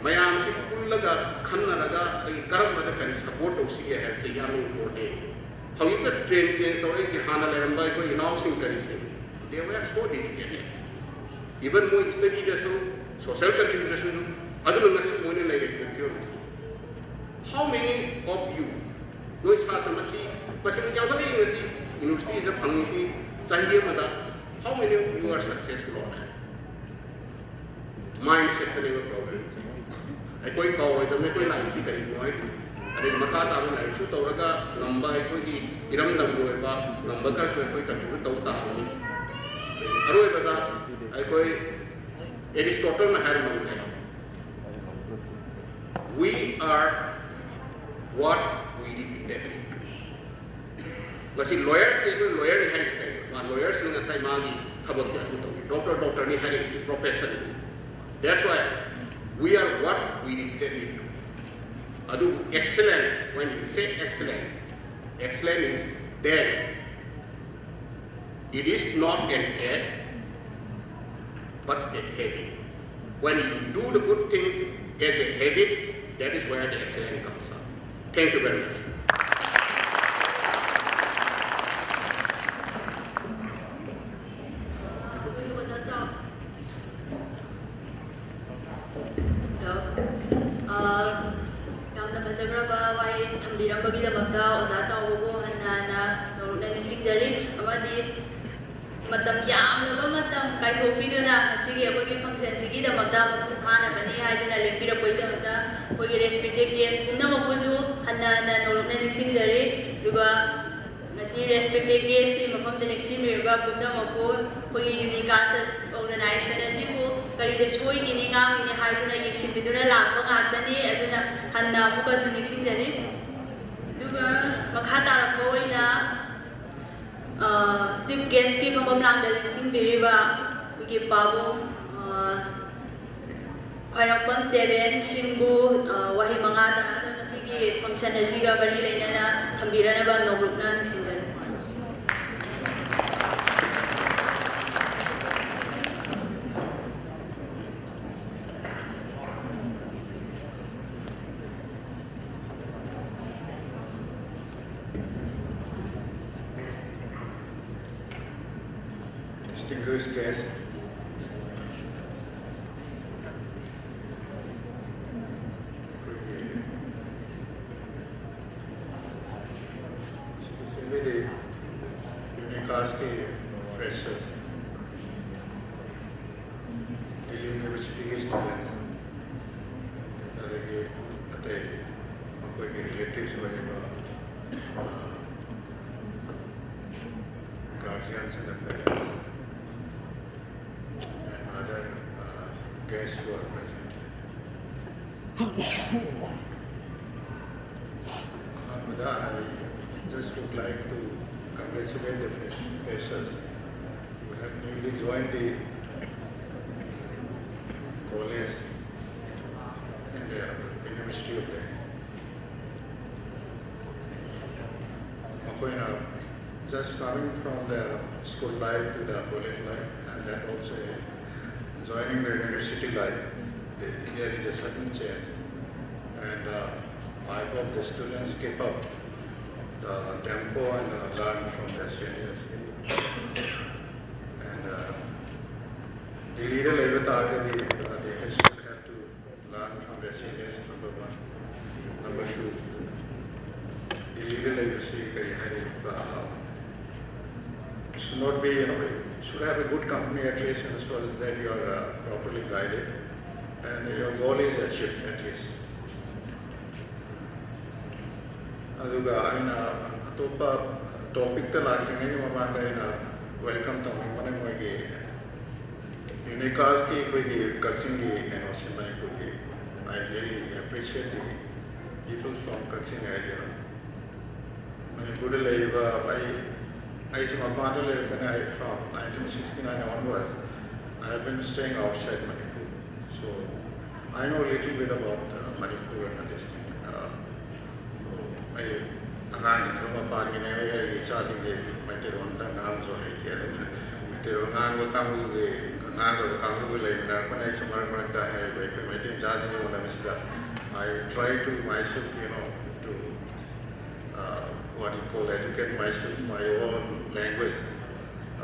ꯃꯌꯥꯝꯁꯤ ꯄꯨꯜꯂꯒ ꯈꯟꯅꯔꯒ ꯑꯩꯈꯣꯏ ꯀꯔꯝꯕꯗ ꯀꯔꯤ support ꯇꯧꯁꯤꯒꯦ ꯍꯥꯏꯕꯁꯤ ꯌꯥꯝꯅ important꯫ ꯍꯧꯖꯤꯛꯇ trend change ꯇꯧꯔꯛꯏꯁꯦ, ꯍꯥꯟꯅ ꯂꯩꯔꯝꯕ ꯑꯩꯈꯣꯏ ꯏꯅꯥꯎꯁꯤꯡ ꯀꯔꯤꯁꯤꯡ, they were so dedicated꯫ Even ꯃꯣꯏ studyꯗꯁꯨ, social contributionꯗꯁꯨ, ꯑꯗꯨꯅ ꯉꯁꯤ ꯃꯣꯏꯅ ꯂꯩꯔꯤꯕ ꯐꯤꯕꯝ ꯑꯁꯤ꯫ How many of you, ꯅꯣꯏ ꯁꯥꯇ꯭ꯔ ꯃꯁꯤ, ꯃꯁꯤꯡ ꯌꯥꯝꯈꯠꯂꯛꯏ ꯉꯁꯤ, universityꯗ ꯐꯪꯉꯤꯁꯤ ꯆꯍꯤ ꯑꯃꯗ, how many of you are successful or not? Main ꯁꯦꯠꯇꯅꯦꯕ ꯄ꯭ꯔꯣꯕ꯭ꯂꯦꯝꯁꯦ꯫ ꯑꯩꯈꯣꯏ ꯀꯥꯎꯔꯣꯏꯗꯕꯅꯤ ꯑꯩꯈꯣꯏ ꯂꯥꯛꯏꯁꯤ ꯀꯔꯤꯒꯤꯅꯣ ꯍꯥꯏꯕ꯫ ꯑꯗꯩ ꯃꯈꯥ ꯇꯥꯕ ꯂꯥꯏꯔꯤꯛꯁꯨ ꯇꯧꯔꯒ ꯉꯝꯕ ꯑꯩꯈꯣꯏꯒꯤ ꯏꯔꯝꯗꯝꯒꯤ ꯑꯣꯏꯕ ꯉꯝꯕ ꯈꯔꯁꯨ ꯑꯩꯈꯣꯏ ꯀꯟꯇ꯭ꯔꯤꯕ꯭ꯌꯨꯠ ꯇꯧ ꯇꯥꯕꯅꯤ꯫ ꯑꯔꯣꯏꯕꯗ ꯑꯩꯈꯣꯏ ꯑꯦꯔꯤꯁꯇꯣꯇꯜꯅ ꯍꯥꯏꯔꯝꯕ ꯃꯈꯩ, "We are what we repeatedly do." ꯃꯁꯤ ꯂꯣꯌꯔꯁꯦ ꯑꯩꯈꯣꯏ ꯂꯣꯌꯔꯅꯤ ꯍꯥꯏꯔꯤꯁꯤ ꯀꯩꯅꯣ? ꯃꯥ ꯂꯣꯌꯔꯁꯤꯅ ꯉꯁꯥꯏ ꯃꯥꯒꯤ ꯊꯕꯛꯁꯦ ꯑꯗꯨ ꯇꯧꯏ, ꯗꯣꯛꯇꯔ ꯗꯣꯛꯇꯔꯅꯤ ꯍꯥꯏꯔꯛꯏꯁꯤ profession. That's why we are what we repeatedly do. ꯑꯗꯨꯕꯨ excellent, when we say excellent, excellent is then it is not an act but a habit. When you do the good things as a habit, that is where the excellence comes up. Thank you very much. Hello. ꯑ, ꯌꯥꯝꯅ ꯐꯖꯈ꯭ꯔꯕ ꯋꯥꯍꯩ ꯊꯝꯕꯤꯔꯝꯕꯒꯤꯗꯃꯛꯇ ꯑꯣꯖꯥ ꯆꯥꯎꯕꯕꯨ ꯍꯟꯅ ꯍꯟꯅ ꯅꯧꯔꯨꯛꯅ ꯅꯤꯡꯁꯤꯡꯖꯔꯤ꯫ ꯑꯃꯗꯤ ꯃꯇꯝ ꯌꯥꯝꯂꯕ ꯃꯇꯝ ꯀꯥꯏꯊꯣꯛꯄꯤꯗꯨꯅ ꯉꯁꯤꯒꯤ ꯑꯩꯈꯣꯏꯒꯤ ꯐꯪꯁꯟꯁꯤꯒꯤꯗꯃꯛꯇ ꯃꯄꯨꯡ ꯐꯥꯅꯕꯅꯤ ꯍꯥꯏꯗꯨꯅ ꯂꯦꯡꯕꯤꯔꯛꯄꯒꯤꯗꯃꯛꯇ ꯑꯩꯈꯣꯏꯒꯤ ꯔꯦꯁꯄꯦꯛꯇꯦꯠ ꯒꯦꯁ ꯄꯨꯝꯅꯃꯛꯄꯨꯁꯨ ꯍꯟꯅ ꯍꯟꯅ ꯅꯧꯔꯨꯛꯅ ꯅꯤꯡꯁꯤꯡꯖꯔꯤ꯫ ꯑꯗꯨꯒ ꯉꯁꯤ ꯔꯦꯁꯄꯦꯛꯇꯦꯠ ꯒꯦꯁꯀꯤ ꯃꯐꯝꯗ ꯂꯦꯡꯁꯤꯟꯕꯤꯔꯤꯕ ꯄꯨꯝꯅꯃꯛꯄꯨ ꯑꯩꯈꯣꯏꯒꯤ ꯌꯨꯅꯤꯀꯥꯁ ꯑꯣꯔꯒꯅꯥꯏꯖꯦꯁꯟ ꯑꯁꯤꯕꯨ ꯀꯔꯤꯗ ꯁꯣꯏꯒꯤꯅꯤ ꯉꯥꯡꯒꯤꯅꯤ ꯍꯥꯏꯗꯨꯅ ꯌꯦꯡꯁꯤꯟꯕꯤꯗꯨꯅ ꯂꯥꯛꯄ ꯉꯥꯛꯇꯅꯤ꯫ ꯑꯗꯨꯅ ꯍꯟꯅ ꯑꯃꯨꯛꯀꯁꯨ ꯅꯤꯡꯁꯤꯡꯖꯔꯤ꯫ ꯑꯗꯨꯒ ꯃꯈꯥ ꯇꯥꯔꯛꯄ ꯑꯣꯏꯅ ꯆꯤꯐ ꯒꯦꯁꯀꯤ ꯐꯝꯐꯝ ꯂꯥꯡꯗ ꯂꯦꯡꯁꯤꯟꯕꯤꯔꯤꯕ ꯑꯩꯈꯣꯏꯒꯤ ꯄꯥꯕꯨꯡ ꯈ꯭ꯋꯥꯏꯔꯥꯛꯄꯝ ꯗꯦꯕꯦꯟ ꯁꯤꯡꯕꯨ ꯋꯥꯍꯩ ꯃꯉꯥ ꯇꯔꯥꯗ ꯉꯁꯤꯒꯤ ꯐꯪꯁꯟ ꯑꯁꯤꯒ ꯃꯔꯤ ꯂꯩꯅꯅ ꯊꯝꯕꯤꯔꯅꯕ ꯅꯧꯔꯨꯛꯅ ꯅꯤꯡꯁꯤꯡꯖꯔꯤ꯫ Distinguished guests, ꯃꯤꯗꯤ ꯌꯨꯅꯤꯀꯥꯁꯀꯤ ꯐ꯭ꯔꯦꯁꯔ, ꯗꯤꯜꯂꯤ ꯌꯨꯅꯤꯚꯔꯁꯤꯇꯤꯒꯤ With that, I just would like to congratulate the fresh- freshers who have newly joined the college and the University of Delhi. ꯃꯈꯣꯏꯅ just coming from the school life to the college life, and that also joining the university life, the- there is a sudden change. And uh, I hope the students keep up the tempo and uh, learn from their seniors. And uh, ꯗꯤꯜꯂꯤꯗ ꯂꯩꯕ ꯇꯥꯔꯒꯗꯤ uh, they should have to learn from their seniors, number one. Number two, ꯗꯤꯜꯂꯤꯗ ꯂꯩꯕꯁꯤ ꯀꯔꯤ ꯍꯥꯏꯅꯤ? Uh, should not be, you know, should have a good company at least, you know, so that you are uh, properly guided and your goal is achieved at least. ꯑꯗꯨꯒ ꯑꯩꯅ ꯑꯇꯣꯞꯄ ꯇꯣꯄꯤꯛꯇ ꯂꯥꯛꯇ꯭ꯔꯤꯉꯩꯒꯤ ꯃꯃꯥꯡꯗ ꯑꯩꯅ welcome ꯇꯧꯅꯤꯡꯕꯅ ꯃꯣꯏꯒꯤ ꯌꯨꯅꯤꯀꯥꯁꯀꯤ ꯑꯩꯈꯣꯏꯒꯤ ꯀꯛꯆꯤꯡꯒꯤ ꯀꯩꯅꯣꯁꯤ ꯃꯅꯤꯄꯨꯔꯒꯤ I really appreciate the people from Kakching area. ꯃꯅꯤꯄꯨꯔꯗ ꯂꯩꯔꯤꯕ ꯑꯩ ꯑꯩꯁꯦ ꯃꯄꯥꯟꯗ ꯂꯩꯔꯝꯕꯅ ꯑꯩ from nineteen sixty-nine onwards I have been staying outside Manipur. So I know little bit about uh, Manipur and this thing. Uh, ꯑꯩ ꯑꯉꯥꯡꯁꯤꯡꯗꯣ ꯃꯄꯥꯟꯒꯤꯅꯦ, ꯑꯩ ꯑꯩꯒꯤ ꯏꯆꯥꯁꯤꯡꯁꯦ ꯃꯩꯇꯩꯂꯣꯟ ꯑꯝꯇ ꯉꯥꯡꯕꯁꯨ ꯍꯩꯇꯦ꯫ ꯑꯗꯨꯅ ꯃꯩꯇꯩꯂꯣꯟ ꯉꯥꯡꯕ ꯀꯥꯡꯕꯨꯒꯤ ꯉꯥꯡꯗꯕ ꯀꯥꯡꯕꯨꯒꯤ ꯂꯩꯃꯤꯟꯅꯔꯛꯄꯅ ꯑꯩꯁꯨ ꯃꯔꯛ ꯃꯔꯛꯇ ꯍꯥꯏꯔꯤꯕ ꯑꯩꯈꯣꯏ Meitei ꯃꯆꯥꯁꯤꯡꯒ ꯎꯅꯕꯁꯤꯗ I try to myself, you know, to uh, what you call, educate myself my own language.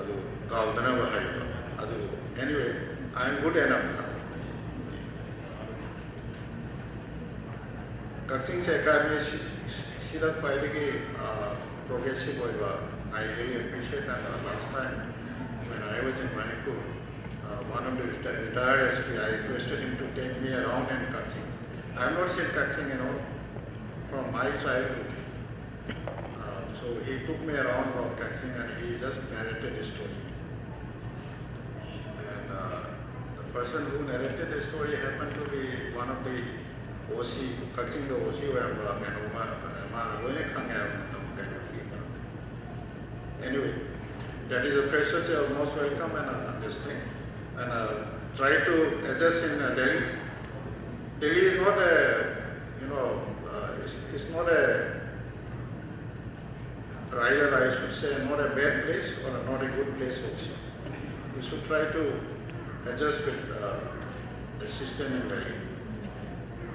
ꯑꯗꯨ ꯀꯥꯎꯗꯅꯕ ꯍꯥꯏꯔꯤꯕ ꯑꯗꯨ anyway, I am good enough. ꯀꯛꯆꯤꯡꯁꯦ ꯑꯦꯀꯥꯗꯃꯤ ꯁꯤꯗ ꯈ꯭ꯋꯥꯏꯗꯒꯤ ꯄ꯭ꯔꯣꯒ꯭ꯔꯦꯁꯤꯞ ꯑꯣꯏꯕ, I really appreciate that. Last time when I was in Manipur, uh, one of the reti- retired S P, I requested him to take me around in Kakching. I have not seen Kakching, you know, from my childhood. Uh, so he took me around for Kakching and he just narrated the story. And uh, the person who narrated the story happened to be one of the ꯑꯣ ꯁꯤ, ꯀꯛꯆꯤꯡꯗ ꯑꯣ ꯁꯤ ꯑꯣꯏꯔꯝꯕ ꯀꯩꯅꯣ ꯑꯃ ꯃꯥꯅ ꯂꯣꯏꯅ ꯈꯪꯉꯦ ꯍꯥꯏꯕ ꯃꯇꯝ ꯀꯩꯅꯣꯒꯤ ꯃꯔꯝꯗ꯫ Anyway, that is a freshers, you are most welcome and uh, this thing. And uh, try to adjust in uh, Delhi. Delhi is not a, you know, uh, it's, it's not a, rather I should say, not a bad place or not a good place also. We should try to adjust with uh, the system in Delhi.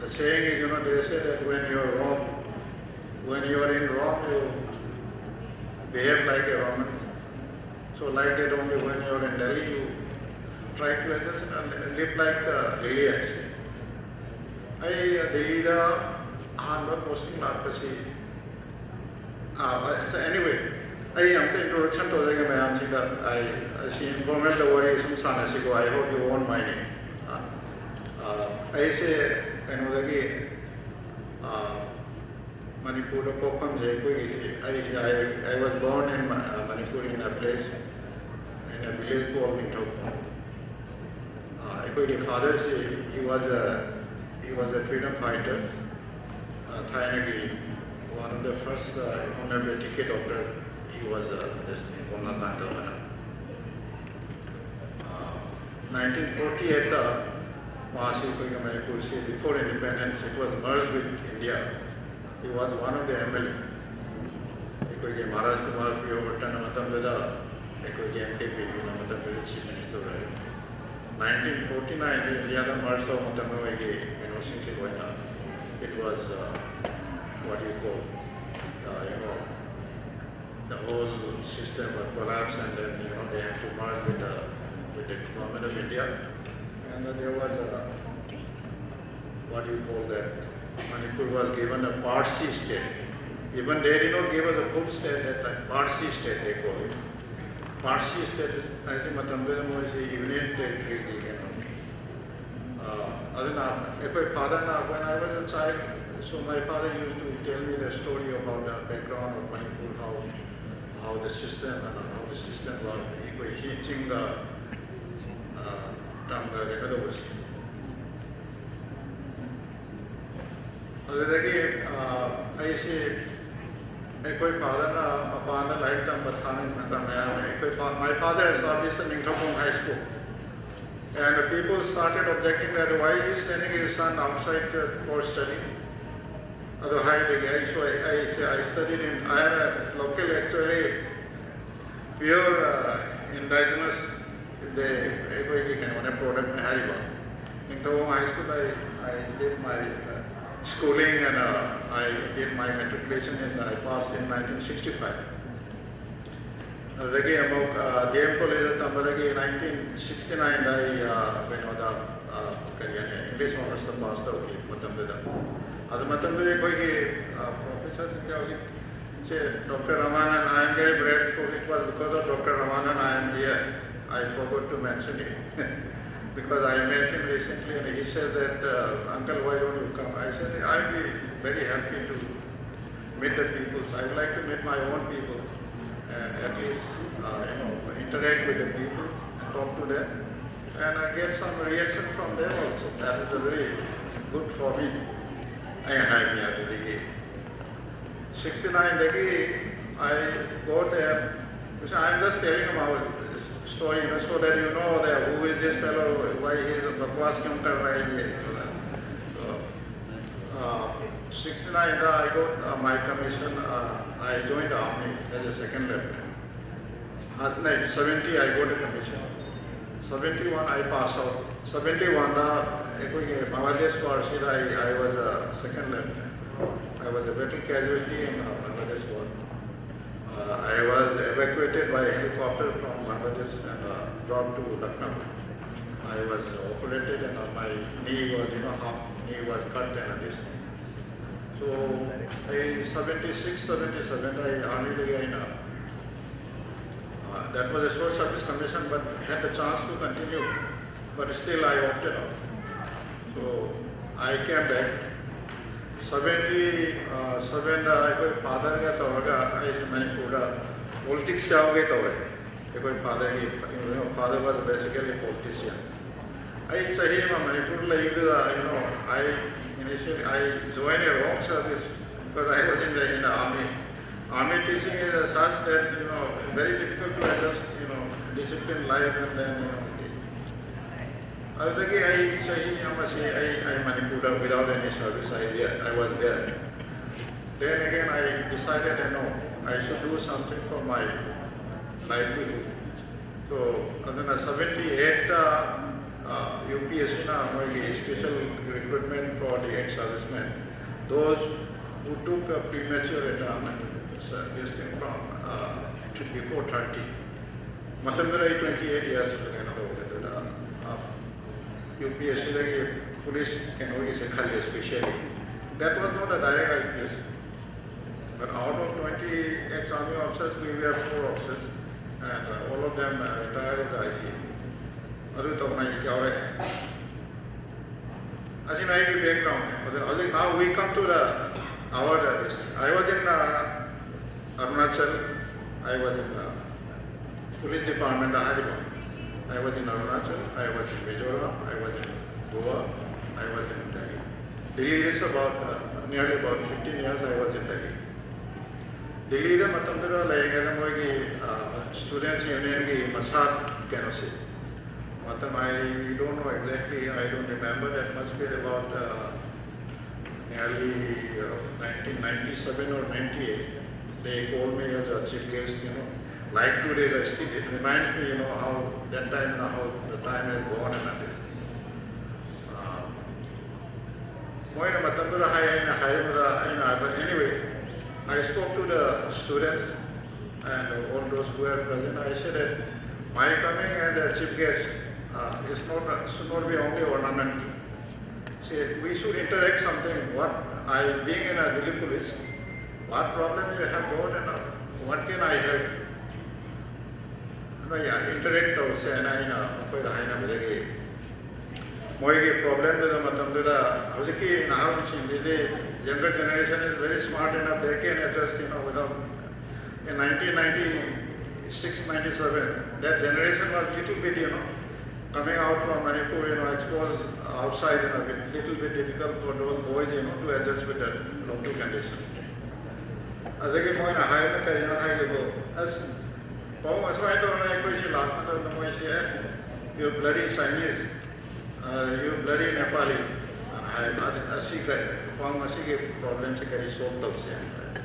The saying is, you know, they say that when you are wrong, when you are in wrong, you behave like a Roman. So like that only, when you are in Delhi, you try to adjust and live like uh, Delhiites. ꯑꯩ ꯗꯦꯜꯂꯤꯗ ꯑꯍꯥꯟꯕ posting ꯂꯥꯛꯄꯁꯤ, ꯑꯥ, anyway, ꯑꯩ ꯑꯝꯇ introduction ꯇꯧꯖꯒꯦ ꯃꯌꯥꯝꯁꯤꯗ꯫ ꯑꯩ, ꯑꯁꯤ informalꯗ ꯋꯥꯔꯤ ꯁꯨꯝ ꯁꯥꯟꯅꯁꯤꯀꯣ, I hope you won't mind it. ꯑꯥ, ꯑꯥ, ꯑꯩꯁꯦ ꯀꯩꯅꯣꯗꯒꯤ, ꯑꯥ, ꯃꯅꯤꯄꯨꯔꯗ ꯄꯣꯛꯐꯝꯁꯦ ꯑꯩꯈꯣꯏꯒꯤꯁꯤ, ꯑꯩꯁꯦ, I, I was born in Ma-, uh, Manipur in a place, in a village called Ningthoukhong. ꯑꯥ, ꯑꯩꯈꯣꯏꯒꯤ fatherꯁꯤ, he was a, he was a freedom fighter. ꯑꯥ, ꯊꯥꯏꯅꯒꯤ one of the first, uh, homeopathic doctor, he was, uh, this thing, ꯀꯣꯝꯂꯥꯀꯥꯟꯇ ꯍꯥꯏꯅ꯫ ꯑꯥ, nineteen forty eightꯇ ꯃꯥꯁꯤ ꯑꯩꯈꯣꯏꯒꯤ ꯃꯅꯤꯄꯨꯔꯁꯤ, before independence, it was merged with India. He was one of the M L A. ꯑꯩꯈꯣꯏꯒꯤ ꯃꯍꯥꯔꯥꯖ ꯀꯨꯃꯥꯔ ꯄ꯭ꯔꯤꯌꯣꯕꯔꯇꯟ ꯃꯇꯝꯗꯨꯗ ꯑꯩꯈꯣꯏꯒꯤ M K P ꯕꯤꯅ ꯃꯇꯝꯗꯨꯗ chief minister ꯑꯣꯏꯔꯤ꯫ Nineteen forty nineꯁꯤ ꯏꯟꯗꯤꯌꯥꯗ merge ꯇꯧꯕ ꯃꯇꯝꯗ ꯃꯣꯏꯒꯤ ꯀꯩꯅꯣꯁꯤꯡꯁꯤ ꯂꯣꯏꯅ, it was, uh, what do you call, uh, you know, the whole system was collapsed, and then, you know, they had to merge with the, with the government of India. And then there was a, what do you call that? Manipur was given a Part C state. Even they did not give us a full state that time. Part C state they call it. Part C state is, ꯍꯥꯏꯁꯤ ꯃꯇꯝꯗꯨꯗ ꯃꯣꯏꯁꯤ union territoryꯒꯤ ꯀꯩꯅꯣꯅꯤ꯫ ꯑꯥ, ꯑꯗꯨꯅ ꯑꯩꯈꯣꯏ fatherꯅ, when I was a child, so my father used to tell me the story about the background of Manipur, how, how the system and how the system work. ꯑꯩꯈꯣꯏ ꯍꯤ ꯆꯤꯡꯒ, ꯑꯥ, ꯇꯝꯒ ꯀꯩꯅꯣ ꯇꯧꯕꯁꯦ꯫ ꯑꯗꯨꯗꯒꯤ ꯑꯩꯁꯤ ꯑꯩꯈꯣꯏ ꯐꯥꯗꯔꯅ ꯃꯄꯥꯟꯗ ꯂꯥꯏꯔꯤꯛ ꯇꯝꯕ ꯊꯥꯅꯤꯡꯕ ꯃꯇꯝ ꯃꯌꯥꯝ ꯑꯃ ꯑꯩꯈꯣꯏ ꯐꯥ- my father established the Ningthoubong High School. And the people started objecting that why he is sending his son outside uh, for studies. ꯑꯗꯣ ꯍꯥꯏꯕꯗꯒꯤ ꯑꯩꯁꯨ ꯑꯩ ꯑꯩꯁꯦ I studied in I am a local actually pure uh, indigenous ꯑꯩꯈꯣꯏꯒꯤ ꯀꯩꯅꯣꯅꯦ ꯄ꯭ꯔꯣꯗꯛꯅꯦ ꯍꯥꯏꯔꯤꯕ Ningthoubong High School I I did my uh, schooling and uh, I did my matriculation and I passed in nineteen sixty-five. ꯑꯗꯨꯗꯒꯤ ꯑꯃꯨꯛ D M ꯀꯣꯂꯦꯖꯇ ꯇꯝꯕꯗꯒꯤ nineteen sixty ꯅꯥꯏꯟꯗ ꯑꯩ ꯑ, ꯀꯩꯅꯣꯗ ꯑ, ꯀꯔꯤ ꯍꯥꯏꯅꯤ ꯏꯪꯂꯤꯁ ꯑꯣꯅꯔꯁꯇ ꯄꯥꯁ ꯇꯧꯈꯤ ꯃꯇꯝꯗꯨꯗ. ꯑꯗꯨ ꯃꯇꯝꯗꯨꯗꯤ ꯑꯩꯈꯣꯏꯒꯤ ꯄ꯭ꯔꯣꯐꯦꯁꯔꯁꯤꯡꯁꯦ ꯍꯧꯖꯤꯛꯁꯦ Doctor Ramanand, I am very grateful. It was because of Doctor Ramanand I am here. I forgot to mention it. Because I met him recently and he says that, uh, Uncle, why don't you come? I said, I'll be very happy to meet the people. I would like to meet my own people and at least, uh, you know, interact with the people, talk to them, and uh, get some reaction from them also. That is a very good for me. ꯑꯩꯅ ꯍꯥꯏꯕꯅꯦ ꯑꯗꯨꯗꯒꯤ sixty ꯅꯥꯏꯟꯗꯒꯤ I got a, I am just telling about this story, you know, so that you know that who is this fellow, why he is बकवास क्यों कर रहा है ये. So, uh, sixty-nine, I got uh, my commission. Uh, I joined the army as a second lieutenant. Uh, no, seventy, I got a commission. Seventy-one, I passed out. Seventy-one, uh, ꯑꯩꯈꯣꯏꯒꯤ Bangladesh ꯋꯥꯔꯁꯤꯗ I, I was a second lieutenant. I was a battle casualty in uh, Bangladesh war. Uh, I was evacuated by helicopter from Bangladesh and uh, brought to Lucknow. I was operated and uh, my knee was, you know, half knee was cut and this thing. So I seventy-six, seventy-seven, I army again. Uh, uh, that was a short service commission, but had the chance to continue. But still, I opted out. So I came back. Seventy seven ꯑꯩꯈꯣꯏ ꯐꯥꯗꯔꯒ ꯇꯧꯔꯒ ꯑꯩꯁꯦ ꯃꯅꯤꯄꯨꯔꯗ politics ꯌꯥꯎꯒꯦ ꯇꯧꯔꯦ. ꯑꯩꯈꯣꯏ ꯐꯥꯗꯔꯒꯤ father was basically politician. ꯑꯩ ꯆꯍꯤ ꯑꯃ ꯃꯅꯤꯄꯨꯔ ꯂꯩꯕꯗꯨꯗ you know I Initially, I joined a wrong service because I was in the, in the army. Army teaching is such that, you know, very difficult to adjust, you know, discipline life and then, you know, ꯑꯗꯨꯗꯒꯤ ꯑꯩ ꯆꯍꯤ ꯑꯃꯁꯤ ꯑꯩ ꯑꯩ ꯃꯅꯤꯄꯨꯔꯗ without any service, I there, I was there. Then again, I decided that no, I should do something for my livelihood. So ꯑꯗꯨꯅ seventy eight U P S ꯁꯤꯅ ꯃꯣꯏꯒꯤ special recruitment for the ex servicemen, those who took a premature retirement, so this thing from uh, before thirty. ꯃꯇꯝꯗꯨꯗ ꯑꯩ twenty eight years ꯀꯩꯅꯣ ꯇꯧꯕꯗ ꯑꯗꯨꯗ U P ꯑꯦꯁ ꯁꯤꯗꯒꯤ police ꯀꯩꯅꯣꯒꯤꯁꯦ ꯈꯜꯂꯦ specially. That was not a direct I P S. But out of twenty ex-army officers, we were four officers, and uh, all of them uh, retired as I G. ꯑꯗꯨ ꯇꯧꯅ ꯌꯥꯎꯔꯦ꯫ ꯑꯁꯤꯅ ꯑꯩꯒꯤ background. ꯑꯗ ꯍꯧꯖꯤꯛ now we come to the our district. I was in uh, Arunachal, I was in uh, police department ꯍꯥꯏꯔꯤꯕ. I was in Arunachal, I was in Mizoram, I was in Goa, I was in Delhi. Delhi is about uh, nearly about fifteen years I was in Delhi. ꯗꯤꯜꯂꯤꯗ ꯃꯇꯝꯗꯨꯗ ꯂꯩꯔꯤꯉꯩꯗ ꯃꯣꯏꯒꯤ ꯁ꯭ꯇꯨꯗꯦꯟꯠꯁ ꯌꯨꯅꯤꯌꯟꯒꯤ ꯃꯁꯥ ꯀꯩꯅꯣꯁꯦ ꯃꯇꯝ, I don't know exactly, I don't remember, that must be about uh, nearly uh, nineteen ninety-seven or ninety-eight. They called me as a chief guest, you know, like two days I still, it reminds me, you know, how that time and how the time has gone and this thing. Uh, ꯃꯣꯏꯅ ꯃꯇꯝꯗꯨꯗ ꯍꯥꯏ, ꯑꯩꯅ ꯍꯥꯏꯕꯗ ꯑꯩꯅ ꯍꯥꯏꯕ, anyway, I spoke to the students and all those who were present. I said that my coming as a chief guest uh, is not, should not be only ornamental. See, we should interact something. What I, being in a Delhi police, what problem you have got and uh, what can I help? ꯅꯣꯏ interact ꯇꯧꯁꯦꯅ ꯑꯩꯅ ꯃꯈꯣꯏꯗ ꯍꯥꯏꯅꯕꯗꯒꯤ ꯃꯣꯏꯒꯤ problemꯗꯨꯗ ꯃꯇꯝꯗꯨꯗ ꯍꯧꯖꯤꯛꯀꯤ ꯅꯍꯥꯔꯣꯜꯁꯤꯡꯁꯤꯗꯤ younger generation is very smart enough, they can adjust, you know, without, in nineteen ninety-six ninety-seven, that generation was little bit, you know, Coming out from Manipur, you know, exposed outside, you know, a bit, little bit difficult for those boys, you know, to adjust with the local condition. ꯑꯗꯒꯤ ꯃꯣꯏꯅ ꯍꯥꯏꯕ ꯀꯔꯤꯅꯣ ꯍꯥꯏꯒꯦꯕꯨ, ꯑꯁ, ꯄꯥꯕꯨꯡ ꯑꯁꯨꯃꯥꯏꯅ ꯇꯧꯔꯅ ꯑꯩꯈꯣꯏꯁꯤ ꯂꯥꯛꯄ ꯃꯇꯝꯗ ꯃꯣꯏꯁꯦ, "You bloody Chinese, uh, you bloody Nepali" ꯍꯥꯏꯕ꯫ ꯑꯗ ꯑꯁꯤ ꯀꯔꯤ, ꯄꯥꯕꯨꯡ ꯑꯁꯤꯒꯤ problemꯁꯦ ꯀꯔꯤ solve ꯇꯧꯁꯤ ꯍꯥꯏꯕ?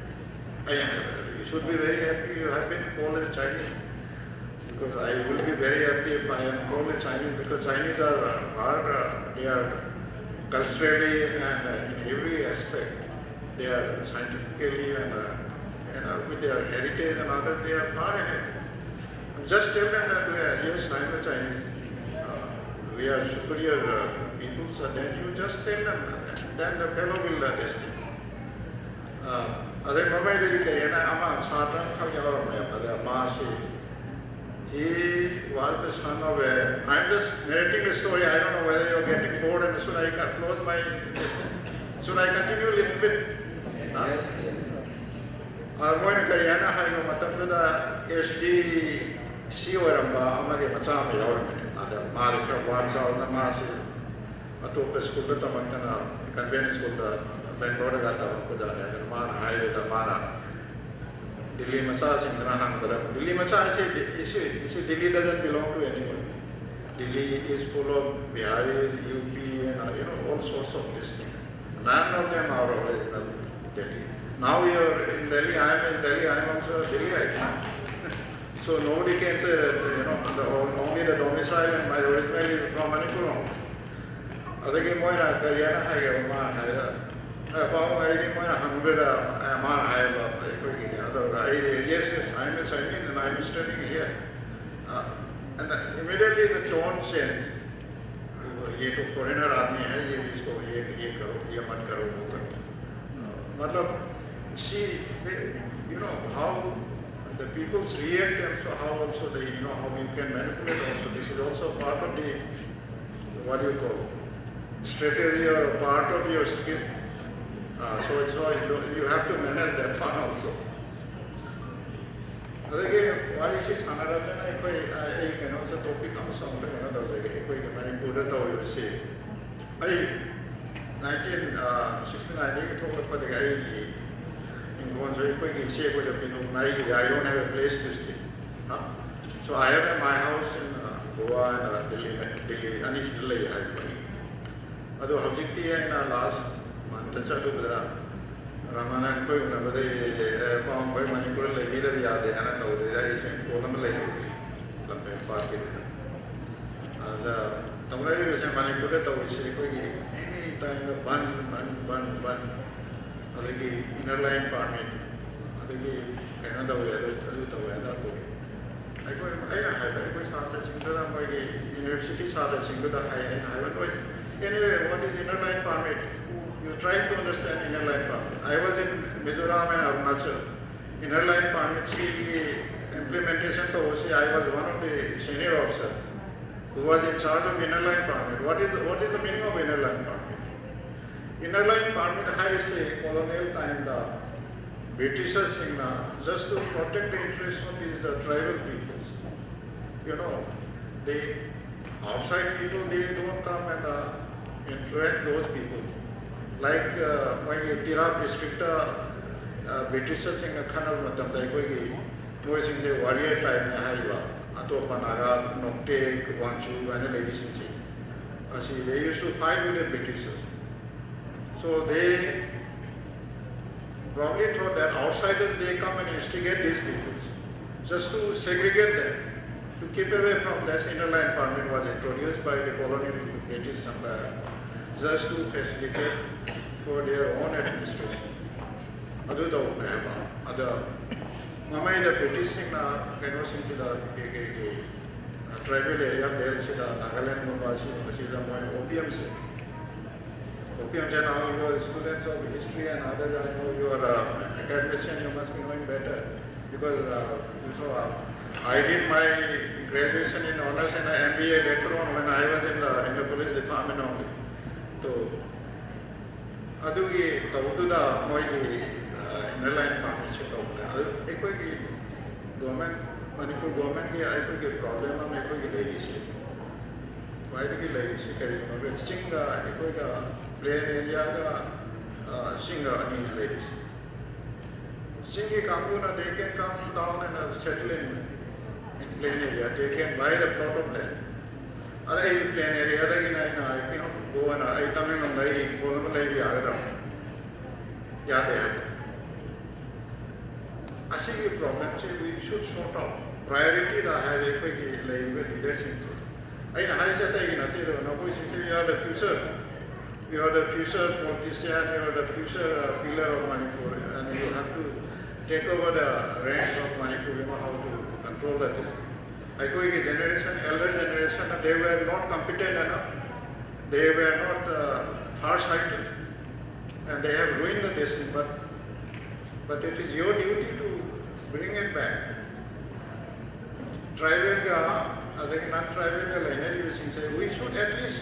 ꯑꯩ ꯍꯥꯏꯕ, "You should be very happy you have been called as Chinese." Because I will be very happy if I am called a Chinese, because Chinese are, uh, are, uh, they are culturally and, uh, in every aspect, they are scientifically and, uh, you know, with their heritage and others, they are far ahead. Just tell them that we are, "Yes, I am a Chinese. Uh, we are superior, uh, people," so then you just tell them, then the fellow will, uh, listen. ꯑ, ꯑꯗꯩ ꯃꯃꯩꯗꯒꯤ ꯀꯔꯤ ꯍꯥꯏꯅ ꯑꯃ ꯁꯥꯇ꯭ꯔ ꯑꯃꯈꯛ ꯌꯥꯎꯔꯝꯃꯦ꯫ ꯑꯗ ꯃꯥꯁꯤ, he was the son of a, I'm just narrating the story, I don't know whether you're getting bored and should I close my, should I continue a little bit? ꯑ, ꯃꯣꯏꯅ ꯀꯔꯤ ꯍꯥꯏꯅ ꯍꯥꯏꯕ ꯃꯇꯝꯗꯨꯗ, ꯑꯦꯁ ꯗꯤ ꯁꯤ ꯑꯣꯏꯔꯝꯕ ꯑꯃꯒꯤ ꯃꯆꯥ ꯑꯃ ꯌꯥꯎꯔꯝꯃꯦ꯫ ꯑꯗ ꯃꯥꯗꯤ ꯈꯔ ꯋꯥꯡ ꯆꯥꯎꯅ, ꯃꯥꯁꯤ ꯑꯇꯣꯞꯄ ꯁ꯭ꯀꯨꯜꯗ ꯇꯝꯃꯛꯇꯅ, ꯀꯟꯚꯦꯟ ꯁ꯭ꯀꯨꯜꯗ ꯕꯦꯡꯒ꯭ꯂꯣꯔꯗꯒ ꯇꯝꯃꯛꯄꯖꯥꯠꯅꯤ꯫ ꯑꯗꯨꯅ ꯃꯥꯅ ꯍꯥꯏꯕꯗ, ꯃꯥꯅ ꯗꯤꯜꯂꯤ ꯃꯆꯥꯁꯤꯡꯗꯨꯅ ꯍꯪꯕꯗ, Delhi ꯃꯆꯥ is, is, is, Delhi doesn't belong to anyone. Delhi is full of Biharis, U P, and, uh, you know, all sorts of this thing. None of them are original Delhi. Now you're in Delhi, I am in Delhi, I am also a Delhiite. So nobody can say that, you know, the, only the domicile and my original is from Manipur only. ꯑꯗꯒꯤ ꯃꯣꯏꯅ ꯀꯔꯤ ꯍꯥꯏꯅ ꯍꯥꯏꯒꯦꯕ, ꯃꯥꯅ ꯍꯥꯏꯔ, "ꯑꯦ, ꯄꯥꯕꯨꯡ, ꯑꯩꯗꯤ ꯃꯣꯏꯅ ꯍꯪꯕꯗ, ꯑꯦ, ꯃꯥꯅ ꯍꯥꯏꯕ ꯑꯩꯈꯣꯏꯒꯤ ꯀꯩꯅꯣ ꯇꯧꯔꯒ, ꯑꯩꯗꯤ, yes, yes, I am a Chinese and I am studying here." Uh, and then immediately the tone changed. "ये तो फॉरेनर आदमी है, ये इसको, ये, ये करो, ये मत करो, वो करो।" मतलब, see, you know, how the people's react and so how also they, you know, how you can manipulate also. This is also part of the, what do you call, strategy or part of your skill. Uh, so it's all, you have to manage that one also. ꯑꯗꯒꯤ ꯋꯥꯔꯤꯁꯤ ꯁꯥꯟꯅꯔꯕꯅꯤꯅ ꯑꯩꯈꯣꯏ, ꯑ, ꯑꯩ ꯀꯩꯅꯣꯁꯨ topic ꯑꯃꯁꯨ ꯑꯃꯨꯛꯇ ꯀꯩꯅꯣ ꯇꯧꯖꯒꯦ꯫ ꯇꯧꯔꯤꯕꯁꯤ, ꯑꯩ ꯅꯥꯏꯟꯇꯤꯟ ꯁꯤꯛꯁꯇꯤ ꯅꯥꯏꯟꯗꯒꯤ ꯊꯣꯛꯂꯛꯄꯗꯒꯤ ꯑꯩꯒꯤ ꯏꯪꯈꯣꯜꯁꯨ ꯑꯩꯈꯣꯏꯒꯤ ꯏꯆꯦ ꯑꯩꯈꯣꯏꯗ ꯄꯤꯊꯣꯛꯅ ꯑꯩꯒꯤꯗꯤ I don't have a place to stay. So I have my house in Goa and Delhi, Delhi ꯑꯅꯤꯁꯤꯗ ꯂꯩ ꯍꯥꯏꯕꯅꯤ꯫ ꯑꯗꯣ ꯍꯧꯖꯤꯛꯇꯤ ꯑꯩꯅ ꯂꯥꯁ ꯃꯟꯇ ꯆꯠꯂꯨꯕꯗ ꯔꯃꯥꯅꯟ ꯑꯩꯈꯣꯏ ꯎꯅꯕꯗ ꯄꯥꯎ ꯑꯩꯈꯣꯏ ꯃꯅꯤꯄꯨꯔꯗ ꯂꯩꯕꯤꯗꯕ ꯌꯥꯗꯦ ꯍꯥꯏꯅ ꯇꯧꯗꯦꯗ ꯑꯩꯁꯦ ꯏꯪꯈꯣꯜ ꯑꯃ ꯂꯩꯍꯧꯔꯤ ꯂꯝꯐꯦꯜ ꯄꯥꯠꯀꯤꯗꯨꯗ꯫ ꯑꯗ ꯇꯧꯅꯔꯤꯕꯁꯦ ꯃꯅꯤꯄꯨꯔꯗ ꯇꯧꯔꯤꯁꯦ ꯑꯩꯈꯣꯏꯒꯤ ꯑꯦꯅꯤ ꯇꯥꯏꯝꯗ ꯕꯟ ꯕꯟ ꯕꯟ ꯕꯟ, ꯑꯗꯒꯤ ꯏꯅꯔ ꯂꯥꯏꯟ ꯄꯥꯔꯃꯤꯠ, ꯑꯗꯒꯤ ꯀꯩꯅꯣ ꯇꯧꯋꯦ, ꯑꯗꯨ ꯑꯗꯨ ꯇꯧꯋꯦ, ꯑꯗꯥ ꯇꯧꯋꯦ꯫ ꯑꯩꯈꯣꯏ ꯑꯩꯅ ꯍꯥꯏꯕ ꯑꯩꯈꯣꯏ ꯁꯥꯇ꯭ꯔꯁꯤꯡꯗꯨꯗ ꯃꯣꯏꯒꯤ ꯌꯨꯅꯤꯚꯔꯁꯤꯇꯤ ꯁꯥꯇ꯭ꯔꯁꯤꯡꯗꯨꯗ ꯍꯥꯏ ꯑꯩꯅ ꯍꯥꯏꯕ ꯅꯣꯏ, anyway, what is inner line permit? You try to understand inner line permit. I was in Mizoram and Arunachal. Inner line permit ꯁꯤꯒꯤ implementation ꯇꯧꯕꯁꯤ I was one of the senior officer who was in charge of inner line permit. What is what is the meaning of inner line permit? Inner line permit ꯍꯥꯏꯔꯤꯁꯦ colonial timeꯗ Britisherꯁꯤꯡꯅ just to protect the interest of these uh, tribal peoples. You know, the outside people, they don't come and uh, influence those people. Like uh, ꯃꯣꯏꯒꯤ ꯇꯤꯔꯥꯞ district ꯕ꯭ꯔꯤꯇꯤꯁꯔꯁꯤꯡꯅ ꯈꯟꯅꯕ ꯃꯇꯝꯗ ꯑꯩꯈꯣꯏꯒꯤ ꯃꯣꯏꯁꯤꯡꯁꯦ warrior ꯇꯥꯏꯞꯅꯦ ꯍꯥꯏꯔꯤꯕ꯫ ꯑꯇꯣꯞꯄ ꯅꯥꯒꯥ, ꯅꯣꯛꯇꯦ, ꯋꯥꯡꯆꯨ ꯍꯥꯏꯅ ꯂꯩꯔꯤꯁꯤꯡꯁꯦ ꯑꯁꯤ they used to fight with the Britishers. So they probably thought that outsiders, they come and instigate these people just to segregate them, to keep away from this. Inner line permit was introduced by the colonial British Empire just to facilitate for their own administration. ꯑꯗꯨ ꯇꯧꯕꯅꯦ ꯍꯥꯏꯕ꯫ ꯑꯗ ꯃꯃꯩꯗ ꯕ꯭ꯔꯤꯇꯤꯁꯁꯤꯡꯅ ꯀꯩꯅꯣꯁꯤꯡꯁꯤꯗ ꯀꯩ ꯀꯩ ꯀꯩ tribal area ꯕꯦꯜꯁꯤꯗ ꯅꯥꯒꯥꯂꯦꯟꯒꯨꯝꯕ ꯑꯁꯤꯒꯨꯝꯕꯁꯤꯗ ꯃꯣꯏ opiumꯁꯦ, opiumꯁꯦ, now you are students of history and others, I know you are uh, academician, you must be knowing better because uh, you know, uh, I did my graduation in honors and M B A later on when I was in the in the police department only. So ꯑꯗꯨꯒꯤ ꯇꯧꯕꯗꯨꯗ ꯃꯣꯏꯒꯤ inner line ꯄꯥꯔꯃꯤꯠꯁꯦ ꯇꯧꯕꯅꯦ꯫ ꯑꯗꯨ ꯑꯩꯈꯣꯏꯒꯤ government, Manipur ꯒꯣꯔꯃꯦꯟꯒꯤ ꯑꯩꯈꯣꯏꯒꯤ problem ꯑꯃ ꯑꯩꯈꯣꯏꯒꯤ ꯂꯩꯔꯤꯁꯦ, ꯈ꯭ꯋꯥꯏꯗꯒꯤ ꯂꯩꯔꯤꯁꯤ ꯀꯔꯤꯒꯤꯅꯣꯗ ꯆꯤꯡꯒ ꯑꯩꯈꯣꯏꯒ plain areaꯒ ꯆꯤꯡꯒ ꯑꯅꯤ ꯂꯩꯔꯤꯁꯤ꯫ ꯆꯤꯡꯒꯤ ꯀꯥꯡꯕꯨꯅ they can come down and settle in plain area, they can buy the plot of land. ꯑꯗ ꯑꯩ plain areaꯗꯒꯤꯅ ꯑꯩꯅ ꯑꯩ ꯀꯩꯅꯣ ꯒꯣꯋꯥꯅ ꯑꯩ ꯇꯃꯦꯡꯂꯣꯡꯗ ꯑꯩ ꯏꯪꯈꯣꯜ ꯑꯃ ꯂꯩꯕ ꯌꯥꯒꯗ꯭ꯔꯥ? ꯌꯥꯗꯦ ꯍꯥꯏꯕ꯫ ꯑꯁꯤꯒꯤ problemꯁꯦ we should sort out꯫ Priorityꯗ ꯍꯥꯏꯔꯦ ꯑꯩꯈꯣꯏꯒꯤ ꯂꯩꯔꯤꯕ leaderꯁꯤꯡꯁꯦ꯫ ꯑꯩꯅ ꯍꯥꯏꯔꯤꯁꯦ ꯑꯇꯩꯒꯤ ꯅꯠꯇꯦ ꯑꯗꯣ ꯅꯈꯣꯏꯁꯤꯡꯁꯦ you are the future, you are the future politician, you are the future pillar of Manipur and you have to take over the reins of Manipur, you know how to control the district. ꯑꯩꯈꯣꯏꯒꯤ generation, elder generation, they were not competent enough, they were not far sighted and they have ruined the district, but but it is your duty to bring it back. Tribalꯒ ꯑꯗꯒꯤ non tribalꯒ ꯂꯩꯅꯔꯤꯕꯁꯤꯡꯁꯦ we should at least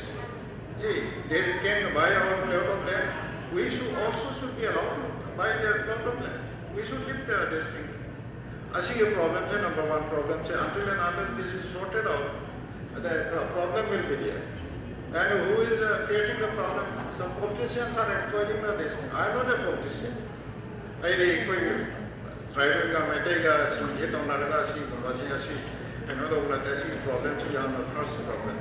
see they can buy our plot of land, we should also should be allowed to buy their plot of land. We should lift the district. ꯑꯁꯤꯒꯤ problemꯁꯦ number one problemꯁꯦ until and unless this is sorted out, the problem will be there. And who is creating the problem? Some politicians are exploiting the this thing. I am not a politician. ꯑꯩꯗꯤ ꯑꯩꯈꯣꯏꯒꯤ tribalꯒ ꯃꯩꯇꯩꯒ ꯁꯤꯡꯁꯦ ꯇꯧꯅꯔꯒ ꯁꯤꯒꯨꯝꯕꯁꯤ ꯑꯁꯤ ꯀꯩꯅꯣ ꯇꯧꯕ ꯅꯠꯇꯦ꯫ ꯁꯤꯒꯤ problemꯁꯤ ꯌꯥꯝꯅ first problem꯫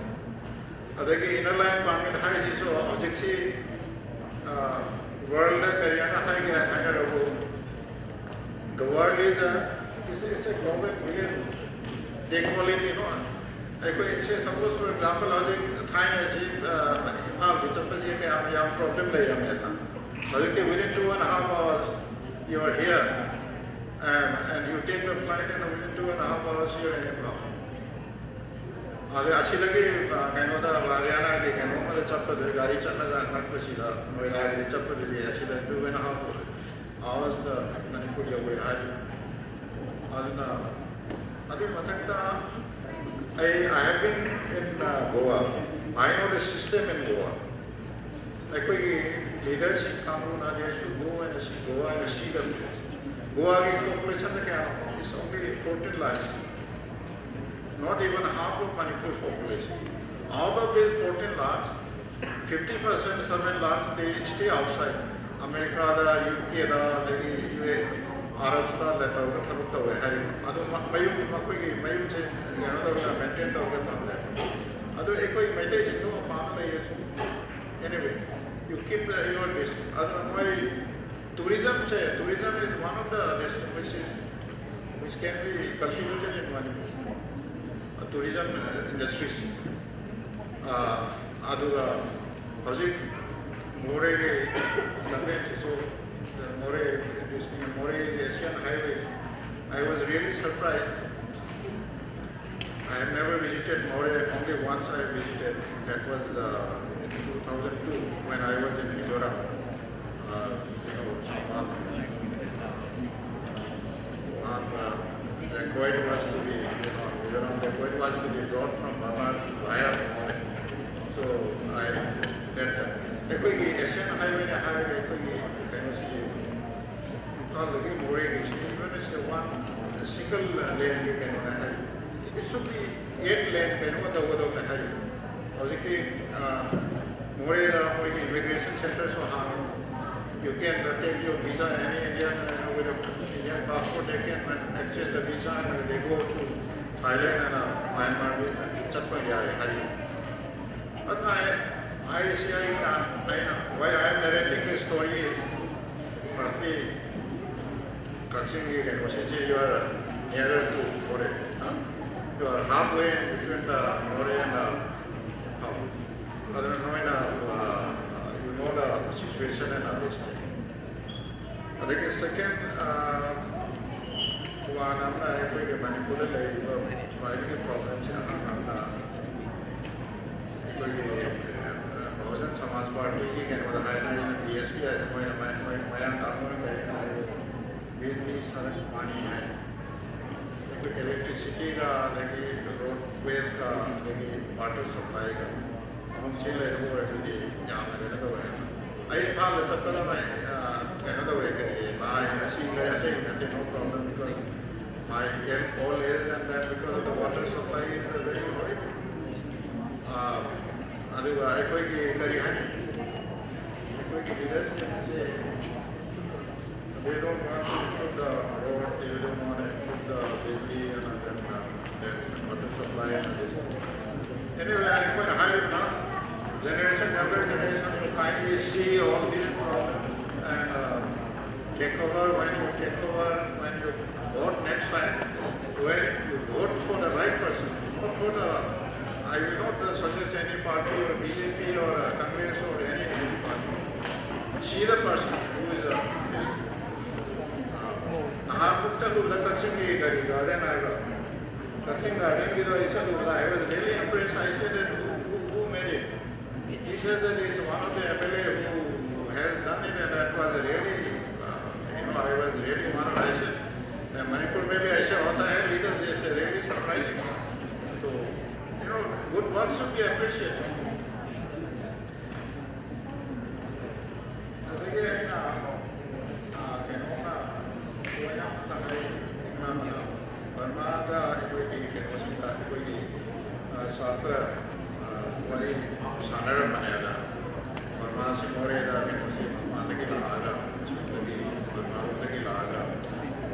ꯑꯗꯒꯤ inner line permit ꯍꯥꯏꯔꯤꯁꯤꯁꯨ ꯍꯧꯖꯤꯛꯁꯤ worldꯗ ꯀꯔꯤ ꯍꯥꯏꯅ ꯍꯥꯏꯒꯦ ꯍꯥꯏꯅꯔꯕꯨ the world is a, is a global village. Equality, no? ꯑꯩꯈꯣꯏꯁꯦ suppose for example ꯍꯧꯖꯤꯛ ꯊꯥꯏꯅꯁꯤ ꯏꯝꯐꯥꯜꯒꯤ ꯆꯠꯄꯁꯤ ꯀꯌꯥꯝ ꯌꯥꯝ problem ꯂꯩꯔꯝꯃꯦꯕ꯫ ꯍꯧꯖꯤꯛꯇꯤ within two and a half hours you are here and, and you take the flight and within two and a half hours you are in Imphal. ꯑꯗꯩ ꯑꯁꯤꯗꯒꯤ ꯀꯩꯅꯣꯗ ꯍꯔꯤꯌꯥꯅꯥꯒꯤ ꯀꯩꯅꯣ ꯑꯃꯗ ꯆꯠꯄꯗꯨꯗꯤ ꯒꯥꯔꯤ ꯆꯠꯂꯒ ꯅꯛꯄꯁꯤꯗ ꯅꯣꯏꯗꯥꯒꯤꯗꯤ ꯆꯠꯄꯗꯨꯗꯤ ꯑꯁꯤꯗ two and a half hours Manipur ꯌꯧꯔꯦ ꯍꯥꯏꯔꯤ꯫ ꯑꯗꯨꯅ ꯑꯗꯨꯒꯤ ꯃꯊꯛꯇ ꯑꯩ I have been in Goa, I know the system in Goa. ꯑꯩꯈꯣꯏꯒꯤ leaderꯁꯤꯡ ꯀꯥꯡꯕꯨꯅ they should go and see Goa and see the Goaꯒꯤ populationꯗ ꯀꯌꯥ is only fourteen lakhs, not even half of Manipur population. Out of these fourteen lakhs, fifty percent seven lakhs, they stay outside. ꯑꯃꯦꯔꯤꯀꯥꯗ, U ꯀꯦꯗ, ꯑꯗꯒꯤ U ꯑꯦ, ꯑꯔꯕꯁꯇ ꯇꯧꯔꯒ ꯊꯕꯛ ꯇꯧꯋꯦ ꯍꯥꯏꯔꯤꯕ꯫ ꯑꯗꯨ ꯃ-, ꯃꯌꯨꯝ, ꯃꯈꯣꯏꯒꯤ ꯃꯌꯨꯝꯁꯦ ꯀꯩꯅꯣ ꯇꯧꯔꯒ, ꯃꯦꯟꯇꯦꯟ ꯇꯧꯔꯒ ꯊꯝꯃꯦ꯫ ꯑꯗꯨ ꯑꯩꯈꯣꯏ ꯃꯩꯇꯩꯁꯤꯡꯗꯣ ꯃꯄꯥꯟꯗ ꯂꯩꯔꯁꯨ, anyway, you keep the, your distance. ꯑꯗꯨꯅ ꯃꯣꯏ tourism say, tourism is one of the destinations which can be cultivated in Manipur. Tourism industries. ꯑꯗꯨꯒ ꯍꯧꯖꯤꯛ ꯃꯣꯔꯦꯒꯤ ꯂꯝꯕꯦꯟꯁꯤꯁꯨ, ꯃꯣꯔꯦ, ꯃꯣꯔꯦ Asian Highway, I was really surprised. I have never visited Moreh, only once I visited. That was uh, in two thousand two when I was in Mizoram. Uh, you know, Changma, uh, the dacoit was to be, you know, Mizoram dacoit was to be brought from Burma via Moreh. So I, that, ꯑꯩꯈꯣꯏꯒꯤ Asian Highway ꯅ ꯍꯥꯏꯔꯒ ꯑꯩꯈꯣꯏꯒꯤ ꯀꯩꯅꯣꯁꯤ, ꯏꯝꯐꯥꯜꯗꯒꯤ ꯃꯣꯔꯦꯒꯤꯁꯤ, even it's a one single lane ꯒꯤ ꯀꯩꯅꯣꯅꯦ ꯍꯥꯏꯔꯤ꯫ It should be eight lane ꯀꯩꯅꯣ ꯇꯧꯒꯗꯧꯅꯦ ꯍꯥꯏꯔꯤ꯫ ꯍꯧꯖꯤꯛꯇꯤ ꯃꯣꯔꯦꯗ ꯃꯣꯏꯒꯤ immigration centre ꯁꯨ ꯍꯥꯡꯉꯤ꯫ You can take your visa, any Indian, uh, with a Indian passport, they can access the visa and they go to Thailand and uh, Myanmar ꯆꯠꯄ ꯌꯥꯏ ꯍꯥꯏꯔꯤ꯫ ꯑꯗꯨꯅ ꯑꯩ, ꯑꯩꯁꯤ ꯑꯩꯅ, ꯑꯩꯅ, why I am narrating this story is partly ꯀꯛꯆꯤꯡꯒꯤ ꯀꯩꯅꯣꯁꯤꯁꯦ, you are nearer to Moreh, huh? You are halfway between the Moreh and the Imphal. ꯑꯗꯨꯅ ꯅꯣꯏꯅ, uh, you know the situation and others. ꯑꯗꯒꯤ second, uh, ꯋꯥꯟ ꯑꯃꯅ ꯑꯩꯈꯣꯏꯒꯤ ꯃꯅꯤꯄꯨꯔꯗ ꯂꯩꯔꯤꯕ ꯈ꯭ꯋꯥꯏꯗꯒꯤ problem ꯁꯦ ꯑꯍꯥꯟꯕ ꯑꯃꯅ ꯑꯩꯈꯣꯏꯒꯤ, ꯑ, ꯕꯍꯨꯖꯟ ꯁꯃꯥꯖ ꯄꯥꯔꯇꯤꯒꯤ ꯀꯩꯅꯣꯗ ꯍꯥꯏꯅ ꯑꯩꯅ B S P ꯍꯥꯏꯅ ꯃꯣꯏꯅ ꯃ-, ꯃꯣꯏ ꯃꯌꯥꯡ ꯀꯥꯡꯕꯨꯅ ꯀꯔꯤ ꯍꯥꯏ, ꯕꯤꯖꯂꯤ ꯁꯔꯛ ꯄꯥꯅꯤ ꯍꯥꯏ꯫ ꯑꯩꯈꯣꯏ electricity ꯒ ꯑꯗꯒꯤ road ways ꯀ ꯑꯗꯒꯤ water supply ꯒ ꯑꯃꯨꯛ ꯁꯤ ꯂꯩꯔꯕ ꯑꯣꯏꯔꯒꯗꯤ ꯌꯥꯝꯅ ꯀꯩꯅꯣ ꯇꯧꯋꯦ ꯍꯥꯏꯕ꯫ ꯑꯩ ꯏꯝꯐꯥꯜꯗ ꯆꯠꯄꯗ ꯃꯥꯏ, ꯑ, ꯀꯩꯅꯣ ꯇꯧꯋꯦ, ꯀꯔꯤ, ꯃꯥꯏ ꯑꯁꯤ ꯂꯩ, ꯑꯇꯩ ꯅꯠꯇꯦ, no problem, because my aim all is and that because of the water supply is very horrible. Uh, ꯑꯗꯨꯒ ꯑꯩꯈꯣꯏꯒꯤ ꯀꯔꯤ ꯍꯥꯏꯅꯤ, ꯑꯩꯈꯣꯏꯒꯤ ꯂꯤꯗꯔꯁꯤꯡꯁꯦ, they don't want to put the road, they don't want to put the Delhi and then, uh, then water supply and this. Anyway, ꯑꯩꯈꯣꯏꯅ ꯍꯥꯏꯔꯤꯕꯅ, generation, younger generation, you kindly see all these problems and, uh, take over. When you take over, when you vote next time, when you vote for the right person, not for the, I will not, uh, suggest any party or B J P or, uh, Congress or any, any party. See the person who is, uh, is, uh, ꯅꯍꯥꯟꯃꯨꯛ ꯆꯠꯂꯨꯕꯗ ꯀꯛꯆꯤꯡꯒꯤ ꯀꯔꯤ garden ꯍꯥꯏꯕ꯭ꯔꯥ? ꯀꯛꯆꯤꯡ garden ꯒꯤꯗꯣ ꯑꯩ ꯆꯠꯂꯨꯕꯗ, I was really impressed. I said that who, who, who made it? He said that he's one of the M L A who has done it, and that was really, uh, you know, I was really one of, I said, "Uh, Manipur mein bhi aisa hota hai, leaders, it's really surprising." So, you know, good work should be appreciated. ꯑꯗꯒꯤ ꯑꯩꯅ, ꯑ, ꯀꯩꯅꯣꯝꯃ ꯃꯣꯏꯅ ꯉꯁꯥꯏ ꯏꯃꯥꯅ ꯕꯔꯃꯥꯗ ꯑꯩꯈꯣꯏꯒꯤ ꯀꯩꯅꯣꯁꯤꯡꯗ ꯑꯩꯈꯣꯏꯒꯤ, ꯑ, ꯁꯥꯇ꯭ꯔ, ꯑ, ꯋꯥꯔꯤ ꯁꯥꯟꯅꯔꯝꯕꯅꯦ꯫ ꯑꯗ ꯕꯔꯃꯥꯁꯤ ꯃꯣꯔꯦꯗ ꯀꯩꯅꯣꯁꯤ ꯃꯄꯥꯟꯗꯒꯤ ꯂꯥꯛꯑꯒ, ꯑꯁꯣꯝꯗꯒꯤ ꯕꯔꯃꯥꯔꯣꯝꯗꯒꯤ ꯂꯥꯛꯑꯒ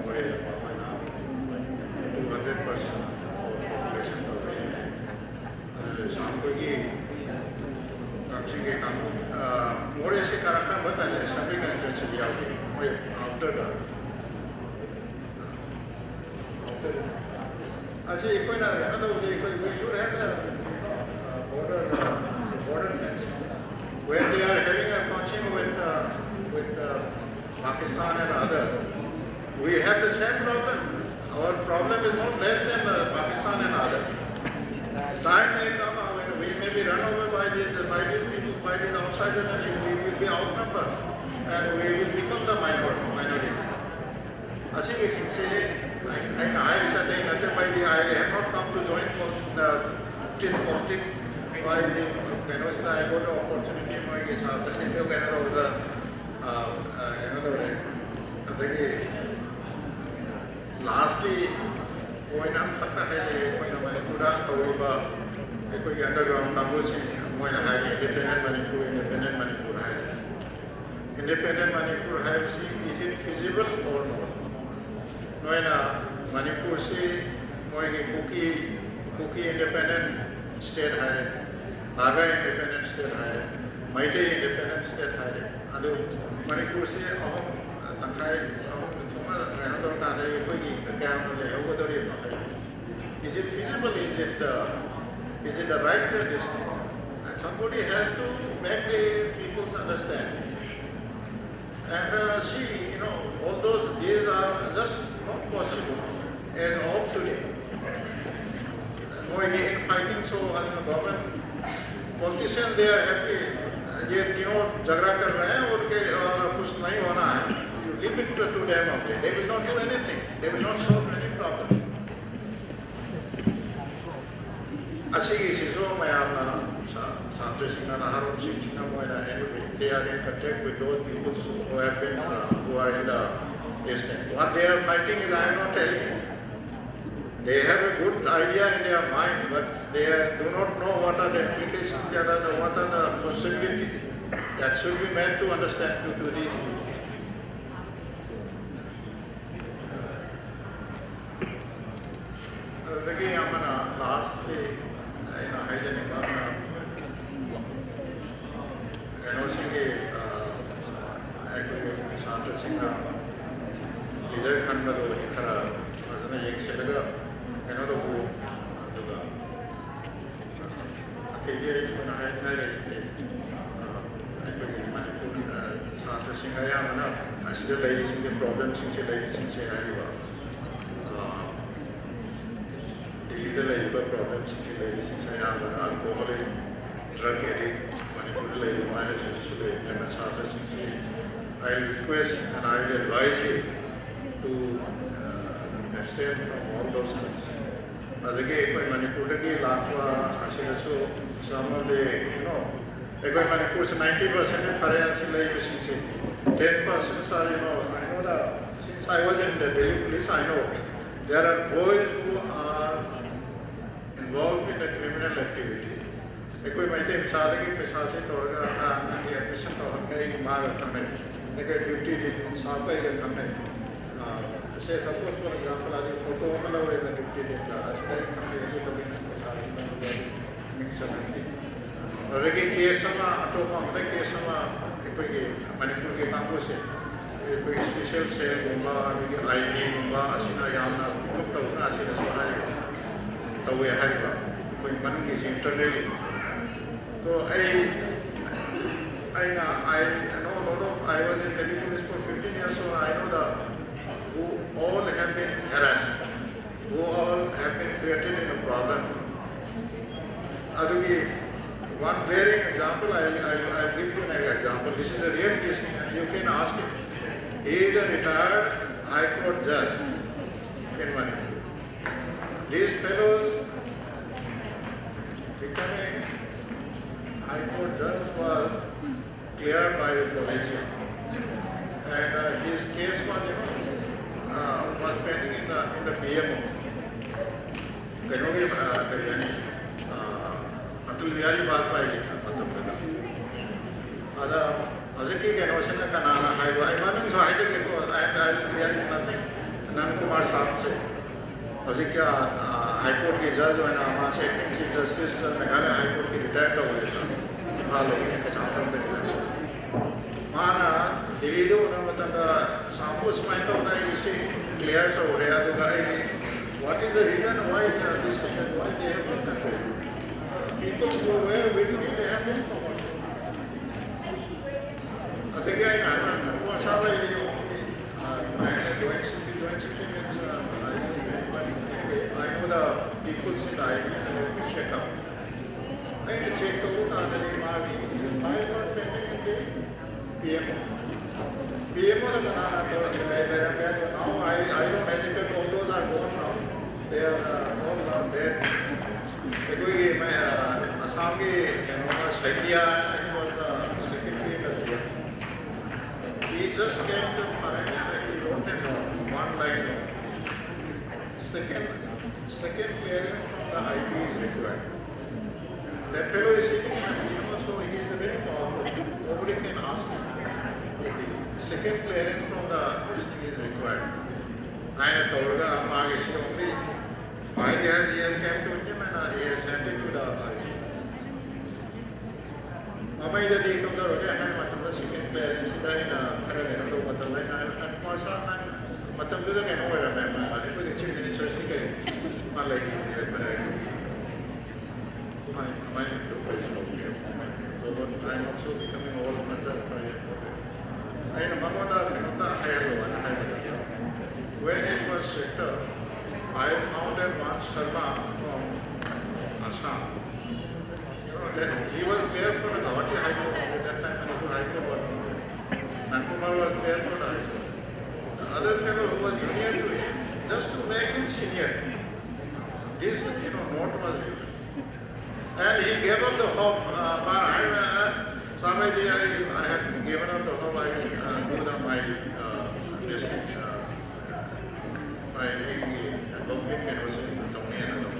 ꯃꯣꯔꯦꯗ ꯃꯈꯣꯏꯅ two hundred percent population ꯇꯧꯔꯛꯏꯅꯦ꯫ ꯑꯗꯨ ꯁꯥꯝꯄꯨꯒꯤ ꯀꯛꯆꯤꯡꯒꯤ ꯀꯥꯡꯕꯨ, ꯑ, ꯃꯣꯔꯦꯁꯦ ꯈꯔ ꯀꯔꯝꯕ ꯇꯥꯔꯦ? ꯑꯦꯁꯦꯝꯕ꯭ꯂꯤ ꯀꯟꯁꯇꯤꯇ꯭ꯋꯦꯟꯁꯤꯗꯤ ꯌꯥꯎꯗꯦ, ꯃꯣꯏ ꯑꯥꯎꯇꯔꯗ꯫ ꯑꯁꯤ ꯑꯩꯈꯣꯏꯅ ꯀꯩꯅꯣ ꯇꯧꯕꯗꯤ ꯑꯩꯈꯣꯏ, we should have a, uh, border, uh, border fence. When we are having a punching with, uh, with, uh, Pakistan and others, we have the same problem. Our problem is not less than, uh, Pakistan and others. Time may come, uh, when we may be run over by these, by these people, by these outsiders, and we will be outnumbered, and we will become the minor-, minority. ꯑꯁꯤꯒꯤꯁꯤꯡꯁꯤ ꯑꯩ-, ꯑꯩꯅ ꯍꯥꯏꯔꯤꯁꯦ ꯑꯇꯩ ꯅꯠꯇꯦ, ꯃꯣꯏꯗꯤ, I have not come to join pol-, uh, this politics. ꯃꯣꯏꯗꯤ ꯀꯩꯅꯣꯁꯤꯗ I got the opportunity, ꯃꯣꯏꯒꯤ ꯁꯥꯇ꯭ꯔꯁꯤꯡꯗꯨ ꯀꯩꯅꯣ ꯇꯧꯕꯗ, ꯑ, ꯑ, ꯀꯩꯅꯣ ꯇꯧꯔꯦ꯫ ꯑꯗꯒꯤ lastꯀꯤ point ꯑꯃꯈꯛꯇ ꯍꯥꯏꯖꯒꯦ, ꯑꯩꯈꯣꯏꯅ ꯃꯅꯤꯄꯨꯔꯗ ꯇꯧꯔꯤꯕ ꯑꯩꯈꯣꯏꯒꯤ underground ꯀꯥꯡꯕꯨꯁꯤꯡ, ꯃꯣꯏꯅ ꯍꯥꯏꯔꯤ ꯏꯟꯗꯤꯄꯦꯟꯗꯦꯟ ꯃꯅꯤꯄꯨꯔ, ꯏꯟꯗꯤꯄꯦꯟꯗꯦꯟ ꯃꯅꯤꯄꯨꯔ ꯍꯥꯏꯔꯤ꯫ ꯏꯟꯗꯤꯄꯦꯟꯗꯦꯟ ꯃꯅꯤꯄꯨꯔ ꯍꯥꯏꯕꯁꯤ is it feasible or not? ꯅꯣꯏꯅ ꯃꯅꯤꯄꯨꯔꯁꯤ ꯃꯣꯏꯒꯤ ꯀꯨꯀꯤ, ꯀꯨꯀꯤ ꯏꯟꯗꯤꯄꯦꯟꯗꯦꯟ ꯁ꯭ꯇꯦꯠ ꯍꯥꯏꯔꯦ, ꯅꯥꯒꯥ ꯏꯟꯗꯤꯄꯦꯟꯗꯦꯟ ꯁ꯭ꯇꯦꯠ ꯍꯥꯏꯔꯦ, ꯃꯩꯇꯩ ꯏꯟꯗꯤꯄꯦꯟꯗꯦꯟ ꯁ꯭ꯇꯦꯠ ꯍꯥꯏꯔꯦ꯫ ꯑꯗꯨ ꯃꯅꯤꯄꯨꯔꯁꯤ ꯑꯍꯨꯝ, ꯇꯪꯈꯥꯏ ꯑꯍꯨꯝ ꯊꯣꯛꯅ ꯀꯩꯅꯣ ꯇꯧꯔꯀꯥꯟꯗ ꯑꯩꯈꯣꯏꯒꯤ ꯀꯌꯥꯝ ꯂꯩꯍꯧꯒꯗꯧꯔꯤꯕꯅꯣ? Is it feasible? Is it, uh, is it the right way? This thing? And somebody has to make the people understand. And uh, see, you know, all those days are just not possible as of today. No, again, I think so, as a government, politicians, they are happy. ये तीनों झगड़ा कर रहे हैं और के और कुछ नहीं होना है. You leave it to, to them only. They will not do anything. They will not solve any problem. ꯑꯁꯤꯒꯤꯁꯤꯁꯨ ꯃꯌꯥꯝꯅ ꯁꯥ- ꯁꯥꯇ꯭ꯔꯁꯤꯡꯅ, ꯅꯍꯥꯔꯣꯜꯁꯤꯡꯁꯤꯅ ꯃꯣꯏꯅ anyway, they are in contact with those people who have been, uh, who are in the this thing. What they are fighting is, I am not telling you. They have a good idea in their mind, but they are, do not know what are the implications, what are the, what are the possibilities that should be made to understand to, to these people. ꯑꯗꯨꯗꯒꯤ ꯑꯃꯅ ꯂꯥꯁꯇꯤ ꯑꯩꯅ ꯍꯥꯏꯖꯅꯤꯡꯕ ꯑꯃꯅ ꯀꯩꯅꯣꯁꯤꯡꯒꯤ, ꯑ, ꯑꯩꯈꯣꯏꯒꯤ ꯁꯥꯇ꯭ꯔꯁꯤꯡꯅ leader ꯈꯟꯕꯗꯣ ꯈꯔ ꯐꯖꯅ ꯌꯦꯡꯁꯤꯜꯂꯒ ꯀꯩꯅꯣ ꯇꯧꯕꯤꯌꯨ꯫ ꯑꯗꯨꯒ ꯑꯇꯩꯗꯤ ꯑꯩ ꯊꯣꯏꯅ ꯍꯥꯏꯅꯤꯡꯉꯥꯏ ꯂꯩꯇꯦ꯫ ꯑ, ꯑꯩꯈꯣꯏꯒꯤ ꯃꯅꯤꯄꯨꯔ, ꯑ, ꯁꯥꯇ꯭ꯔꯁꯤꯡ ꯑꯌꯥꯝꯕꯅ ꯑꯁꯤꯗ ꯂꯩꯔꯤꯁꯤꯡꯁꯦ, ꯄ꯭ꯔꯣꯕ꯭ꯂꯦꯝꯁꯤꯡꯁꯦ, ꯂꯩꯔꯤꯁꯤꯡꯁꯦ ꯍꯥꯏꯔꯤꯕ, ꯑ, ꯗꯤꯜꯂꯤꯗ ꯂꯩꯔꯤꯕ ꯄ꯭ꯔꯣꯕ꯭ꯂꯦꯝꯁꯤꯡꯁꯦ ꯂꯩꯔꯤꯁꯤꯡꯁꯦ ꯑꯌꯥꯝꯕꯅ alcoholic, drug addict, ꯃꯅꯤꯄꯨꯔꯗ ꯂꯩꯔꯤꯕ ꯃꯥꯏꯅꯁꯤꯁꯨ ꯂꯩꯕꯅꯤꯅ ꯁꯥꯇ꯭ꯔꯁꯤꯡꯁꯤ, I will request and I will advise you to, uh, abstain from all those things. ꯑꯗꯒꯤ ꯑꯩꯈꯣꯏ ꯃꯅꯤꯄꯨꯔꯗꯒꯤ ꯂꯥꯛꯄ ꯑꯁꯤꯗꯁꯨ some of the, you know, ꯑꯩꯈꯣꯏ ꯃꯅꯤꯄꯨꯔꯁꯤ ninety percent ꯐꯔꯦ ꯑꯁꯤ ꯂꯩꯕꯁꯤꯡꯁꯤ, ten percent are, you know, I know the, since I was in the Delhi police, I know there are boys who are involved in the criminal activity. ꯑꯩꯈꯣꯏ ꯃꯩꯇꯩ ꯃꯆꯥꯗꯒꯤ ꯄꯩꯁꯥꯁꯦ ꯇꯧꯔꯒ, "ꯑꯥ, ꯅꯪꯒꯤ admission ꯇꯧꯍꯟꯒꯦ, ꯑꯩ ꯃꯥꯒ ꯈꯪꯅꯩ, ꯑꯩꯈꯣꯏ ꯗ꯭ꯌꯨꯇꯤꯗꯤ ꯁꯥꯔ ꯑꯩꯒ ꯈꯪꯅꯩ"꯫ ꯑꯥ, ꯁꯦ, ꯁꯄꯣꯁ, ꯐꯣꯔ ꯑꯦꯛꯖꯥꯝꯄꯜ, ꯑꯗꯩ ꯐꯣꯇꯣ ꯑꯃ ꯂꯧꯔꯦꯅ ꯗ꯭ꯌꯨꯇꯤꯗꯤ ꯑꯁꯤꯗ ꯑꯩ ꯈꯪꯅꯩ, ꯑꯗꯨ ꯇꯧꯕꯤ, ꯅꯪ ꯄꯩꯁꯥꯁꯦ ꯅꯪ ꯃꯤꯡ ꯆꯜꯍꯟꯒꯦ꯫ ꯑꯗꯒꯤ ꯀꯦꯁ ꯑꯃ, ꯑꯇꯣꯞꯄ ꯑꯃꯗ ꯀꯦꯁ ꯑꯃ, ꯑꯩꯈꯣꯏꯒꯤ ꯃꯅꯤꯄꯨꯔꯒꯤ ꯀꯥꯡꯕꯨꯁꯦ, ꯑꯩꯈꯣꯏ ꯏꯁꯄꯤꯁꯦꯜ ꯁꯦꯜꯒꯨꯝꯕ, ꯑꯗꯒꯤ ꯑꯥꯏ ꯕꯤꯒꯨꯝꯕ ꯑꯁꯤꯅ ꯌꯥꯝꯅ ꯄꯤꯛꯑꯞ ꯇꯧꯗꯨꯅ ꯑꯁꯤꯗꯁꯨ ꯍꯥꯏꯔꯤꯕ, ꯇꯧꯋꯦ ꯍꯥꯏꯔꯤꯕ, ꯑꯩꯈꯣꯏ ꯃꯅꯨꯡꯒꯤꯁꯤ ꯏꯟꯇꯔꯅꯦꯜ꯫ ꯑꯗꯣ ꯑꯩ, ꯑꯩꯅ, I know a lot of, I was in Delhi police for fifteen years, so I know the, who all have been harassed, who all have been created in a problem. ꯑꯗꯨꯒꯤ one glaring example, I, I, I give you an example. This is a real case, and you can ask him. He is a retired High Court judge in Manipur. These fellows becoming High Court judge was cleared by the collegium. And uh, his case was, you know, uh, was pending in the, in the B M O. ꯀꯩꯅꯣꯒꯤ, ꯑ, ꯀꯔꯤ ꯍꯥꯏꯅꯤ, ꯑ, ꯑꯇꯜ ꯕꯤꯍꯥꯔꯤ ꯕꯥꯖꯄꯥꯏꯒꯤ ꯃꯇꯝꯗꯨꯗ꯫ ꯑꯗ ꯍꯧꯖꯤꯛꯀꯤ ꯀꯩꯅꯣꯁꯤꯅ ꯀꯅꯥꯅ ꯍꯥꯏꯕ? ꯑꯩ ꯃꯃꯤꯡꯁꯨ ꯍꯥꯏꯖꯒꯦꯀꯣ, ꯑꯇꯜ ꯕꯤꯍꯥꯔꯤ ꯅꯠꯇꯦ, ꯑꯅꯟ ꯀꯨꯃꯥꯔ ꯁꯥꯍꯕꯁꯦ꯫ ꯍꯧꯖꯤꯛꯀꯤ, ꯑ, ꯍꯥꯏ ꯀꯣꯔꯠꯀꯤ ꯖꯖ ꯑꯣꯏꯅ ꯃꯥꯁꯦ ꯑꯦꯛꯇꯤꯡ ꯆꯤꯐ ꯖꯁꯇꯤꯁ, ꯃꯦꯘꯥꯂꯌ ꯍꯥꯏ ꯀꯣꯔꯠꯀꯤ ꯔꯤꯇꯥꯌꯔ ꯇꯧꯔꯦ, ꯏꯝꯐꯥꯜꯗꯒꯤ ꯀꯩꯁꯥꯝꯊꯣꯡꯗꯒꯤ꯫ ꯃꯥꯅ ꯗꯤꯜꯂꯤꯗ ꯎꯅꯕ ꯃꯇꯝꯗ, "ꯁꯥꯍꯕ, ꯁꯨꯃꯥꯏꯅ ꯇꯧꯗꯅ ꯑꯩ ꯁꯤ ꯀ꯭ꯂꯤꯌꯥꯔ ꯇꯧꯔꯦ, ꯑꯗꯨꯒ ꯑꯩ, what is the reason why, uh, this happened, why they have been convicted? People who were with me, they have been forwarded." ꯑꯗꯒꯤ ꯑꯩꯅ ꯍꯥꯏꯕ, "ꯃꯁꯥꯗ ꯑꯩ, uh, I am a joint secretary, joint secretary means, uh, I know the people sit, I know, let me check up." ꯑꯩꯅ check ꯇꯧꯕ ꯀꯥꯟꯗꯗꯤ ꯃꯥꯒꯤ file note pending ꯏꯟ ꯗꯤ P M O. P M ꯑꯣꯗ ꯀꯅꯥꯅ ꯇꯧꯔꯝꯒꯦ ꯍꯥꯏ ꯂꯩꯔꯝꯃꯦ꯫ ꯑꯗꯣ now I, I don't hesitate, all those are gone now. They are, uh, all, uh, dead. ꯑꯩꯈꯣꯏꯒꯤ ꯃ-, ꯑ, ꯑꯁꯥꯝꯒꯤ ꯀꯩꯅꯣ ꯁꯩꯀꯤꯌꯥ, he was the secretary in the P M. He just came to Paranaque, he wrote a note, one line note. Second, second clearance from the I B is required. That fellow is sitting in the D M O, so he is a very powerful. Nobody can ask him. The second clearance from the this thing is required. ఆయన తోడుగా మాకు ఇష్టం ఉంది. File has, he has kept with him and he has sent it to the authority. ꯃꯃꯩꯗꯗꯤ ꯀꯝꯗꯧꯔꯒꯦ ꯍꯥꯏ ꯃꯇꯝꯗ second clearance ꯁꯤꯗ ꯑꯩꯅ ꯈꯔ ꯀꯩꯅꯣ ꯇꯧꯕ ꯃꯇꯝꯗ ꯑꯩꯅ ꯍꯥꯏꯕ ꯀꯨꯃꯥꯔ ꯁꯥꯍꯅ ꯃꯇꯝꯗꯨꯗ ꯀꯩꯅꯣ ꯑꯣꯏꯔꯝꯃꯦ, ꯃꯥ ꯑꯩꯈꯣꯏꯒꯤ chief minister ꯁꯤ ꯀꯔꯤ ꯃꯥ ꯂꯩꯈꯤꯗ꯭ꯔꯦ꯫ ꯀꯃꯥꯏ ꯀꯃꯥꯏꯅ ꯇꯧꯕ? I'm also becoming old myself. ꯑꯩꯅ ꯃꯉꯣꯟꯗ ꯀꯩꯅꯣꯝꯇ ꯍꯥꯏꯍꯜꯂꯣꯅ ꯍꯥꯏꯕꯗ, when it was settled, I found a one Sharma from Assam. You know, that he was there for the Guwahati High Court. At that time, Manipur High Court was not. Nankumar was there for the High Court. The other fellow who was junior to him, just to make him senior, this, you know, note was written. And he gave up the hope. Uh, but I, uh, somebody, I, I had given up the hope. I uh, do the my uh, this thing. Uh, I think he advocate and was in the company and all.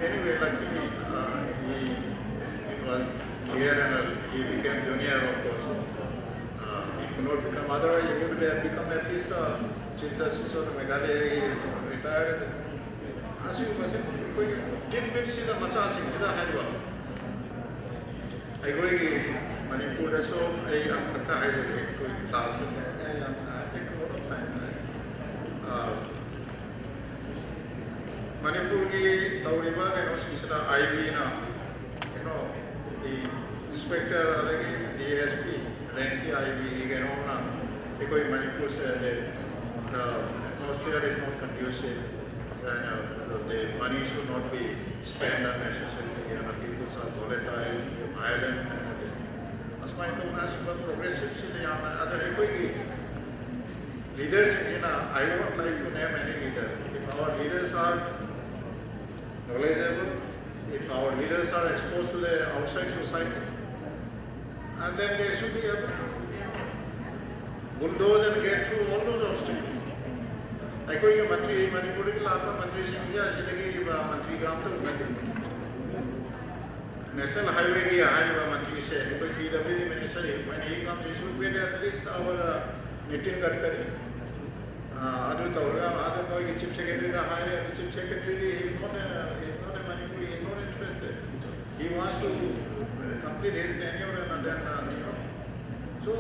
Anyway, luckily uh, he it was clear and uh, he became junior, of course. Uh, he could not become, otherwise he would have become at least a chief justice of Meghalaya. He retired. ꯑꯁꯤꯒꯨꯝꯕꯁꯦ ꯑꯩꯈꯣꯏꯒꯤ ꯇꯤꯠ ꯕꯤꯠꯁꯤꯗ ꯃꯆꯥꯁꯤꯡꯁꯤꯗ ꯍꯥꯏꯕ ꯑꯩꯈꯣꯏꯒꯤ ꯃꯅꯤꯄꯨꯔꯗꯁꯨ ꯑꯩ ꯑꯃꯈꯛꯇ ꯍꯥꯏꯖꯒꯦ, ꯑꯩꯈꯣꯏ ꯀ꯭ꯂꯥꯁꯇ ꯑꯩ ꯌꯥꯝ, I think, a lot of time, uh, ꯃꯅꯤꯄꯨꯔꯒꯤ ꯇꯧꯔꯤꯕ ꯀꯩꯅꯣꯁꯤꯡꯁꯤꯗ ꯑꯥꯏ ꯕꯤꯅ ꯀꯩꯅꯣ, ꯗꯤ ꯏꯟꯁꯄꯦꯛꯇꯔ ꯑꯗꯒꯤ ꯗꯤ ꯑꯦꯁ ꯄꯤ ꯔꯦꯡꯀꯤ ꯑꯥꯏ ꯕꯤꯒꯤ ꯀꯩꯅꯣꯝꯅ ꯑꯩꯈꯣꯏ ꯃꯅꯤꯄꯨꯔꯁꯦ, the atmosphere is not conducive, and uh, the money should not be spent unnecessarily, and the people are volatile, violent, and everything. ꯑꯁꯨꯃꯥꯏꯅ ꯇꯧꯅ ꯑꯁꯨꯝꯕ ꯄ꯭ꯔꯣꯒ꯭ꯔꯦꯁꯤꯞꯁꯤꯗ ꯌꯥꯝꯅ, ꯑꯗ ꯑꯩꯈꯣꯏꯒꯤ ꯂꯤꯗꯔꯁꯤꯡꯁꯤꯅ, I won't like to name any leader. If our leaders are knowledgeable, if our leaders are exposed to the outside society, and then they should be able to, you know, bulldoze and get through all those obstacles. ꯑꯩꯈꯣꯏꯒꯤ ꯃꯟꯇ꯭ꯔꯤ, ꯃꯅꯤꯄꯨꯔꯗꯒꯤ ꯂꯥꯛꯄ ꯃꯟꯇ꯭ꯔꯤꯁꯤꯡꯁꯦ ꯑꯁꯤꯗꯒꯤ ꯃꯟꯇ꯭ꯔꯤꯒ ꯑꯝꯇ ꯎꯅꯗꯦ꯫ National Highway ꯒꯤ ꯍꯥꯏꯔꯤꯕ ꯃꯟꯇ꯭ꯔꯤꯁꯦ, ꯑꯩꯈꯣꯏ P W D minister, when he comes, he should be at least our, uh, Nitin Gadkari. ꯑꯗꯨ ꯇꯧꯔꯒ ꯑꯗꯨ ꯃꯣꯏꯒꯤ chief secretary ꯗ ꯍꯥꯏꯔꯦ, ꯑꯗꯨ chief secretary D is not a, is not a Manipuri, is not interested. He wants to complete his tenure and then, uh, you know. So,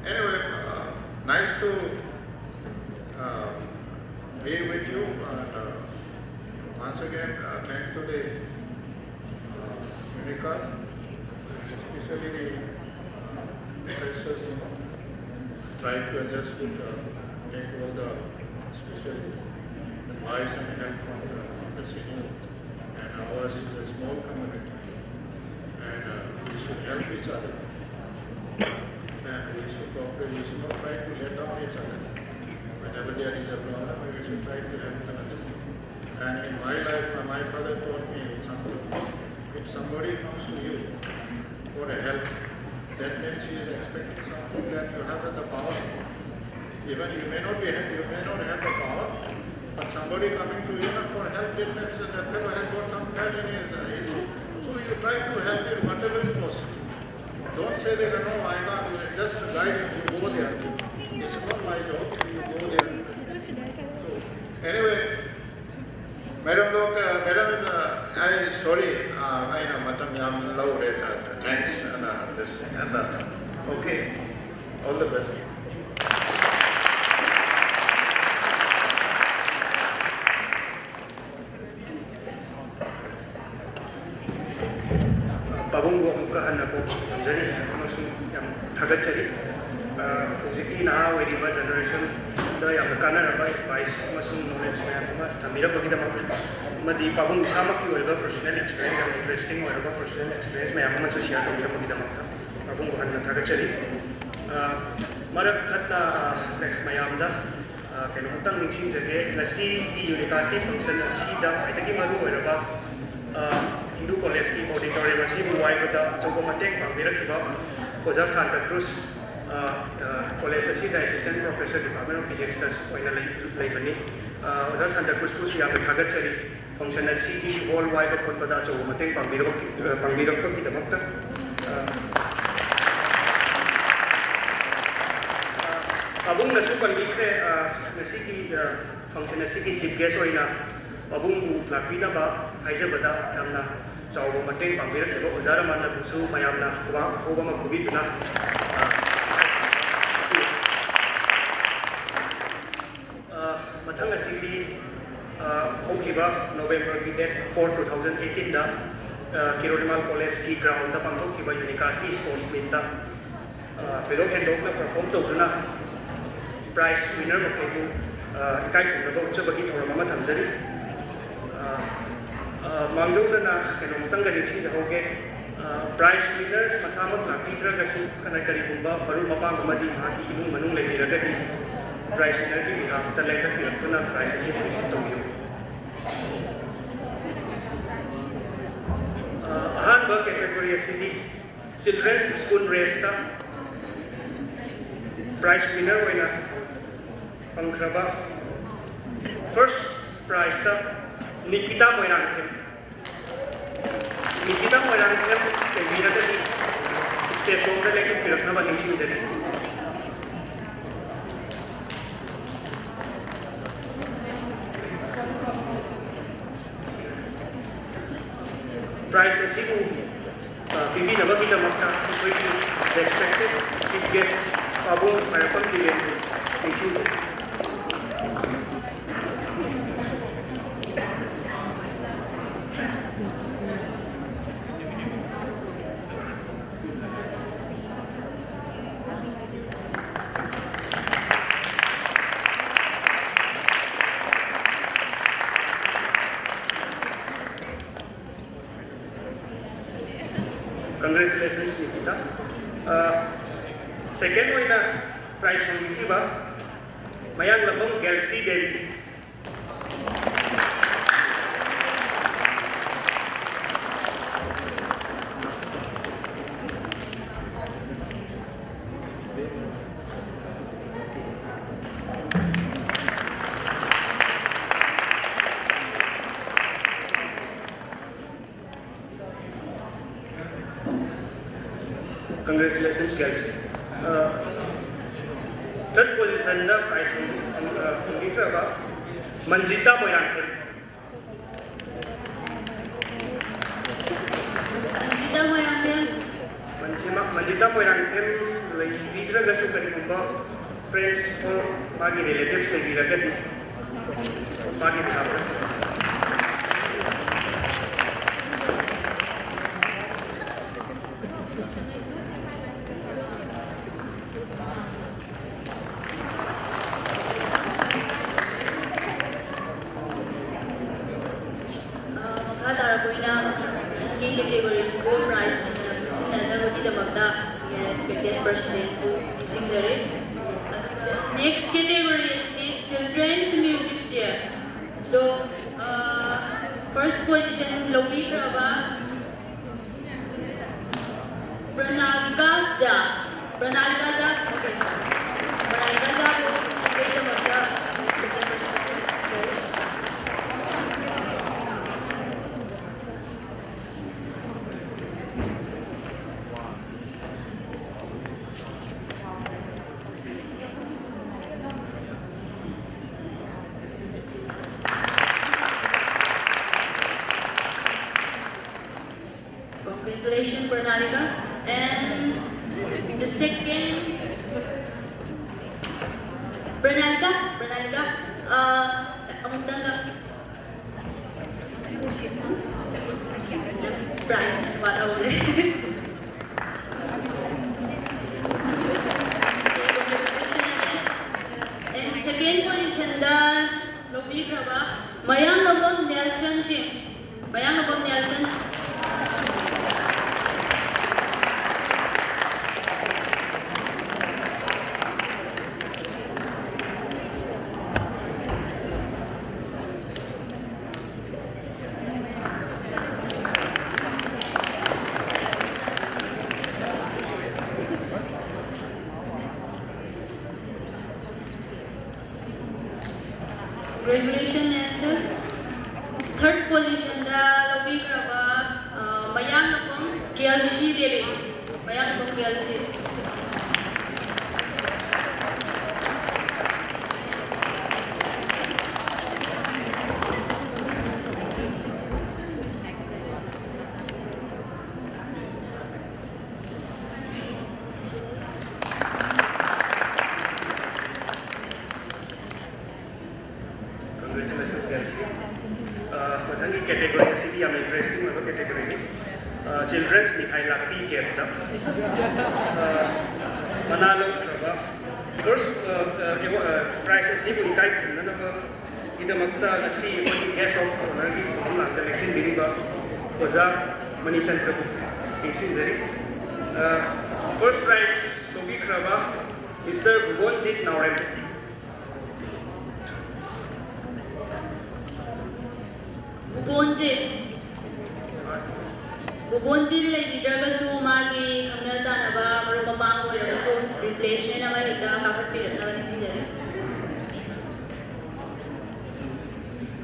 anyway, uh, nice to, uh, be with you. And, uh, once again, uh, thanks to the, uh, Unicef, especially the, uh, freshers, you know, try to adjust with, uh, take all the special advice and help from the, the senior. And ours is a small community. And, uh, we should help each other. And we should cooperate. We should not try to let down each other. Whenever there is a problem, we should try to help one another. And in my life, my, my father taught me something. If somebody comes to you for a help, that means he is expecting something that you have the power. Even you may not be, you may not have the power, but somebody coming to you for help, it means that that fellow has got some cash in his, uh, his. So you try to help it whatever is possible. Don't say that, "No, I can't do it." Just guide him, you go there. It's not my job, you go there. So, anyway, madam, look, uh, madam, uh, I sorry, uh, ꯑꯩꯅ ꯃꯇꯝ ꯌꯥꯝ ꯂꯧꯔꯦ꯫ Uh, thanks, and, uh, this thing, and, uh, okay, all the best. ꯄꯥꯕꯨꯡꯕꯨ ꯑꯃꯨꯛꯀ ꯍꯟꯅ ꯀꯣꯛ ꯊꯝꯖꯔꯤ ꯑꯃꯁꯨꯡ ꯌꯥꯝ ꯊꯥꯒꯠꯆꯔꯤ꯫ ꯑ, ꯍꯧꯖꯤꯛꯀꯤ ꯅꯍꯥ ꯑꯣꯏꯔꯤꯕ generationꯗ ꯌꯥꯝꯅ ꯀꯥꯟꯅꯔꯕ advice ꯑꯃꯁꯨꯡ knowledge ꯃꯌꯥꯝ ꯑꯃ ꯊꯝꯕꯤꯔꯛꯄꯒꯤꯗꯃꯛ, ꯑꯃꯗꯤ ꯄꯥꯕꯨꯡ ꯏꯁꯥꯃꯛꯀꯤ ꯑꯣꯏꯕ personal experience, ꯌꯥꯝ interesting ꯑꯣꯏꯔꯕ personal experience ꯃꯌꯥꯝ ꯑꯃꯁꯨ share ꯇꯧꯕꯤꯔꯛꯄꯒꯤꯗꯃꯛꯇ ꯄꯥꯕꯨꯡꯕꯨ ꯍꯟꯅ ꯊꯥꯒꯠꯆꯔꯤ꯫ ꯑ, ꯃꯔꯛ ꯊꯠꯅ, ꯑ, ꯃꯌꯥꯝꯗ ꯑ, ꯀꯩꯅꯣꯝꯇꯪ ꯅꯤꯡꯁꯤꯡꯖꯒꯦ꯫ ꯉꯁꯤꯒꯤ ꯌꯨꯅꯤꯀꯥꯁꯀꯤ function ꯑꯁꯤꯗ ꯈ꯭ꯋꯥꯏꯗꯒꯤ ꯃꯔꯨ ꯑꯣꯏꯔꯕ, ꯑ, ꯍꯤꯟꯗꯨ ꯀꯣꯂꯦꯖꯀꯤ auditorium ꯑꯁꯤꯕꯨ ꯋꯥꯏꯕꯗ ꯑꯆꯧꯕ ꯃꯇꯦꯡ ꯄꯥꯡꯕꯤꯔꯛꯈꯤꯕ ꯑꯣꯖꯥ ꯁꯥꯟꯇ ꯀ꯭ꯔꯨꯁ, ꯑ, ꯑ, ꯀꯣꯂꯦꯖ ꯑꯁꯤꯗ assistant professor, department of physicsꯇ ꯑꯣꯏꯅ ꯂꯩ-, ꯂꯩꯕꯅꯤ꯫ ꯑ, ꯑꯣꯖꯥ ꯁꯥꯟꯇ ꯀ꯭ꯔꯨꯁꯄꯨꯁꯨ ꯌꯥꯝꯅ ꯊꯥꯒꯠꯆꯔꯤ꯫ function ꯑꯁꯤꯒꯤ ꯍꯣꯜ ꯋꯥꯏꯕ ꯈꯣꯠꯄꯗ ꯑꯆꯧꯕ ꯃꯇꯦꯡ ꯄꯥꯡꯕꯤꯔꯛꯄ-, ꯄꯥꯡꯕꯤꯔꯛꯄꯒꯤꯗꯃꯛꯇ, ꯑ, ꯑ, ꯄꯥꯕꯨꯡꯅꯁꯨ ꯄꯟꯕꯤꯈ꯭ꯔꯦ, ꯑ, ꯉꯁꯤꯒꯤ, ꯑ, function ꯑꯁꯤꯒꯤ chief guest ꯑꯣꯏꯅ ꯄꯥꯕꯨꯡꯕꯨ ꯂꯥꯛꯄꯤꯅꯕ ꯍꯥꯏꯖꯕꯗ ꯌꯥꯝꯅ ꯆꯥꯎꯕ ꯃꯇꯦꯡ ꯄꯥꯡꯕꯤꯔꯛꯈꯤꯕ ꯑꯣꯖꯥ ꯔꯃꯥꯟꯅꯕꯨꯁꯨ ꯃꯌꯥꯝꯅ ꯈꯨꯕꯥꯛ ꯑꯍꯧꯕ ꯑꯃ ꯈꯨꯕꯤꯗꯨꯅ, ꯑ, ꯑ, ꯃꯊꯪ ꯑꯁꯤꯗꯤ, ꯑ, ꯍꯧꯈꯤꯕ November ꯒꯤ date four, two thousand eighteen ꯗ, ꯑ, ꯀꯤꯔꯣꯂꯤꯃꯥꯜ ꯀꯣꯂꯦꯖꯀꯤ ground ꯗ ꯄꯥꯡꯊꯣꯛꯈꯤꯕ UNICASꯀꯤ sports meet ꯇ, ꯑ, ꯊꯣꯏꯗꯣꯛ ꯍꯦꯟꯗꯣꯛꯅ perform ꯇꯧꯗꯨꯅ prize winner ꯃꯈꯣꯏꯕꯨ, ꯑ, ꯏꯀꯥꯏ ꯈꯨꯝꯅꯕ ꯎꯠꯆꯕꯒꯤ ꯊꯧꯔꯝ ꯑꯃ ꯊꯝꯖꯔꯤ꯫ ꯑ, ꯑ, ꯃꯥꯡꯖꯧꯅꯅ ꯀꯩꯅꯣꯝꯇꯪꯒ ꯅꯤꯡꯁꯤꯡꯖꯍꯧꯒꯦ꯫ ꯑ, prize winner ꯃꯁꯥꯃꯛ ꯂꯥꯛꯄꯤꯗ꯭ꯔꯒꯁꯨ, ꯀꯅꯥ-, ꯀꯔꯤꯒꯨꯝꯕ ꯃꯔꯨꯞ ꯃꯄꯥꯡ ꯑꯃꯗꯤ ꯃꯍꯥꯛꯀꯤ ꯏꯃꯨꯡ ꯃꯅꯨꯡ ꯂꯩꯕꯤꯔꯒꯗꯤ, prize winner ꯒꯤ behalf ꯇ ꯂꯦꯡꯈꯠꯄꯤꯔꯛꯇꯨꯅ prize ꯑꯁꯤ receive ꯇꯧꯕꯤꯌꯨ꯫ ꯑ, ꯑꯍꯥꯟꯕ category ꯑꯁꯤꯗꯤ Children's School Race ꯇ prize winner ꯑꯣꯏꯅ ꯐꯪꯈ꯭ꯔꯕ first prize ꯇ ꯅꯤꯀꯤꯇꯥ ꯃꯣꯏꯔꯥꯡꯊꯦꯝ꯫ ꯅꯤꯀꯤꯇꯥ ꯃꯣꯏꯔꯥꯡꯊꯦꯝ ꯂꯩꯕꯤꯔꯒꯗꯤ stage ꯂꯣꯝꯗ ꯂꯦꯡꯈꯠꯄꯤꯔꯛꯅꯕ ꯅꯤꯡꯁꯤꯡꯖꯔꯤ꯫ Prize ꯑꯁꯤꯕꯨ, ꯑ, ꯄꯤꯕꯤꯅꯕꯒꯤꯗꯃꯛꯇ ꯑꯩꯈꯣꯏꯒꯤ respected chief guest ꯄꯥꯕꯨꯡ ꯃꯥꯏꯔꯥꯛꯄꯝ ꯕꯤꯔꯦꯟꯕꯨ ꯅꯤꯡꯁꯤꯡꯖꯔꯤ꯫ Congratulations, ꯅꯤꯀꯤꯇꯥ꯫ ꯑ, second ꯑꯣꯏꯅ prize ꯐꯪꯕꯤꯈꯤꯕ ꯃꯌꯥꯡꯂꯝꯕꯝ ꯒꯦꯜꯁꯤ Devi. Congratulations, girls. Uh, third position ꯗ prize ꯐꯪ-, ꯐꯪ-, uh, ꯐꯪꯕꯤꯈ꯭ꯔꯕ ꯃꯟꯖꯤꯇꯥ ꯃꯣꯏꯔꯥꯡꯊꯦꯝ꯫ ꯃꯟꯖꯤꯇꯥ ꯃꯣꯏꯔꯥꯡꯊꯦꯝ꯫ ꯃꯟꯖꯤꯃ-, ꯃꯟꯖꯤꯇꯥ ꯃꯣꯏꯔꯥꯡꯊꯦꯝ ꯂꯩꯕꯤꯗ꯭ꯔꯒꯁꯨ ꯀꯔꯤꯒꯨꯝꯕ friends or ꯃꯥꯒꯤ relatives ꯂꯩꯕꯤꯔꯒꯗꯤ ꯃꯥꯒꯤ behalf ꯇ꯫ ꯑ, ꯃꯈꯥ ꯇꯥꯔꯛꯄ ꯑꯣꯏꯅ ꯅꯪꯒꯤ category ꯁꯤꯕꯨ prize ꯁꯤꯟꯅ-, ꯁꯤꯟꯅꯅꯕꯒꯤꯗꯃꯛꯇ ꯑꯩꯈꯣꯏꯒꯤ respected president ꯄꯨ ꯅꯤꯡꯁꯤꯡꯖꯔꯤ꯫ ꯑꯗꯨꯒ next category ꯑꯁꯤꯗꯤ children's music chair꯫ So, ꯑ, first position ꯂꯧꯕꯤꯈ꯭ꯔꯕ ꯄ꯭ꯔꯅꯥꯂꯤꯀꯥ ꯖꯥ꯫ ꯄ꯭ꯔꯅꯥꯂꯤꯀꯥ ꯖꯥ꯫ Okay꯫ ꯄ꯭ꯔꯅꯥꯂꯤꯀꯥ ꯖꯥꯕꯨ ꯁꯤꯟꯕꯒꯤꯗꯃꯛꯇ Congratulations, Pranalika. And the second, Pranalika, Pranalika, uh, ꯑꯃꯨꯛꯇꯪꯒ꯫ Prize ꯋꯥꯠꯍꯧꯔꯦ꯫ And second position ꯗ ꯂꯧꯕꯤꯈ꯭ꯔꯕ ꯃꯌꯥꯡꯂꯝꯕꯝ ꯅꯦꯜꯁꯟ ꯁꯤꯡ꯫ Mayanglambam Nelson. Congratulations, Nelson. Third position ꯗ ꯂꯧꯕꯤꯈ꯭ꯔꯕ, ꯑ, ꯃꯌꯥꯡꯂꯝꯕꯝ ꯀꯦꯜꯁꯤ ꯗꯦꯕꯤ꯫ ꯃꯌꯥꯝ ꯂꯣꯀꯦꯜꯁꯤ꯫ Congratulations, guys. ꯑ, ꯃꯊꯪꯒꯤ category ꯑꯁꯤꯗꯤ ꯌꯥꯝꯅ interesting ꯑꯣꯏꯕ category ꯅꯤ꯫ ꯑ, children's ꯃꯤꯊꯥꯏ ꯂꯥꯛꯄꯤ ꯀꯦꯞꯇ꯫ ꯑ, ꯃꯅꯥ ꯂꯧꯈ꯭ꯔꯕ first, ꯑ, ꯑ, ꯑꯦꯋꯥ-, ꯑ, prize ꯑꯁꯤꯕꯨ ꯏꯀꯥꯏ ꯈꯨꯝꯅꯅꯕꯒꯤꯗꯃꯛꯇ ꯉꯁꯤ ꯑꯩꯈꯣꯏꯒꯤ guest of honour ꯒꯤ ꯊꯧꯔꯝ ꯂꯥꯡꯗ ꯂꯦꯡꯁꯤꯟꯕꯤꯔꯤꯕ ꯑꯣꯖꯥ ꯃꯅꯤꯆꯟꯗ꯭ꯔꯕꯨ ꯇꯦꯡꯁꯤꯟꯖꯔꯤ꯫ ꯑ, first prize ꯂꯧꯕꯤꯈ꯭ꯔꯕ Mister ꯚꯨꯕꯣꯟꯖꯤꯠ ꯅꯥꯎꯔꯦꯝ꯫ ꯚꯨꯕꯣꯟꯖꯤꯠ, ꯚꯨꯕꯣꯟꯖꯤꯠ ꯂꯩꯕꯤꯗ꯭ꯔꯒꯁꯨ ꯃꯥꯒꯤ ꯈꯪꯅ ꯆꯥꯟꯅꯕ ꯃꯔꯨꯞ ꯃꯄꯥꯡ ꯑꯣꯏꯔꯒꯁꯨ replacement ꯑꯃ ꯍꯦꯛꯇ ꯀꯥꯈꯠꯄꯤꯔꯛꯅꯕ ꯅꯤꯡꯁꯤꯡꯖꯔꯤ꯫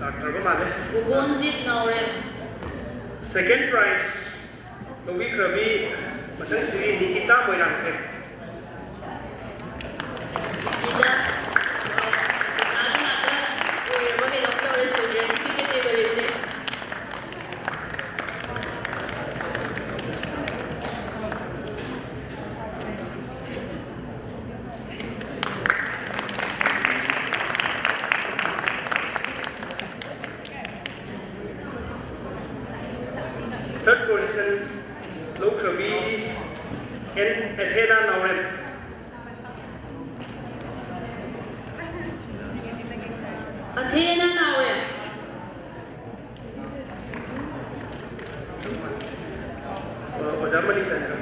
ꯂꯥꯛꯇ꯭ꯔꯕ ꯃꯥꯜꯂꯦ꯫ ꯚꯨꯕꯣꯟꯖꯤꯠ ꯅꯥꯎꯔꯦꯝ꯫ Second prize ꯂꯧꯕꯤꯈ꯭ꯔꯕꯤ ꯃꯊꯪꯁꯤꯒꯤ Nikita Moirangthem. ꯁꯤꯗ ꯄꯩꯁꯥꯒꯤ ꯉꯥꯛꯇ ꯑꯣꯏꯔꯕ ꯀꯩꯅꯣꯝ ꯇꯧꯔꯦ children's ꯀꯤ category ꯁꯦ꯫ Third position ꯂꯧꯈ꯭ꯔꯕꯤ N Athena Naorem. Athena Naorem. ꯑ, ꯑꯣꯖꯥ ꯃꯅꯤꯆꯟꯗ꯭ꯔ꯫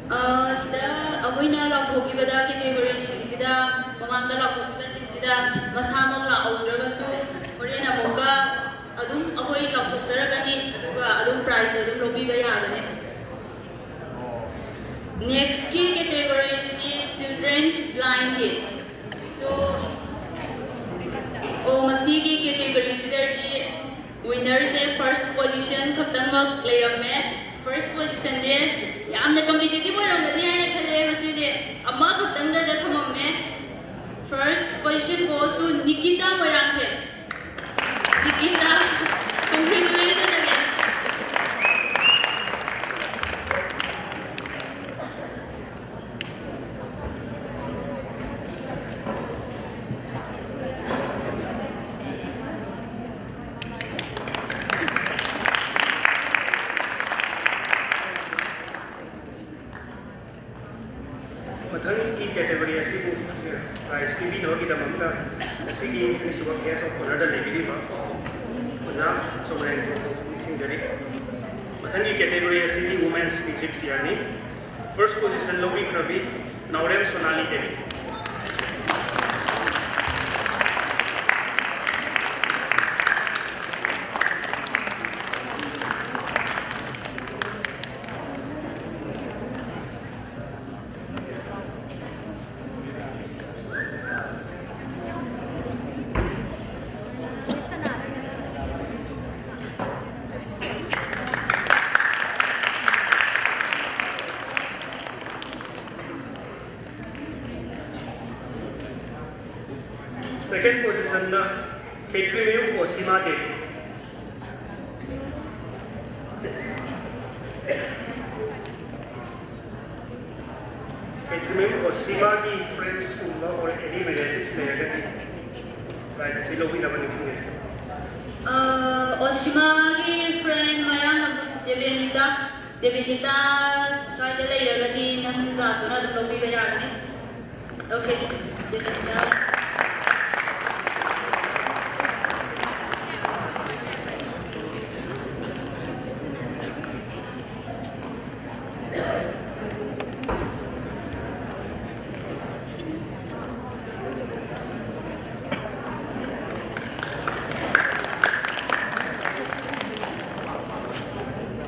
ꯑ, ꯁꯤꯗ ꯑꯩꯈꯣꯏꯅ ꯂꯥꯎꯊꯣꯛꯈꯤꯕꯗ category ꯁꯤꯡꯁꯤꯗ, ꯃꯃꯥꯡꯗ ꯂꯥꯎꯊꯣꯛꯈꯤꯕꯁꯤꯡꯁꯤꯗ ꯃꯁꯥꯃꯛ ꯂꯥꯛꯍꯧꯗ꯭ꯔꯒꯁꯨ ꯍꯣꯔꯦꯟ ꯑꯃꯨꯛꯀ ꯑꯗꯨꯝ ꯑꯩꯈꯣꯏ ꯂꯥꯎꯊꯣꯛꯆꯔꯛꯀꯅꯤ, ꯑꯗꯨꯒ ꯑꯗꯨꯝ prize ꯑꯗꯨꯝ ꯂꯧꯕꯤꯕ ꯌꯥꯒꯅꯤ꯫ Next ꯀꯤ category ꯁꯤꯗꯤ children's blind ꯒꯤ꯫ So, ꯑꯣ, ꯃꯁꯤꯒꯤ category ꯁꯤꯗꯗꯤ winner ꯁꯦ First position ꯈꯛꯇꯪꯃꯛ ꯂꯩꯔꯝꯃꯦ꯫ First positionꯗꯤ ꯌꯥꯝꯅ competitive ꯑꯣꯏꯔꯝꯒꯅꯤ ꯍꯥꯏꯅ ꯈꯜꯂꯦ꯫ ꯃꯁꯤꯗꯤ ꯑꯃꯈꯛꯇꯪꯗꯗ ꯊꯝꯃꯝꯃꯦ꯫ First position goes to Nikita Moirangthem. Nikita, congratulations again. ꯃꯊꯪꯒꯤ category ꯑꯁꯤꯕꯨ prize ꯄꯤꯕꯤꯅꯕꯒꯤꯗꯃꯛꯇ ꯉꯁꯤꯒꯤ ꯑꯅꯤꯁꯨꯕ guest of honourꯗ ꯂꯩꯕꯤꯔꯤꯕ ꯑꯣꯖꯥ ꯁꯣꯃꯔꯦꯟꯕꯨ ꯅꯤꯡꯁꯤꯡꯖꯔꯤ꯫ ꯃꯊꯪꯒꯤ category ꯑꯁꯤꯗꯤ Women's Music Chairꯅꯤ꯫ First position ꯂꯧꯕꯤꯈ꯭ꯔꯕꯤ Naorem Sonali Devi. Second positionꯗ Khetrimayum ꯑꯣꯁꯤꯃꯥ Devi. Khetrimayum ꯑꯣꯁꯤꯃꯥꯒꯤ friendsꯀꯨꯝꯕ or any relatives ꯂꯩꯔꯒꯗꯤ prize ꯑꯁꯤ ꯂꯧꯕꯤꯅꯕ ꯅꯤꯡꯁꯤꯡꯖꯔꯤ꯫ ꯑ, ꯑꯣꯁꯤꯃꯥꯒꯤ friend ꯃꯌꯥꯝ ꯗꯦꯕꯦꯅꯤꯇꯥ, ꯗꯦꯕꯦꯅꯤꯇꯥ ꯁ꯭ꯋꯥꯏꯗ ꯂꯩꯔꯒꯗꯤ ꯅꯪ ꯂꯥꯛꯇꯨꯅ ꯑꯗꯨꯝ ꯂꯧꯕꯤꯕ ꯌꯥꯒꯅꯤ꯫ Okay, ꯗꯦꯕꯦꯅꯤꯇꯥ꯫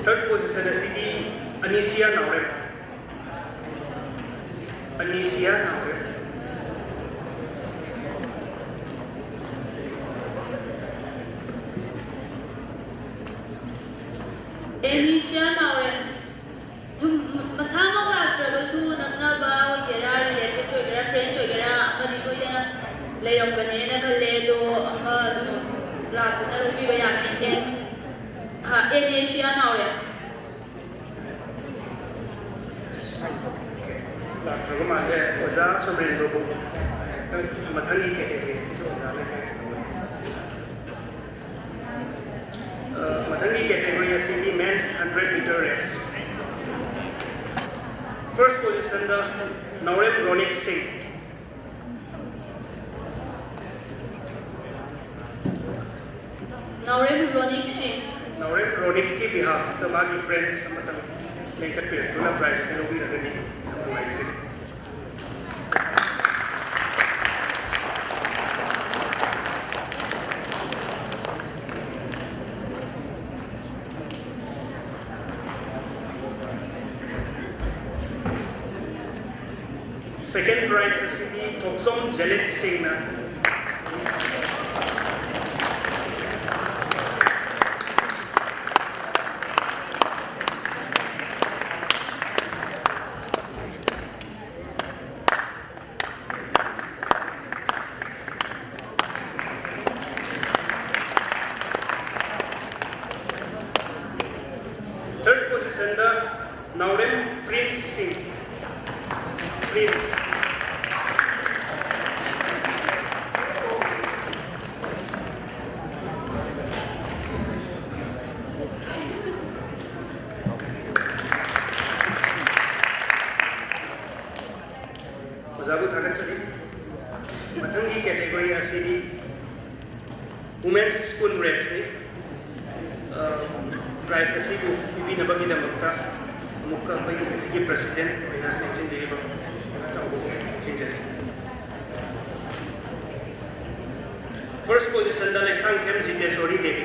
Third position ꯑꯁꯤꯗꯤ ꯑꯅꯤꯁꯤꯌꯥ ꯅꯥꯎꯔꯦꯝ꯫ ꯑꯅꯤꯁꯤꯌꯥ ꯅꯥꯎꯔꯦꯝ꯫ ꯑꯦꯅꯤꯁꯤꯌꯥ ꯅꯥꯎꯔꯦꯝ꯫ ꯁꯨꯝ ꯃꯁꯥꯃꯛ ꯂꯥꯛꯇ꯭ꯔꯒꯁꯨ ꯅꯛꯅꯕ ꯑꯣꯏꯒꯦꯔꯥ, relatives ꯑꯣꯏꯒꯦꯔꯥ, friends ꯑꯣꯏꯒꯦꯔꯥ ꯑꯃꯗꯤ ꯁꯣꯏꯗꯅ ꯂꯩꯔꯝꯒꯅꯦꯅ ꯈꯜꯂꯦ꯫ ꯑꯗꯣ ꯑꯃ ꯑꯗꯨꯝ ꯂꯥꯛꯇꯨꯅ ꯂꯧꯕꯤꯕ ꯌꯥꯒꯅꯤ꯫ ꯑꯦꯟ-, ꯑ, ꯑꯦꯅꯦꯁꯤꯌꯥ ꯅꯥꯎꯔꯦꯝ꯫ ꯂꯥꯛꯇ꯭ꯔꯕ ꯃꯥꯜꯂꯦ꯫ ꯑꯣꯖꯥ ꯁꯣꯃꯦꯟꯗ꯭ꯔꯕꯨ ꯃꯊꯪꯒꯤ category ꯑꯁꯤꯁꯨ ꯑꯣꯖꯥꯅ ꯀꯩ ꯇꯧꯒꯅꯤ? ꯑ, ꯃꯊꯪꯒꯤ category ꯑꯁꯤꯗꯤ men's hundred meter race꯫ First positionꯗ ꯅꯥꯎꯔꯦꯝ ꯔꯣꯅꯤꯛ ꯁꯤꯡ꯫ ꯅꯥꯎꯔꯦꯝ ꯔꯣꯅꯤꯛ ꯁꯤꯡ꯫ ꯅꯥꯎꯔꯦꯝ ꯔꯣꯅꯤꯛꯀꯤ behalfꯇ ꯃꯥꯒꯤ friends ꯑꯃꯇꯪ ꯂꯦꯡꯈꯠꯄꯤꯔꯛꯇꯨꯅ prize ꯑꯁꯤ ꯂꯧꯕꯤꯔꯒꯗꯤ ꯌꯥꯝ ꯅꯨꯡꯉꯥꯏꯖꯒꯅꯤ꯫ Second prize ꯑꯁꯤꯗꯤ ꯊꯣꯛꯆꯣꯝ ꯖꯦꯂꯤꯠ ꯁꯤꯡꯅ꯫ Third positionꯗ ꯅꯥꯎꯔꯦꯝ ꯄ꯭ꯔꯤꯟꯁ ꯁꯤꯡ꯫ ꯄ꯭ꯔꯤꯟꯁ꯫ ꯑꯣꯖꯥꯕꯨ ꯊꯥꯒꯠꯆꯔꯤ꯫ ꯃꯊꯪꯒꯤ category ꯑꯁꯤꯗꯤ Women's Spoon Raceꯅꯤ꯫ ꯑ, prize ꯑꯁꯤꯕꯨ ꯄꯤꯕꯤꯅꯕꯒꯤꯗꯃꯛꯇ ꯑꯃꯨꯛꯀ ꯑꯩꯈꯣꯏꯒꯤ ꯉꯁꯤꯒꯤ president ꯑꯣꯏꯅ ꯂꯦꯡꯁꯤꯟꯕꯤꯔꯤꯕ ꯑꯆꯧꯕꯕꯨ ꯅꯤꯡꯁꯤꯡꯖꯔꯤ꯫ First positionꯗ Leishangthem ꯖꯤꯇꯦꯁꯣꯔꯤ Devi.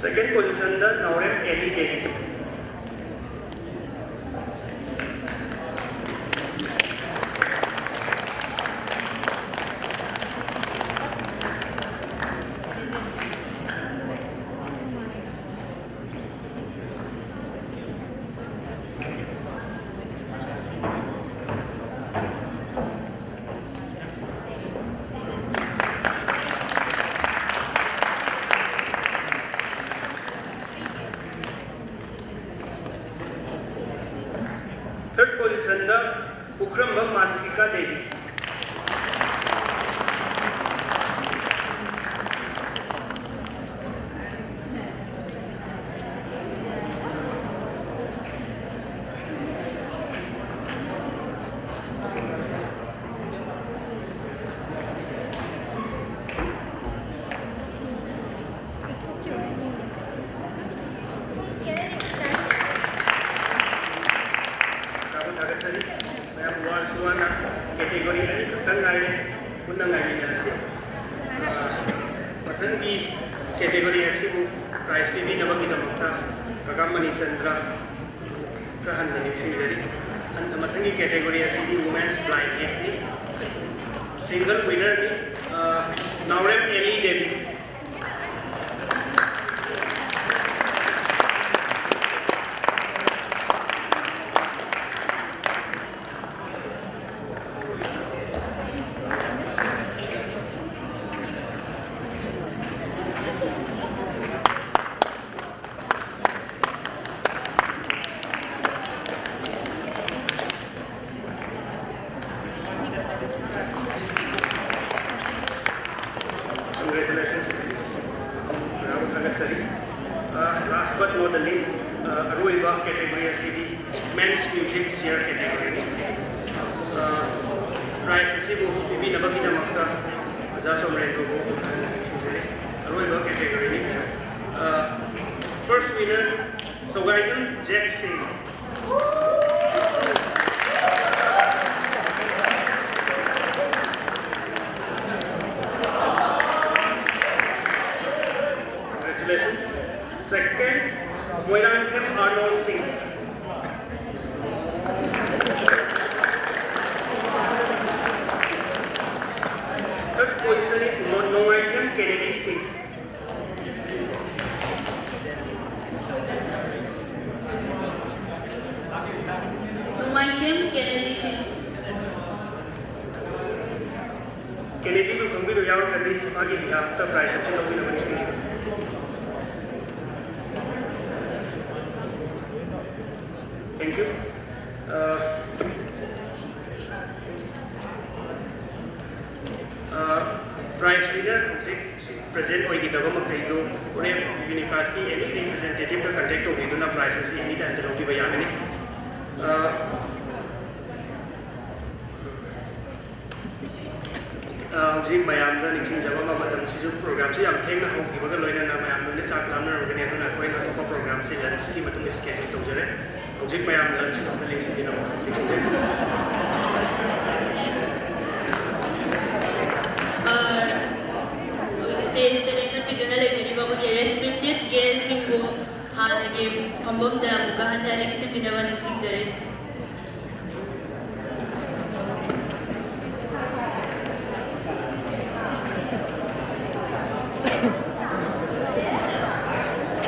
Second position ꯗ ꯅꯥꯎꯔꯦꯝ ꯑꯦꯂꯤ ꯗꯦꯕꯤ꯫ Third position ꯗ ꯄꯨꯈ꯭ꯔꯝꯕꯝ ꯃꯥꯟꯁꯤꯀꯥ ꯗꯦꯕꯤ꯫ ꯊꯥꯒꯠꯆꯔꯤ꯫ ꯃꯌꯥꯝ ꯋꯥꯔꯁꯨ ꯋꯥꯅ category ꯑꯅꯤꯈꯛꯇꯪ ꯉꯥꯏꯔꯦ, ꯄꯨꯟꯅ ꯉꯥꯏꯃꯤꯟꯅꯔꯁꯤ꯫ ꯑ, ꯃꯊꯪꯒꯤ category ꯑꯁꯤꯕꯨ prize ꯄꯤꯕꯤꯅꯕꯒꯤꯗꯃꯛꯇ ꯀꯀꯥ ꯃꯅꯤꯆꯟꯗ꯭ꯔ ꯈꯔ ꯍꯟꯅ ꯅꯤꯡꯁꯤꯡꯖꯔꯤ꯫ ꯍꯟ-, ꯃꯊꯪꯒꯤ category ꯑꯁꯤꯗꯤ Women's Blind Act ꯅꯤ꯫ Single winner ꯅꯤ, ꯑ, ꯅꯥꯎꯔꯦꯝ ꯑꯦꯂꯤ ꯗꯦꯕꯤ꯫ Congratulations. ꯃꯌꯥꯝ ꯊꯥꯒꯠꯆꯔꯤ꯫ ꯑ, last but not the least, ꯑ, ꯑꯔꯣꯏꯕ category ꯑꯁꯤꯗꯤ Men's Music Chair category ꯅꯤ꯫ ꯑ, prize ꯑꯁꯤꯕꯨ ꯄꯤꯕꯤꯅꯕꯒꯤꯗꯃꯛꯇ ꯑꯣꯖꯥ ꯁꯣꯃꯔꯦꯟꯗ꯭ꯔꯕꯨ ꯊꯤꯖꯔꯤ꯫ ꯑꯔꯣꯏꯕ category ꯅꯤ꯫ ꯑ, first winner, ꯁꯧꯒꯥꯏꯖꯝ ꯖꯦꯛ ꯁꯤꯡ꯫ Congratulations. ꯌꯥꯎꯔꯒꯗꯤ ꯃꯥꯒꯤ behalf ꯇ prize ꯑꯁꯤ ꯂꯧꯕꯤꯅꯕ ꯅꯤꯡꯁꯤꯡꯖꯔꯤ꯫ Thank you. Ah, ah, prize winner ꯍꯧꯖꯤꯛ present ꯑꯣꯏꯈꯤꯗꯕ ꯃꯈꯩꯗꯨ ꯍꯣꯔꯦꯟ UNICASꯀꯤ any representative ꯗ contact ꯇꯧꯕꯤꯗꯨꯅ prize ꯑꯁꯤ any time ꯗ ꯂꯧꯕꯤꯕ ꯌꯥꯒꯅꯤ꯫ ꯑꯥ, ꯑ, ꯍꯧꯖꯤꯛ ꯃꯌꯥꯝꯗ ꯅꯤꯡꯁꯤꯡꯖꯕ ꯑꯃ, ꯃꯇꯝꯁꯤꯁꯨ programꯁꯨ ꯌꯥꯝ ꯊꯦꯡꯅ ꯍꯧꯈꯤꯕꯒ ꯂꯣꯏꯅꯅ ꯃꯌꯥꯝ ꯂꯣꯏꯅ ꯆꯥꯛ ꯂꯥꯝꯅꯔꯝꯒꯅꯤ, ꯑꯗꯨꯅ ꯑꯩꯈꯣꯏꯅ ꯑꯇꯣꯞꯄ programꯁꯤ lunchꯀꯤ ꯃꯇꯨꯡꯗ schedule ꯇꯧꯖꯔꯦ꯫ ꯍꯧꯖꯤꯛ ꯃꯌꯥꯝ lunchꯂꯣꯝꯗ ꯂꯦꯡꯁꯤꯟꯕꯤꯅꯕ ꯅꯤꯡꯁꯤꯡꯖꯔꯤ꯫ ꯑ, stageꯇ ꯂꯦꯡꯍꯟꯕꯤꯗꯨꯅ ꯂꯩꯕꯤꯔꯤꯕ ꯑꯩꯈꯣꯏꯒꯤ respected guestꯁꯤꯡꯕꯨ ꯍꯥꯟꯅꯒꯤ ꯐꯝꯐꯝꯗ ꯑꯃꯨꯛꯀ ꯍꯟꯅ ꯂꯦꯡꯁꯤꯟꯕꯤꯅꯕ ꯅꯤꯡꯁꯤꯡꯖꯔꯤ꯫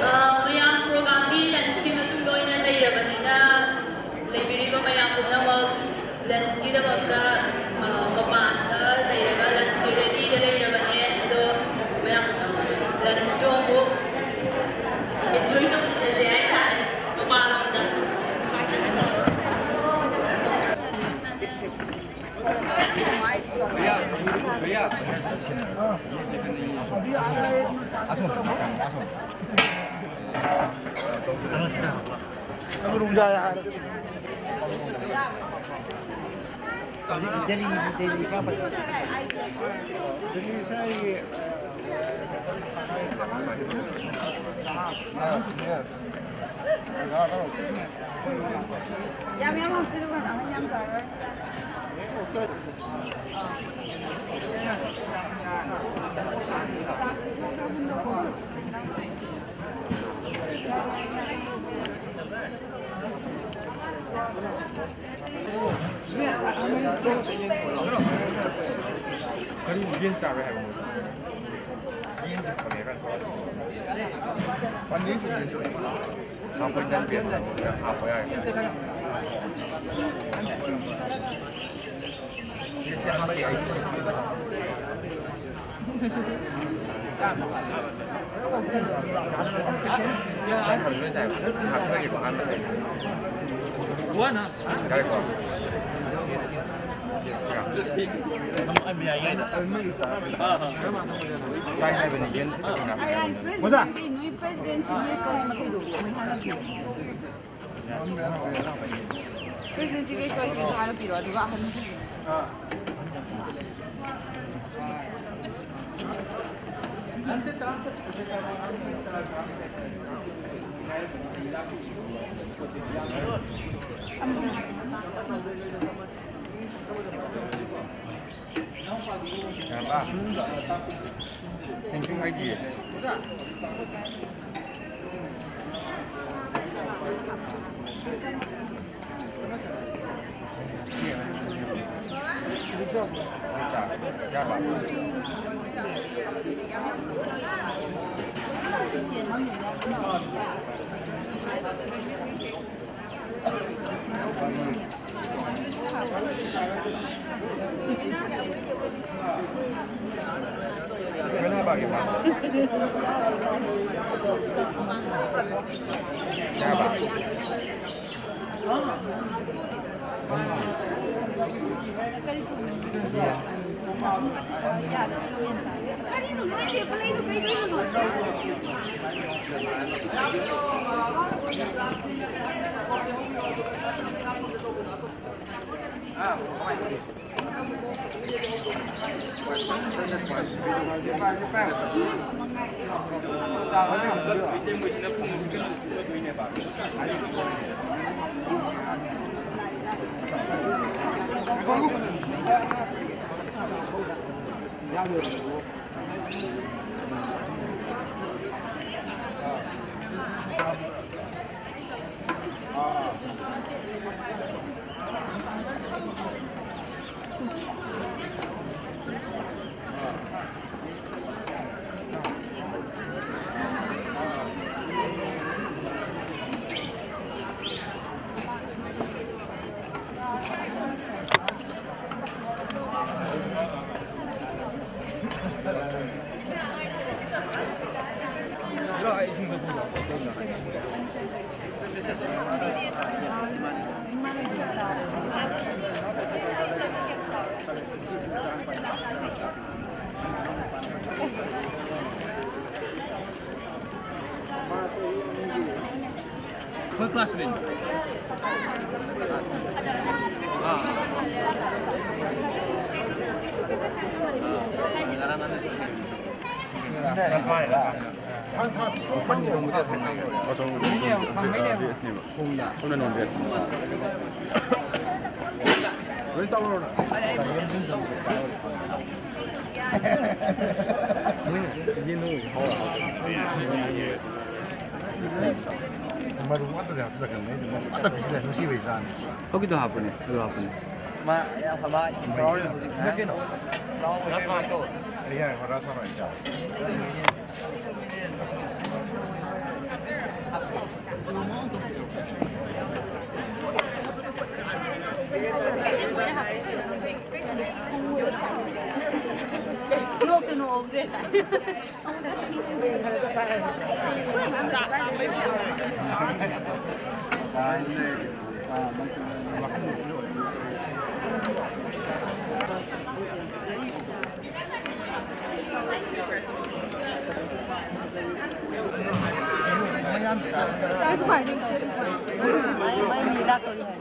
ꯑ, ꯃꯌꯥꯝ programꯒꯤ lunchꯀꯤ ꯃꯇꯨꯡꯗ ꯑꯣꯏꯅ ꯂꯩꯔꯕꯅꯤꯅ, ꯂꯩꯕꯤꯔꯤꯕ ꯃꯌꯥꯝ ꯄꯨꯝꯅꯃꯛ lunchꯀꯤꯗꯃꯛꯇ, ꯑ, ꯃꯄꯥꯟꯗ ꯂꯩꯔꯒ lunchꯀꯤ readyꯗ ꯂꯩꯔꯕꯅꯦ꯫ ꯑꯗꯣ ꯃꯌꯥꯝ ꯄꯨꯝꯅꯃꯛ lunchꯇꯣ ꯑꯃꯨꯛ enjoy ꯇꯧꯃꯤꯟꯅꯁꯦ ꯍꯥꯏꯇꯥꯔꯦ ꯃꯄꯥꯟꯂꯣꯝꯗ꯫ ꯌꯥꯝ ꯌꯥꯝ ꯍꯥꯞꯆꯤꯜꯂꯨ ꯀꯩꯅꯣ, ꯑꯍꯟ ꯌꯥꯝ ꯆꯥꯔꯣꯏ꯫ ꯀꯔꯤ ꯌꯦꯟ ꯆꯥꯔꯣꯏ ꯍꯥꯏꯕ ꯃꯣꯏꯁꯦ? ꯌꯦꯟꯁꯦ ꯐꯪꯉꯦ ꯀꯥꯏꯅ ꯁꯣꯏ꯫ ꯄꯅꯤꯔꯁꯨ ꯌꯦꯟ ꯊꯣꯡꯉꯦ꯫ ꯍꯥꯞꯄ ꯌꯥꯏ꯫ ꯌꯦꯟꯁꯦ ꯍꯥꯞꯄ ꯌꯥꯏ꯫ ꯆꯥꯛ ꯊꯣꯡꯕ ꯂꯣꯏ ꯆꯥꯏ꯫ ꯍꯥꯞꯊꯔꯒꯦꯀꯣ ꯑꯍꯥꯟꯕꯁꯦ꯫ ꯌꯥꯔꯦꯀꯣ? ꯆꯥꯏ ꯍꯥꯏꯕꯅꯤ, ꯌꯦꯟ ꯆꯤꯛꯀꯟ ꯍꯥꯞꯄꯅꯤ꯫ ꯑꯣꯖꯥ꯫ ꯅꯣꯏ ꯄ꯭ꯔꯦꯁꯤꯗꯦꯟꯁꯤ ꯅꯣꯏ ꯀꯧꯏ ꯃꯈꯩꯗꯣ ꯃꯣꯏ ꯍꯥꯟꯅ ꯄꯤꯔꯣ꯫ ꯄ꯭ꯔꯦꯁꯤꯗꯦꯟꯁꯤ ꯀꯩ ꯀꯩ ꯀꯩꯅꯣ ꯍꯥꯟꯅ ꯄꯤꯔꯣ, ꯑꯗꯨꯒ ꯑꯍꯟꯁꯤꯡꯗꯨꯅ꯫ ꯌꯥꯔꯕ? ꯊꯦꯡꯀ꯭ꯌꯨ ꯍꯥꯏꯗꯤꯌꯦ꯫ ꯌꯥꯔꯕ? ꯑꯩꯈꯣꯏ ꯀ꯭ꯂꯥꯁꯃꯦꯠ꯫ ꯑꯥ꯫ ꯑꯥ, ꯉꯔꯥꯡ ꯅꯍꯥꯟ ꯃꯔꯨ ꯑꯃꯠꯇꯗꯤ ꯍꯥꯞꯆꯤꯜꯂꯛꯀꯅꯤ, ꯑꯩꯗꯤ ꯃꯔꯨ ꯑꯃꯠꯇ ꯄꯤꯁꯤꯜꯂꯛꯑꯦ, ꯅꯨꯡꯁꯤꯕꯩ ꯆꯥꯡꯁꯦ꯫ ꯍꯧꯖꯤꯛꯀꯤꯗꯣ ꯍꯥꯞꯄꯅꯦ, ꯑꯗꯨ ꯍꯥꯞꯄꯅꯦ꯫ ꯃꯥ ꯌꯥꯝ ꯐꯕ ꯀꯩꯅꯣ? ꯌꯥꯏ, ꯍꯣꯏ, ꯔꯥꯁ ꯃꯥ ꯌꯥꯎ꯫ ꯅꯣꯛꯇ ꯅꯣꯛꯍꯧꯗ꯭ꯔꯦ꯫ ꯆꯥꯛꯁꯨ ꯐꯥꯏꯗꯦ꯫ ꯃꯥꯏ, ꯃꯥꯏ ꯃꯤ ꯂꯥꯛꯇꯧꯔꯤ ꯍꯥꯏ꯫